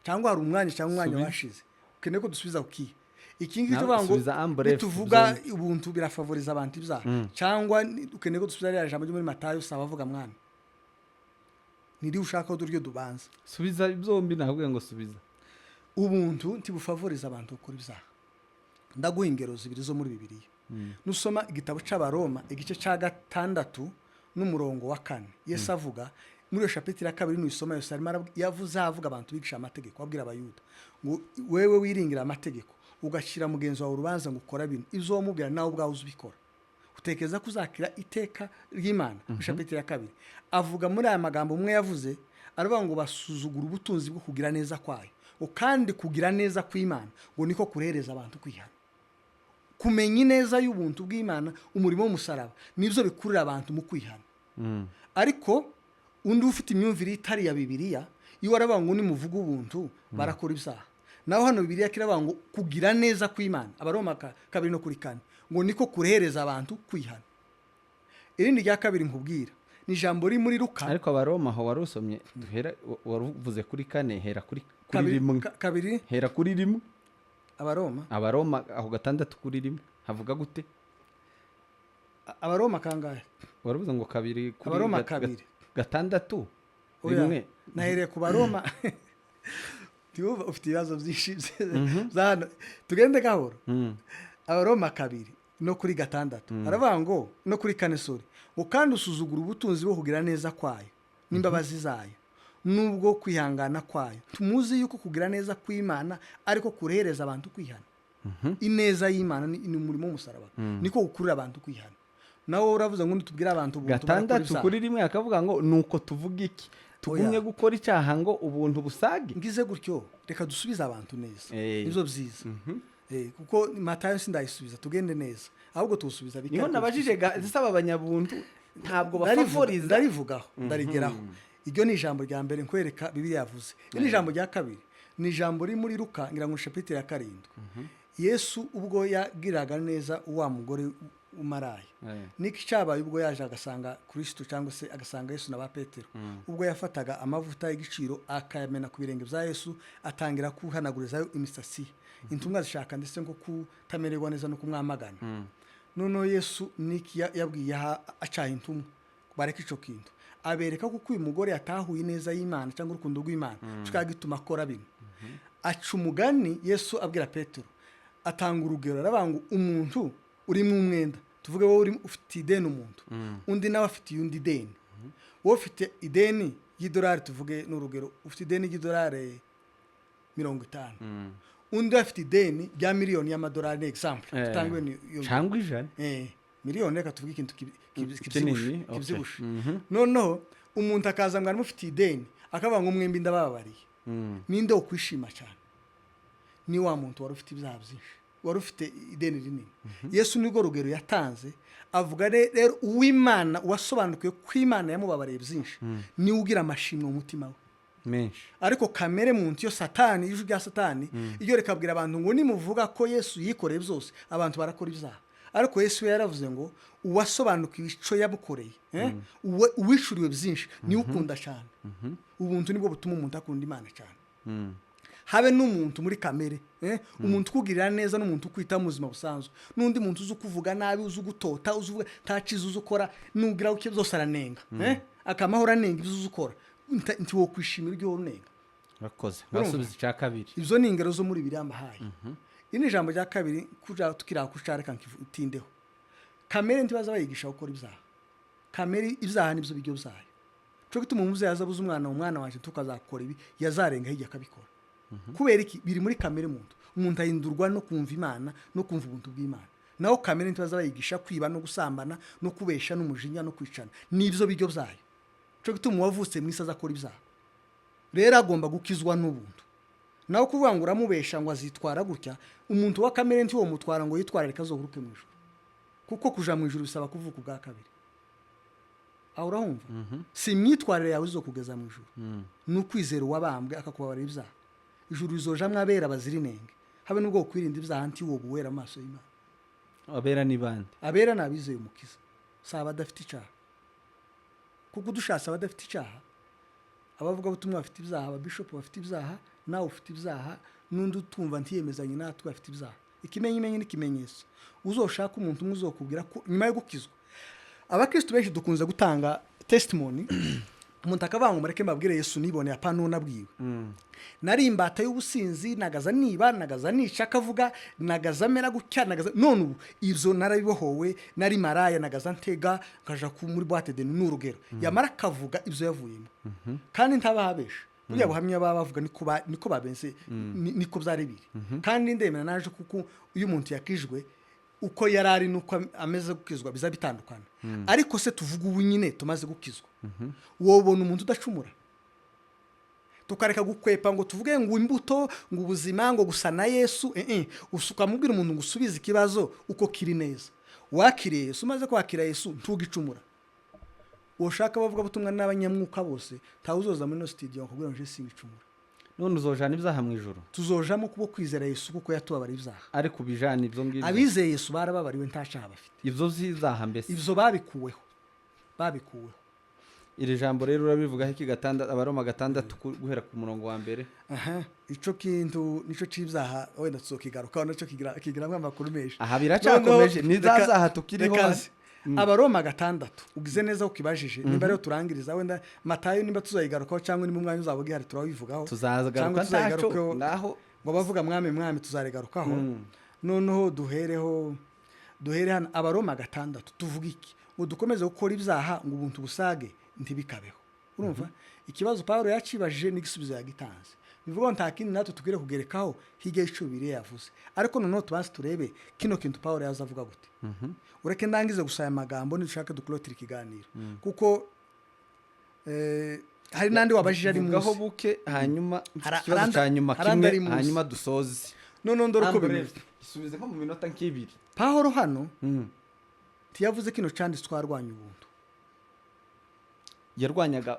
Cyangwa hari umwanya, cyangwa umwanya Subiza. washize, ukeneye ko dusubiza ku kihe? Iki ngiki Nawe tuvuga ngo subiza en bref. nituvuga Zombi. ubuntu birafavoriza abantu ibyaha, cyangwa ukeneye ko dusubiza ririya jambo ryo muri Matayo saba avuga mwami, niri ushaka ko duryo dubanza? Subiza byombi, nakubwiye ngo subiza. Ubuntu ntibufavoriza abantu gukora ibyaha. Ndaguha ingero zibiri zo muri Bibiliya. Nusoma igitabo cy'Abaroma igice cya 6 n'umurongo wa 4, Yesu avuga muri iyo chapitre ya 2, nuyisoma yose, arimo yavuze avuga abantu bigisha amategeko, abwira Abayuda ngo: "Wewe wiringira amategeko, ugashyira mugenzi wawe urubanza ngo ukora bino, ibyo wamubwira nawe ubwawe uzi ubikora, utekereza ko uzakira iteka ry'Imana?" Muri chapitre ya 2 avuga muri aya magambo umwe yavuze, aravuga ngo basuzugura ubutunzi bwo kugira neza kwayo, ngo kandi kugira neza kw'Imana ngo niko kurehereza abantu kwihana. Kumenya ineza y'ubuntu bw'Imana, umurimo w'umusaraba, nibyo bikurura abantu mu kwihana. Ariko undi ufite imyumvire itari iya Bibiliya, iyo aravuga ngo nimuvuga ubuntu barakora ibyaha. Naho hano Bibiliya kiravuga ngo kugira neza kw'Imana, Abaroma 2 no kuri 4, ngo niko kurehereza abantu kwihana. Irindi rya kabiri nkubwira ni ijambo riri muri Luka. Ariko Abaroma aho wari usomye duhera, wari uvuze kuri 4, hera kuri 2 1. 2. Hera kuri 1. Abaroma. Abaroma aho 6 kuri 1 havuga gute? Abaroma kangahe? Waravuze ngo 2 kuri Abaroma 2. 6. Oya, 1. nahereye ku Baroma. Ntiwumva ufite ibibazo byinshi bya hano, tugende gahoro. Abaroma 2 no kuri 6 haravuga ngo, no kuri 4, sorry, ngo: "Kandi usuzugura ubutunzi bwo kugira neza kwayo n'imbabazi zayo nubwo kwihangana kwayo, tumuzi yuko kugira neza kw'Imana ariko kurehereza abantu kwihana." Ineza y'Imana ni umurimo w'umusaraba, niko gukurura abantu kwihana. Nawe uravuze ngo nitubwire abantu ubuntu barakora 6 ibyaha. kuri 1 akavuga ngo: "Nuko tuvuga iki? Tugumye Oya. gukora icyaha ngo ubuntu busage?" Ngize gutyo, reka dusubize abantu neza. Nibyo byiza. Kuko Matayo sindayisubiza, tugende neza, ahubwo tuwusubiza bike. Niho Ariko nabajije zisaba abanyabuntu ntabwo bafavoriza. Ndarivugaho, ndarigeraho. Iryo ni ijambo rya mbere nkwereka Bibiliya yavuze. Iri ni ijambo rya kabiri, ni ijambo riri muri Luka, ngira ngo chapitre ya 7. Yesu ubwo yagiraga neza wa mugore w'umaraya, niki cyabaye ubwo yaje agasanga Kristo, cyangwa se agasanga Yesu na ba Petero? Ubwo yafataga amavuta y'igiciro akayamena ku birenge bya Yesu, atangira kuhanagurizayo imisatsi ye, intumwa zishaka ndetse ngo kutamererwa neza no kumwamagana. Noneho Yesu niki yabwiye aha acaye intumwa bareka ico kintu? Abereka ko uyu mugore yatahuye neza y'Imana cyangwa urukundo rw'Imana, kikaba gituma akora bino. Aca umugani Yesu abwira Petero, atanga urugero, aravuga ngo umuntu urimo umwenda, tuvuge wowe ufite ideni umuntu, undi nawe afitiye undi ideni. Wowe ufite ideni y'idolari, tuvuge ni urugero, ufite ideni ry'idolari 50, undi afite ideni rya miliyoni y'amadolari, ni example. Tutangwe Cyangwa 100. Miliyoni, reka tuvuge ikintu kibyibushe. Kinini, okay. Kibyibushe. Noneho umuntu akaza ngo aramufitiye ideni, akavuga ngo mwembi ndabababariye. Ninde ukwishima cyane? Ni wa muntu wari ufite ibyaha byinshi, wari ufite ideni rinini. Yesu nirwo rugero yatanze, avuga rero uw'Imana wasobanukiwe ko Imana yamubabariye byinshi niwe ugira amashimwe mu mutima we menshi. Ariko kamere muntu yo, Satani, ijwi rya Satani iyo rikabwira abantu ngo nimuvuga ko Yesu yikoreye byose, abantu barakora ibyaha. Ariko Yesu we yaravuze ngo uwasobanukiwe icyo yamukoreye, uwishuriwe byinshi niwe ukunda cyane. Ubuntu nibwo butuma umuntu akunda Imana cyane. Habe n'umuntu muri kamere, umuntu ukugirira neza n'umuntu ukwita mu buzima busanzwe n'undi muntu uzi ukuvuga nabi, uzi ugutota, uzi uvuga nta cyiza uzi ukora, nugira uke byose aranenga, akamahoro anenga ibyo uzi ukora. Ntiwokwishimira ibyo unenga. Urakoze. Urumva? Ngasubiza icya kabiri. Ibyo ni ingero zo muri Bibiliya mbahaye. Iri ni ijambo rya kabiri kuja tukiri kuca, reka nkitindeho. Kamere ntibaza bayigisha gukora ibyaha. Kamere ibyaha nibyo biryo byayo. Cyo gituma umubyeyi aza abuza umwana, umwana wanjye tukazakora ibi, yazarenga hirya akabikora. Kubera iki? Biri muri kamere muntu. Umuntu ahindurwa no kumva Imana no kumva ubuntu bw'Imana. Naho kamere ntibaza bayigisha kwiba no gusambana no kubesha n'umujinya no kwicana, nibyo biryo byayo. Cyo gituma uwavutse mu isi azakora ibyaha. Rero agomba gukizwa n'ubuntu. Nawe kuvuga ngo uramubesha ngo azitwara gutya, umuntu wa kamere ntiwo mutwara ngo yitwararike azoguruke mu ijuru, kuko kuja mu ijuru bisaba kuvuka ubwa kabiri. Aho urahumva? Si imyitwarire yawe izokugeza mu ijuru, ni ukwizera uwabambwe akakubabarira ibyaha. Ijuru rizojamwo abera bazira inenge. Habe n'ubwo kwirinda ibyaha ntiwoba uwera amaso y'Imana. Abera ni bande? Abera ni abizeye Umukiza, si abadafite icyaha. Kuko dushatse abadafite icyaha, abavugabutumwa bafite ibyaha, ababishopu bafite ibyaha, nawe ufite ibyaha, n'undi utumva ntiyemezanye natwe afite ibyaha. Ikimenyimenyi n'ikimenyetso, uzoshaka umuntu umwe uzokubwira ko nyuma yo gukizwa. Abakristo benshi dukunze gutanga testimony, umuntu akavuga ngo mureke mbabwire Yesu niboneye, apana uwo nabwiwe. Nari imbata y'ubusinzi, nagaza niba, nagaza nica, akavuga nagaza mera gutya, nagaza, none ubu ibyo narabibohowe. Nari maraya, nagaza ntega nkaja muri boîte de nuit, ni urugero. Yamara akavuga ibyo yavuyemo, kandi ntabahabesha buriya buhamya baba bavuga niko babenze, niko byari biri. Kandi ndemera naje, kuko iyo umuntu yakijwe, uko yari ari n'uko ameze gukizwa biza bitandukana. Ariko se tuvuga ubu nyine tumaze gukizwa, wobona umuntu udacumura? Tukareka gukwepa ngo tuvuge ngo imbuto, ngo ubuzima, ngo gusa na Yesu. Ukamubwira umuntu ngo usubize ikibazo uko kiri neza. Wakiriye Yesu, umaze kwakira Yesu ntugicumura. Ushaka abavuga butumwa n'abanyamwuka bose, ntawe uzoza muri ino studio ngo akubwire ngo nje singicumura. None uzojana ibyaha mu ijuru? Tuzojamo kubo kwizera Yesu, kuko yatubabariye ibyaha. Ariko ubijana ibyo ngibyo? Abizeye Yesu barababariwe, nta cyaha bafite. Ibyo by'ibyaha mbese? Ibyo babikuweho, babikuweho. Iri jambo rero urabivugaho iki? Gatandatu, Abaroma 6, guhera ku murongo wa mbere. Aha, ico kintu nico c'ibyaha wenda tuzokigarukaho, naco kigiramwo amakuru menshi. Aha biracyakomeje. Noneho, Ni za zaha tukiriho. reka nze. Abaroma 6, ugize neza ukibajije. Nimba rero turangiriza wenda Matayo, nimba tuzayigarukaho cyangwa nimba umwanya uzaba ugihari turabivugaho. Tuzagaruka. Cyangwa Ntacyo. tuzayigarukaho. Ngaho. Ngo bavuga mwami mwami, tuzarigarukaho. Noneho duhereho, duhere hano Abaroma 6. Tuvuga iki? Ngo dukomeze gukora ibyaha ngo ubuntu busage? Ntibikabeho. Urumva ikibazo Paul yacibajije n'igisubizo yagitanze. Bivuga ngo nta kindi natwe tukwiriye kugerekaho hirya y'ico Bibiliya yavuze. Ariko noneho tubanze turebe kino kintu Paul yaza avuga gute. Ureke ndangize gusa aya magambo, nidushaka dukurotira ikiganiro, kuko hari n'andi wabajije ari Vugaho munsi. buke, hanyuma ikibazo cya nyuma Hari andi kimwe ari munsi. hanyuma dusoze. Noneho ndore uko Ambrose, bimeze. Gisubize nko mu minota nk'ibiri. Pawulo hano ntiyavuze kino canditswe twarwanya ubuntu. Yarwanyaga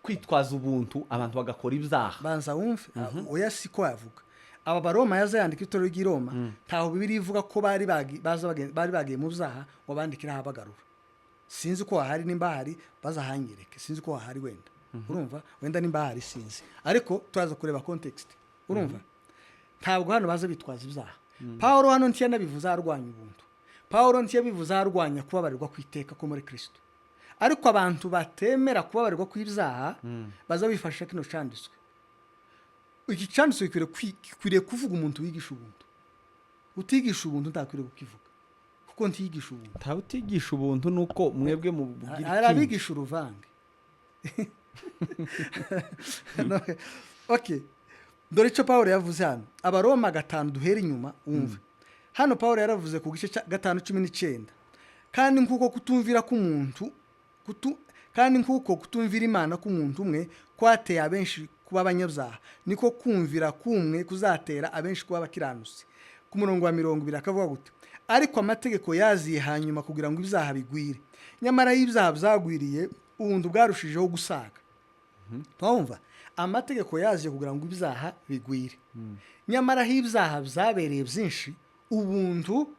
kwitwaza ubuntu abantu bagakora ibyaha. Banza wumve. Oya, siko yavuga. Aba Baroma yaza yandika, itorero ry'i Roma, ntaho Bibiliya ivuga ko bari bagiye mu byaha ngo bandikire ahabagarura. Sinzi ko hahari, nimba hahari bazahanyereke. Sinzi ko hahari wenda. Urumva, wenda nimba hahari sinzi, ariko turaza kureba context. Urumva, ntabwo hano baza bitwaza ibyaha. Paul hano ntiyanabivuze arwanya ubuntu. Paul ntiyabivuze arwanya kubabarirwa kw'iteka ko muri Kristo. Ariko abantu batemera kubabarirwa kw'ibyaha baza bifashisha kino canditswe. Iki canditswe gikwiriye kuvuga umuntu wigisha ubuntu. Utigisha ubuntu ntakwiriye kukivuga, kuko ntiyigisha ubuntu. Ntawe utigisha ubuntu, nuko mwebwe mubwira Hari ikindi. abigisha uruvange. No, okay, dore icyo Paul yavuze hano. Abaroma 5, duhere inyuma wumve. Hano Paul yaravuze ku gice cya 5:19. Kandi nk'uko kutumvira k'umuntu kandi nk'uko kutumvira Imana k'umuntu umwe kwateye abenshi kuba abanyabyaha, niko kumvira kumwe kuzatera abenshi kuba abakiranutsi. Ku murongo wa 20 akavuga gute? Ariko amategeko yaziye hanyuma kugira ngo ibyaha bigwire, nyamara iyo ibyaha byagwiriye, ubuntu bwarushijeho gusaga. Twumva amategeko yaziye kugira ngo ibyaha bigwire, nyamara aho ibyaha byabereye byinshi, ubuntu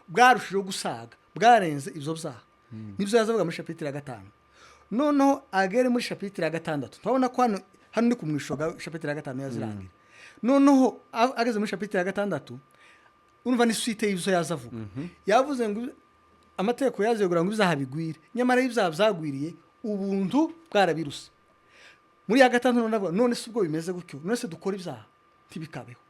bwarushijeho gusaga, bwarenze ibyo byaha. Nibyo yazavuga muri chapitre ya 5. Noneho agere muri chapitre ya 6, turabona ko hano ni ku mwishoga, chapitre ya 5 yazirangira. Noneho ageze muri chapitre ya 6, urumva ni suite y'ibyo yazavuga. Yavuze ngo amategeko yaziye kugira ngo ibyaha bigwire, nyamara iyo ibyaha byagwiriye, ubuntu bwarabiruse. Muri ya 6 none avuga: none se ubwo bimeze gutyo, none se dukora ibyaha? Ntibikabeho.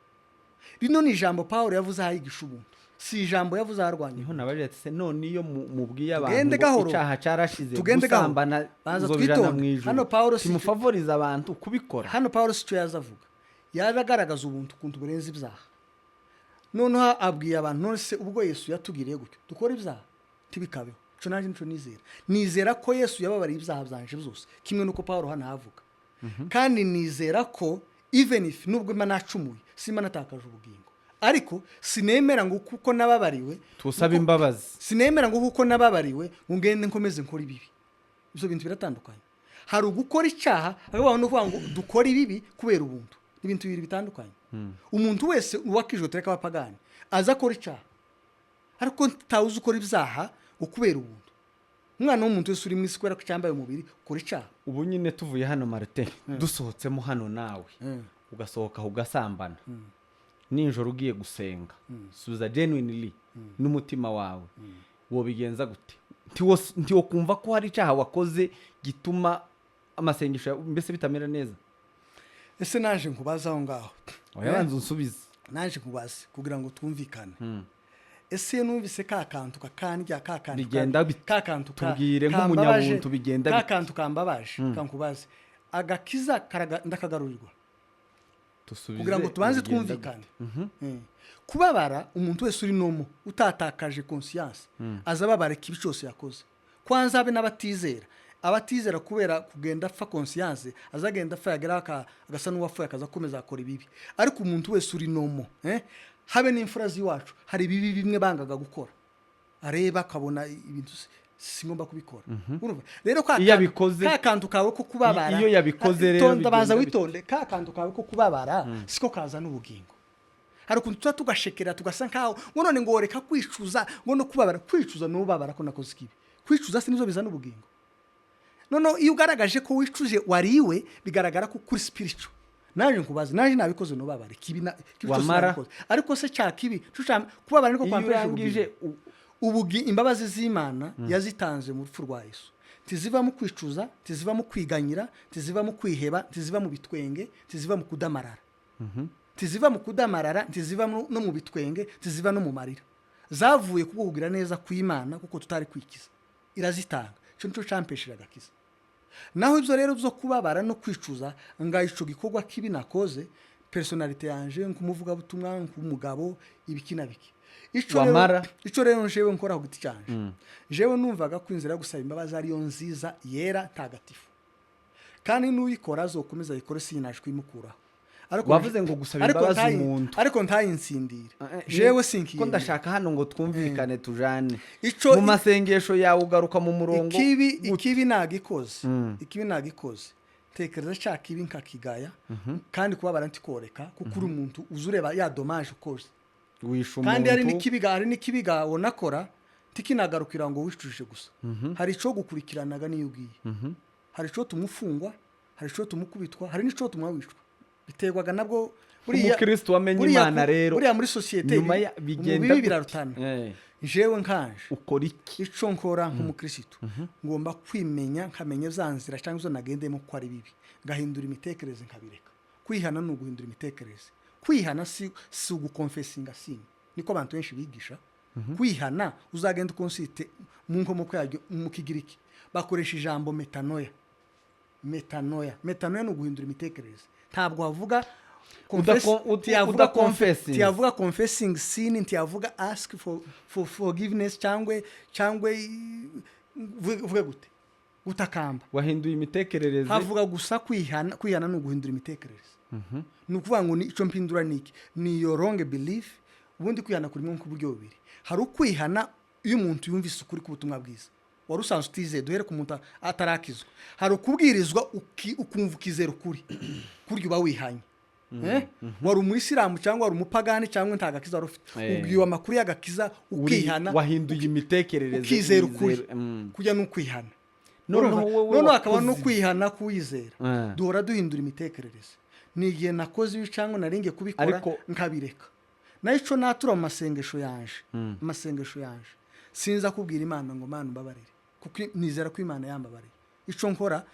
Rino ni ijambo Paul yavuze aho yigisha ubuntu, si ijambo yavuze aho arwanya. Niho nabajije ati: se none iyo mubwiye abantu Tugende ngo gahoro. icyaha carashize, Tugende gahoro. gusambana Banza uzobijana twitonde. mu ijuru, Hano Paulo timufavoriza abantu kubikora? Hano Paul si cyo yaza avuga. Yaje agaragaza ubuntu, ukuntu burenze ibyaha. Noneho abwiye abantu: none se ubwo Yesu yatugiriye gutyo, dukora ibyaha? Ntibikabeho. Ico nanjye nico nizera. Nizera ko Yesu yababariye ibyaha byanje byose, kimwe n'uko Paul hano ahavuga. Kandi nizera ko even if nubwo mba nacumuye, simba natakaje ubugingo, ariko sinemera ngo kuko nababariwe Tusabe imbabazi. Sinemera ngo kuko nababariwe ngo ngende nkomeze nkora ibibi. Ibyo bintu biratandukanye. Hari ugukora icyaha, hakabaho no kuvuga ngo dukore ibibi kubera ubuntu. Ni ibintu bibiri bitandukanye. Umuntu wese uwakijwe, tureka abapagani, aza akora icyaha, ariko ntawuzi ukora ibyaha ngo kubera ubuntu. Umwana w'umuntu wese uri mu isi, kubera ko cyambaye umubiri, ukora icyaha. Ubu nyine tuvuye hano, Martin, dusohotsemo hano, nawe ugasohoka aho ugasambana nijoro ugiye gusenga, subiza genuinely n'umutima wawe, wobigenza gute? Ntiwo kumva ko hari icyaha wakoze gituma amasengesho yawe mbese bitamera neza? Ese naje nkubaze aho ngaho? Oya, banza unsubize. Naje nkubaze kugira ngo twumvikane. Ese iyo numvise ka kantu kakandya, ka kantu Bigenda bite? ka kantu Tubwire kambabaje, nk'umunyabuntu, bigenda ka bite? kantu kambabaje, kankubaze, agakiza ndakagarurirwa? Dusubize, Kugira ngo tubanze bigenda twumvikane. Kubabara, umuntu wese uri normal utatakaje conscience aza ababara ikibi cyose yakoze. Kwanza habe n'abatizera. Abatizera, kubera kugenda apfa conscience, azagenda apfa, yagera agasa n'uwapfuye, akaza akomeza akora ibibi. Ariko umuntu wese uri normal, habe n'imfura z'iwacu, hari ibibi bimwe bangaga gukora, areba akabona ibintu singomba kubikora. Urumva rero ka Iyo abikoze- ka kantu kawe ko kubabara, Iyo yabikoze rero tonda, banza bigenda bite? witonde. Ka kantu kawe ko kubabara siko kazana ubugingo. Hari ukuntu tuba tugashekera, tugasa nkaho ngo none ngo reka kwicuza, ngo no kubabara. Kwicuza ni ubabara ko nakoze ikibi. Kwicuza si nibyo bizana ubugingo. Noneho iyo ugaragaje ko wicuje wariwe, bigaragara ko kuri spiritual. Naje nkubaze, naje nabikoze, nubabara ikibi na ikibi cyose Wamara? nabikoze. Ariko se cya kibi kubabara niko Iyo kwampesha urangije ubugingo? Imbabazi z'Imana yazitanze mu rupfu rwa Yesu, ntiziva mu kwicuza, ntiziva mu kwiganyira, ntiziva mu kwiheba, ntiziva mu bitwenge, ntiziva mu kudamarara, ntiziva mu kudamarara, ntiziva no mu bitwenge, ntiziva no mu marira. Zavuye kubwo kugira neza kw'Imana, kuko tutari kwikiza, irazitanga. Icyo nicyo campesheje agakiza. Naho ibyo rero byo kubabara no kwicuza, ngaho ico gikorwa kibi nakoze, personnalité yanje nk'umuvugabutumwa, nk'umugabo, ibiki na biki. Ico rero Wamara? Ico rero njewe nkora ku giti canje, jewe numvaga ko inzira yo gusaba imbabazi ariyo nziza, yera, ntagatifu, kandi n'uyikora azokomeza ayikore, sinaje kuyimukuraho. Ariko Wavuze ngo gusaba ariko imbabazi umuntu. Ariko ntayinsindire, jewe sinkiyemera. Ko ndashaka hano ngo twumvikane, tujane Ico mu masengesho yawe, ugaruka mu murongo ikibi gute? Ikibi nagikoze, ikibi nagikoze, tekereza cya kibi nkakigaya, kandi kubabara ntikoreka, kuko uri umuntu uza ureba ya dommage ukoze. Wishe Kandi hari umuntu. n'ikibiga, hari n'ikibiga wonakora tikinagarukira ngo wicujije gusa. Hari ico gukurikiranaga niyo ugiye, hari ico tumufungwa, hari ico tumukubitwa, hari n'ico tumwa wicwa, biterwaga nabwo. Umukristo wamenye Imana rero, buriya muri sosiyete nyuma ya bigenda bibi gute? birarutana. Jewe nkanje Ukora iki? Ico nkora nk'umukristo, ngomba kwimenya, nkamenya za nzira cyangwa izo nagendemo ko ari bibi, ngahindura imitekerereze, nkabireka. Kwihana ni uguhindura imitekerereze. Kwihana si ugukonfesinga sin, niko abantu benshi bigisha. Kwihana, uzagenda uconsulte mu nkomoko yaryo mu Kigiriki, bakoresha ijambo metanoia. Metanoia, metanoia ni uguhindura imitekerereze. Ntabwo wavuga Ntiyavuga Udaconfessing. Ntiyavuga confessing sin, ntiyavuga ask for forgiveness cyangwa vuge gute, gutakamba. Wahinduye imitekerereze. Havuga gusa kwihana. Kwihana ni uguhindura imitekerereze. Ni ukuvuga ngo ni icyo mpindura ni iki? Ni iyo wrong belief. Ubundi kwihana kurimo nk'uburyo bubiri. Hari ukwihana iyo umuntu yumvise ukuri k'ubutumwa bwiza wari usanzwe utizeye, duhere ku muntu atarakizwa. Hari ukubwirizwa ukumva ukizera ukuri, kurya uba wihanye. Eh? Wari umuyisilamu cyangwa wari umupagani cyangwa nta gakiza wari ufite, ubwiwe amakuru y'agakiza, ukihana. Wahinduye imitekerereze. Ukizera ukuri. Kujya ni ukwihana. Noneho Urumva? wowe Noneho hakaba no wakoze kwihana kuwizera. Duhora duhindura imitekerereze. Ni igihe nakoze ibi cyangwa naringiye kubikora, nkabireka. Nayo icyo natura mu masengesho yanje, amasengesho yanje, sinza kubwira Imana ngo: "Mana, umbabarire," kuko nizera ko Imana yambabariye. Icyo nkora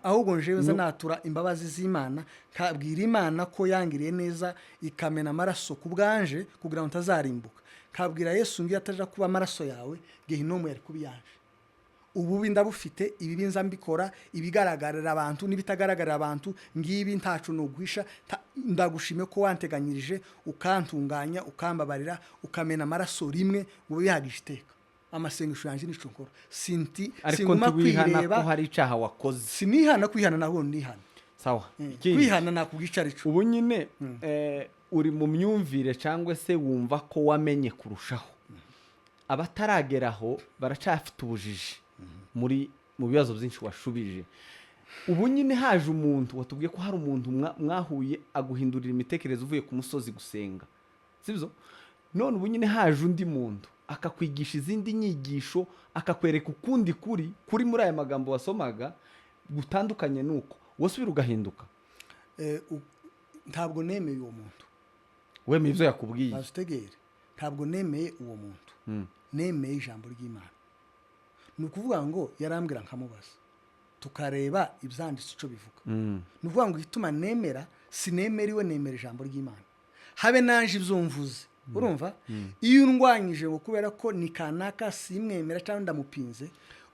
ahubwo njewe nza natura imbabazi z'Imana, nkabwira Imana ko yangiriye neza ikamena amaraso ku bwanje kugira ngo ntazarimbuka. Nkabwira Yesu ngo iyo ataja kuba amaraso yawe, gehinomu yari kuba iyanje. Ububi ndabufite, ibibi nza mbikora, ibigaragarira abantu n'ibitagaragarira abantu ngibi, ntacu nuguhisha. Ndagushimye ko wanteganyirije, ukantunganya, ukambabarira, ukamena amaraso rimwe ngo bibe bihagije iteka. Amasengesho yanjye nico nkora, sinti Ariko singuma ntiwihana kwireba. ko hari icyaha wakoze? Sinihana. Kwihana nabwo nihana. Sawa. Ikindi, Kwihana nakubwica arico. ubu nyine uri mu myumvire cyangwa se wumva ko wamenye kurushaho. Abatarageraho baracyafite ubujiji muri mu bibazo byinshi washubije. Ubu nyine haje umuntu, watubwiye ko hari umuntu mwahuye aguhindurira imitekerereze uvuye ku musozi gusenga, sibyo? None ubu nyine haje undi muntu akakwigisha izindi nyigisho, akakwereka ukundi kuri kuri muri aya magambo wasomaga gutandukanye, nuko wasubira ugahinduka? Ntabwo nemeye uwo muntu. Wemeye ibyo yakubwiye? Baza utegere, ntabwo nemeye uwo muntu, nemeye ijambo ry'Imana. Ni ukuvuga ngo yarambwira nkamubaza, tukareba ibyanditse icyo bivuga. Ni ukuvuga ngo igituma nemera, sinemera iwe, nemera ijambo ry'Imana. Habe naje ibyo mvuze, urumva, iyo undwanyije ngo kubera ko ni kanaka simwemera cyangwa ndamupinze,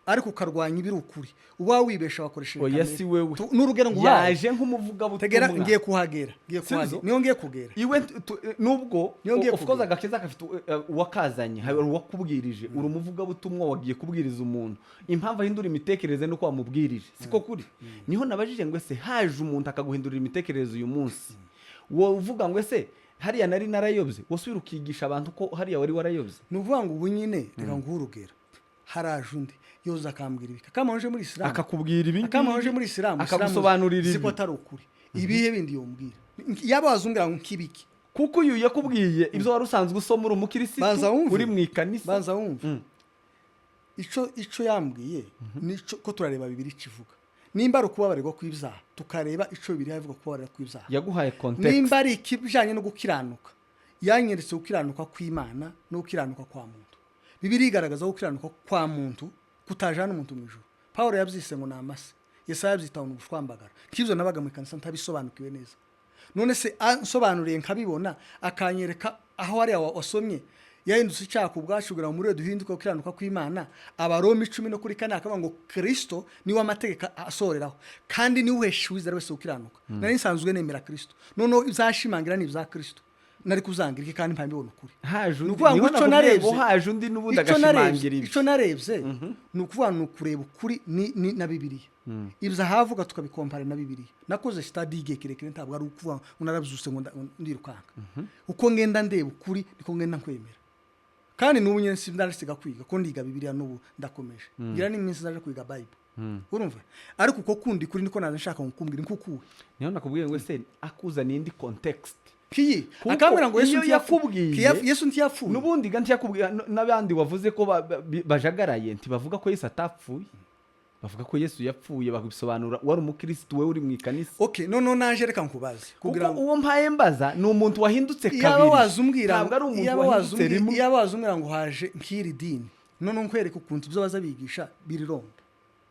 ariko ukarwanya ibiri ukuri, uba wibesha, wakoresheje Oya, kamere. si wewe. N'urugero nguhaye. Yaje nk'umuvugabutumwa. Tegera, ngiye kuhagera, ngiye Sibyo? kuhagera, niyo ngiye kugera. Iwe nubwo Niyo ngiye of course kugera. agakiza gafite uwakazanye, hari uwakubwirije, uri umuvugabutumwa wagiye kubwiriza umuntu. Impamvu ahindura imitekerereze nuko wamubwirije, siko kuri? Niho nabajije ngo ese haje umuntu akaguhindurira imitekerereze uyu munsi, wowe uvuga ngo ese hariya nari narayobye, wasubira ukigisha abantu ko hariya wari warayobye? Ni ukuvuga ngo ubu nyine reka nguhe urugero. Haraje undi yoza akambwira ibi, akama muri Isilamu, Akakubwira ibi akama ngibi, muri Isilamu, akagusobanurira siko ibi. atari ukuri. Ibihe bindi yombwira, yaba wazungira ngo nk'ibiki? Kuko uyu yakubwiye ibyo wari usanzwe usoma uri umukirisitu, Banza wumve. uri mu ikanisa. Banza wumve. Ico yambwiye nico ko turareba Bibiri kivuga. Nimba ari ukubabarirwa kw'ibyaha, tukareba ico Bibiri ivuga kubabarira kw'ibyaha. Yaguhaye context. Nimba ari ikijyanye no gukiranuka, yanyeretse gukiranuka kw'Imana no gukiranuka kwa muntu. Bibiri igaragaza ko gukiranuka kwa muntu kutajana umuntu mu ijuru. Paul yabyise ngo ni amase, Yesaya yabyita ngo ni ubushwambagara. Nk'ibyo nabaga mu ikanisa ntabisobanukiwe neza. None se ansobanuriye nkabibona, akanyereka aho hariya wasomye yahindutse icyaha ku bwacu kugira ngo muri we duhinduke gukiranuka kw'Imana, Abaroma 10 no kuri 4, akavuga ngo Kirisito niwe amategeko asoreraho kandi niwe uhesha uwizera wese gukiranuka. Nari nsanzwe nemera Kirisito, noneho ibyashimangira ni ibya Kirisito, nari kuzangira iki kandi mpamya ukuri? Haje Ni undi, ukuvuga ngo niho icyo nakubwiye ngo narebye, haje undi n'ubundi icyo narebye, agashimangira ibyo. Icyo narebye ni ukuvuga, ni ukureba ukuri ni na Bibiliya, ibyo ahavuga tukabikompara na Bibiliya. Nakoze study igihe kirekire, ntabwo ari ukuvuga ngo narabyutse ngo ndirukanka. Uko ngenda ndeba ukuri niko ngenda nkwemera. Kandi n'ubu nyine sindarasiga kwiga, ko ndiga Bibiliya n'ubu ndakomeje, ngira n'iminsi ndaje kwiga Bible, urumva? Ariko uko kundi kuri niko naza nshaka kukumbwira nkukuwe. Niho nakubwiye ngo ese akuzaniye indi context? Kiyi Kuko akambwira ngo Yesu iyo yakubwiye, Yesu ntiyapfuye. N'ubundi ga ntiyakubwiye n'abandi wavuze ko bajagaraye, ntibavuga ko Yesu atapfuye, bavuga ko Yesu yapfuye, babisobanura wari umukirisitu, wowe uri mu ikanisa. Okay, noneho naje reka nkubaze Kuko kugira ngo uwo mpaye mbaza ni umuntu wahindutse iyaba kabiri, wazumbwira ntabwo ari umuntu iyaba wahindutse rimwe. Iyaba wazumbwira ngo haje nk'iri dini, noneho nkwereka ukuntu ibyo baza bigisha biri wrong,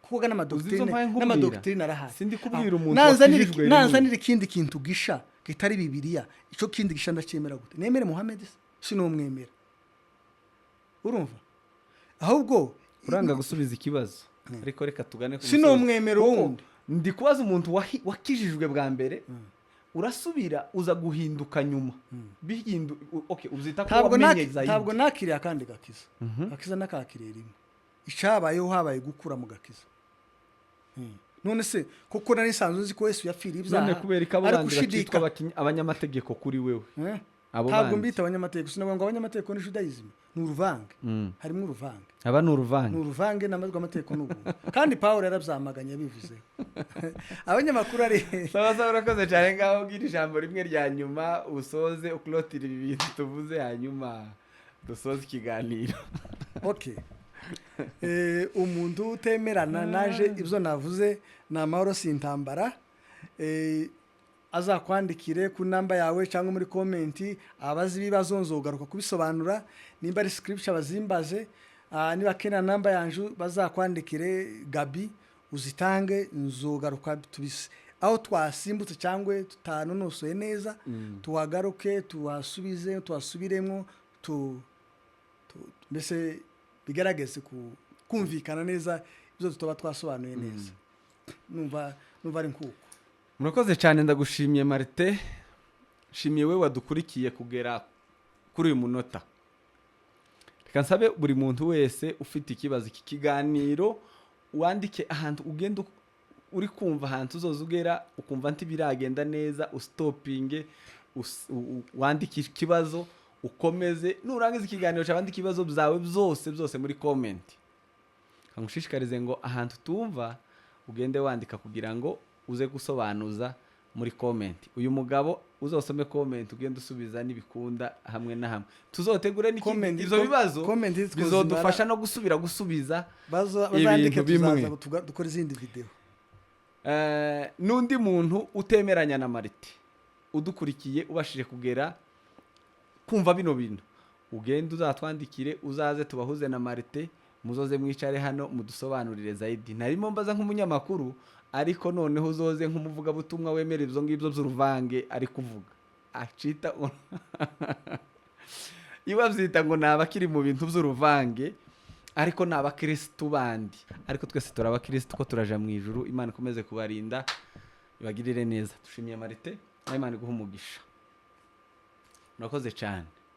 kuko ga Uzi izo n'amadoctrine mpaye nkubwira? n'amadoctrine arahari. Sindi kubwira umuntu Nanzanira wakijijwe rimwe. Nanzanira ikindi kintu gisha kitari Bibiliya, icyo kindi gisha ndacyemera gute? Nemere Muhammed se? Sinomwemera, urumva? Ahubwo Uranga gusubiza ikibazo, ariko reka tugane ku musozo. Sinomwemera Kuko wundi. ndi kubaza umuntu wakijijwe bwa mbere. Urasubira uza guhinduka nyuma. Okay, ubyita ko Ntabwo wamenye zaidi. Ntabwo nakiriye akandi gakiza. Gakiza nakakiriye rimwe. Icyabayeho, habaye gukura mu gakiza. None se kuko nari nsanzwe nzi ko Yesu yapfiriye ibyaha, None kubera ko abo ariko bandi bakitwa ushidika abanyamategeko kuri wewe, Eh? abo Ntabwo bandi. mbita abanyamategeko. Sinavuga ngo abanyamategeko ni Judaism, ni uruvange. Harimo uruvange. Aba ni uruvange. Ni uruvange n'amategeko n'ubuntu, kandi Paul yarabyamaganye, yabivuze abanyamakuru ari Sawa sawa, urakoze cyane. Ngaho ubwira ijambo rimwe rya nyuma, usoze ukurotira ibi bintu tuvuze, hanyuma dusoze ikiganiro. Okay. Umuntu utemerana naje ibyo navuze, ni amahoro, si intambara. Azakwandikire ku namba yawe cyangwa muri comment, abazi ibibazo nzogaruka kubisobanura. Nimba ari scripture bazimbaze. Niba akenera namba yanje bazakwandikire, Gabi, uzitange, nzogaruka tubise aho twasimbutse cyangwa tutanonosoye neza, tuhagaruke, tuhasubize, tuhasubiremo, mbese bigaragaze kumvikana neza ibyo tutaba twasobanuye neza. Numva ari nkuko. Murakoze cyane, ndagushimiye Marite, nshimiye we wadukurikiye kugera kuri uyu munota. Reka nsabe buri muntu wese ufite ikibazo iki kiganiro, wandike ahantu ugenda uri kumva, ahantu uzoza ugera ukumva ntibiragenda neza, usitopinge, wandike ikibazo, ukomeze. Nurangiza ikiganiro cyawe, wandike ibibazo byawe byose byose muri comment. Ngushishikarize ngo ahantu utumva ugende wandika kugira ngo uze gusobanuza muri comment. Uyu mugabo uzosome comment, ugende usubiza n'ibikunda hamwe na hamwe, tuzotegure n'ikindi. Ibyo bibazo Comment twozimara. bizodufasha no gusubira gusubiza Bazandike ibintu bimwe. tuzaza dukore izindi video. N'undi muntu utemeranya na Marite udukurikiye, ubashije kugera kumva bino bintu, ugende uzatwandikire, uzaze tubahuze na Marite, muzoze mwicare hano mudusobanurire zaidi. Narimo mbaza nk'umunyamakuru, ariko noneho uzoze nk'umuvugabutumwa wemera ibyo ngibyo by'uruvange ari kuvuga, acita iwe abyita ngo ni abakiri mu bintu by'uruvange, ariko ni abakirisitu bandi, ariko twese turi abakirisitu ko turaja mu ijuru. Imana ikomeze kubarinda, ibagirire neza. Dushimiye Marite, nawe Imana iguhe umugisha, murakoze cyane.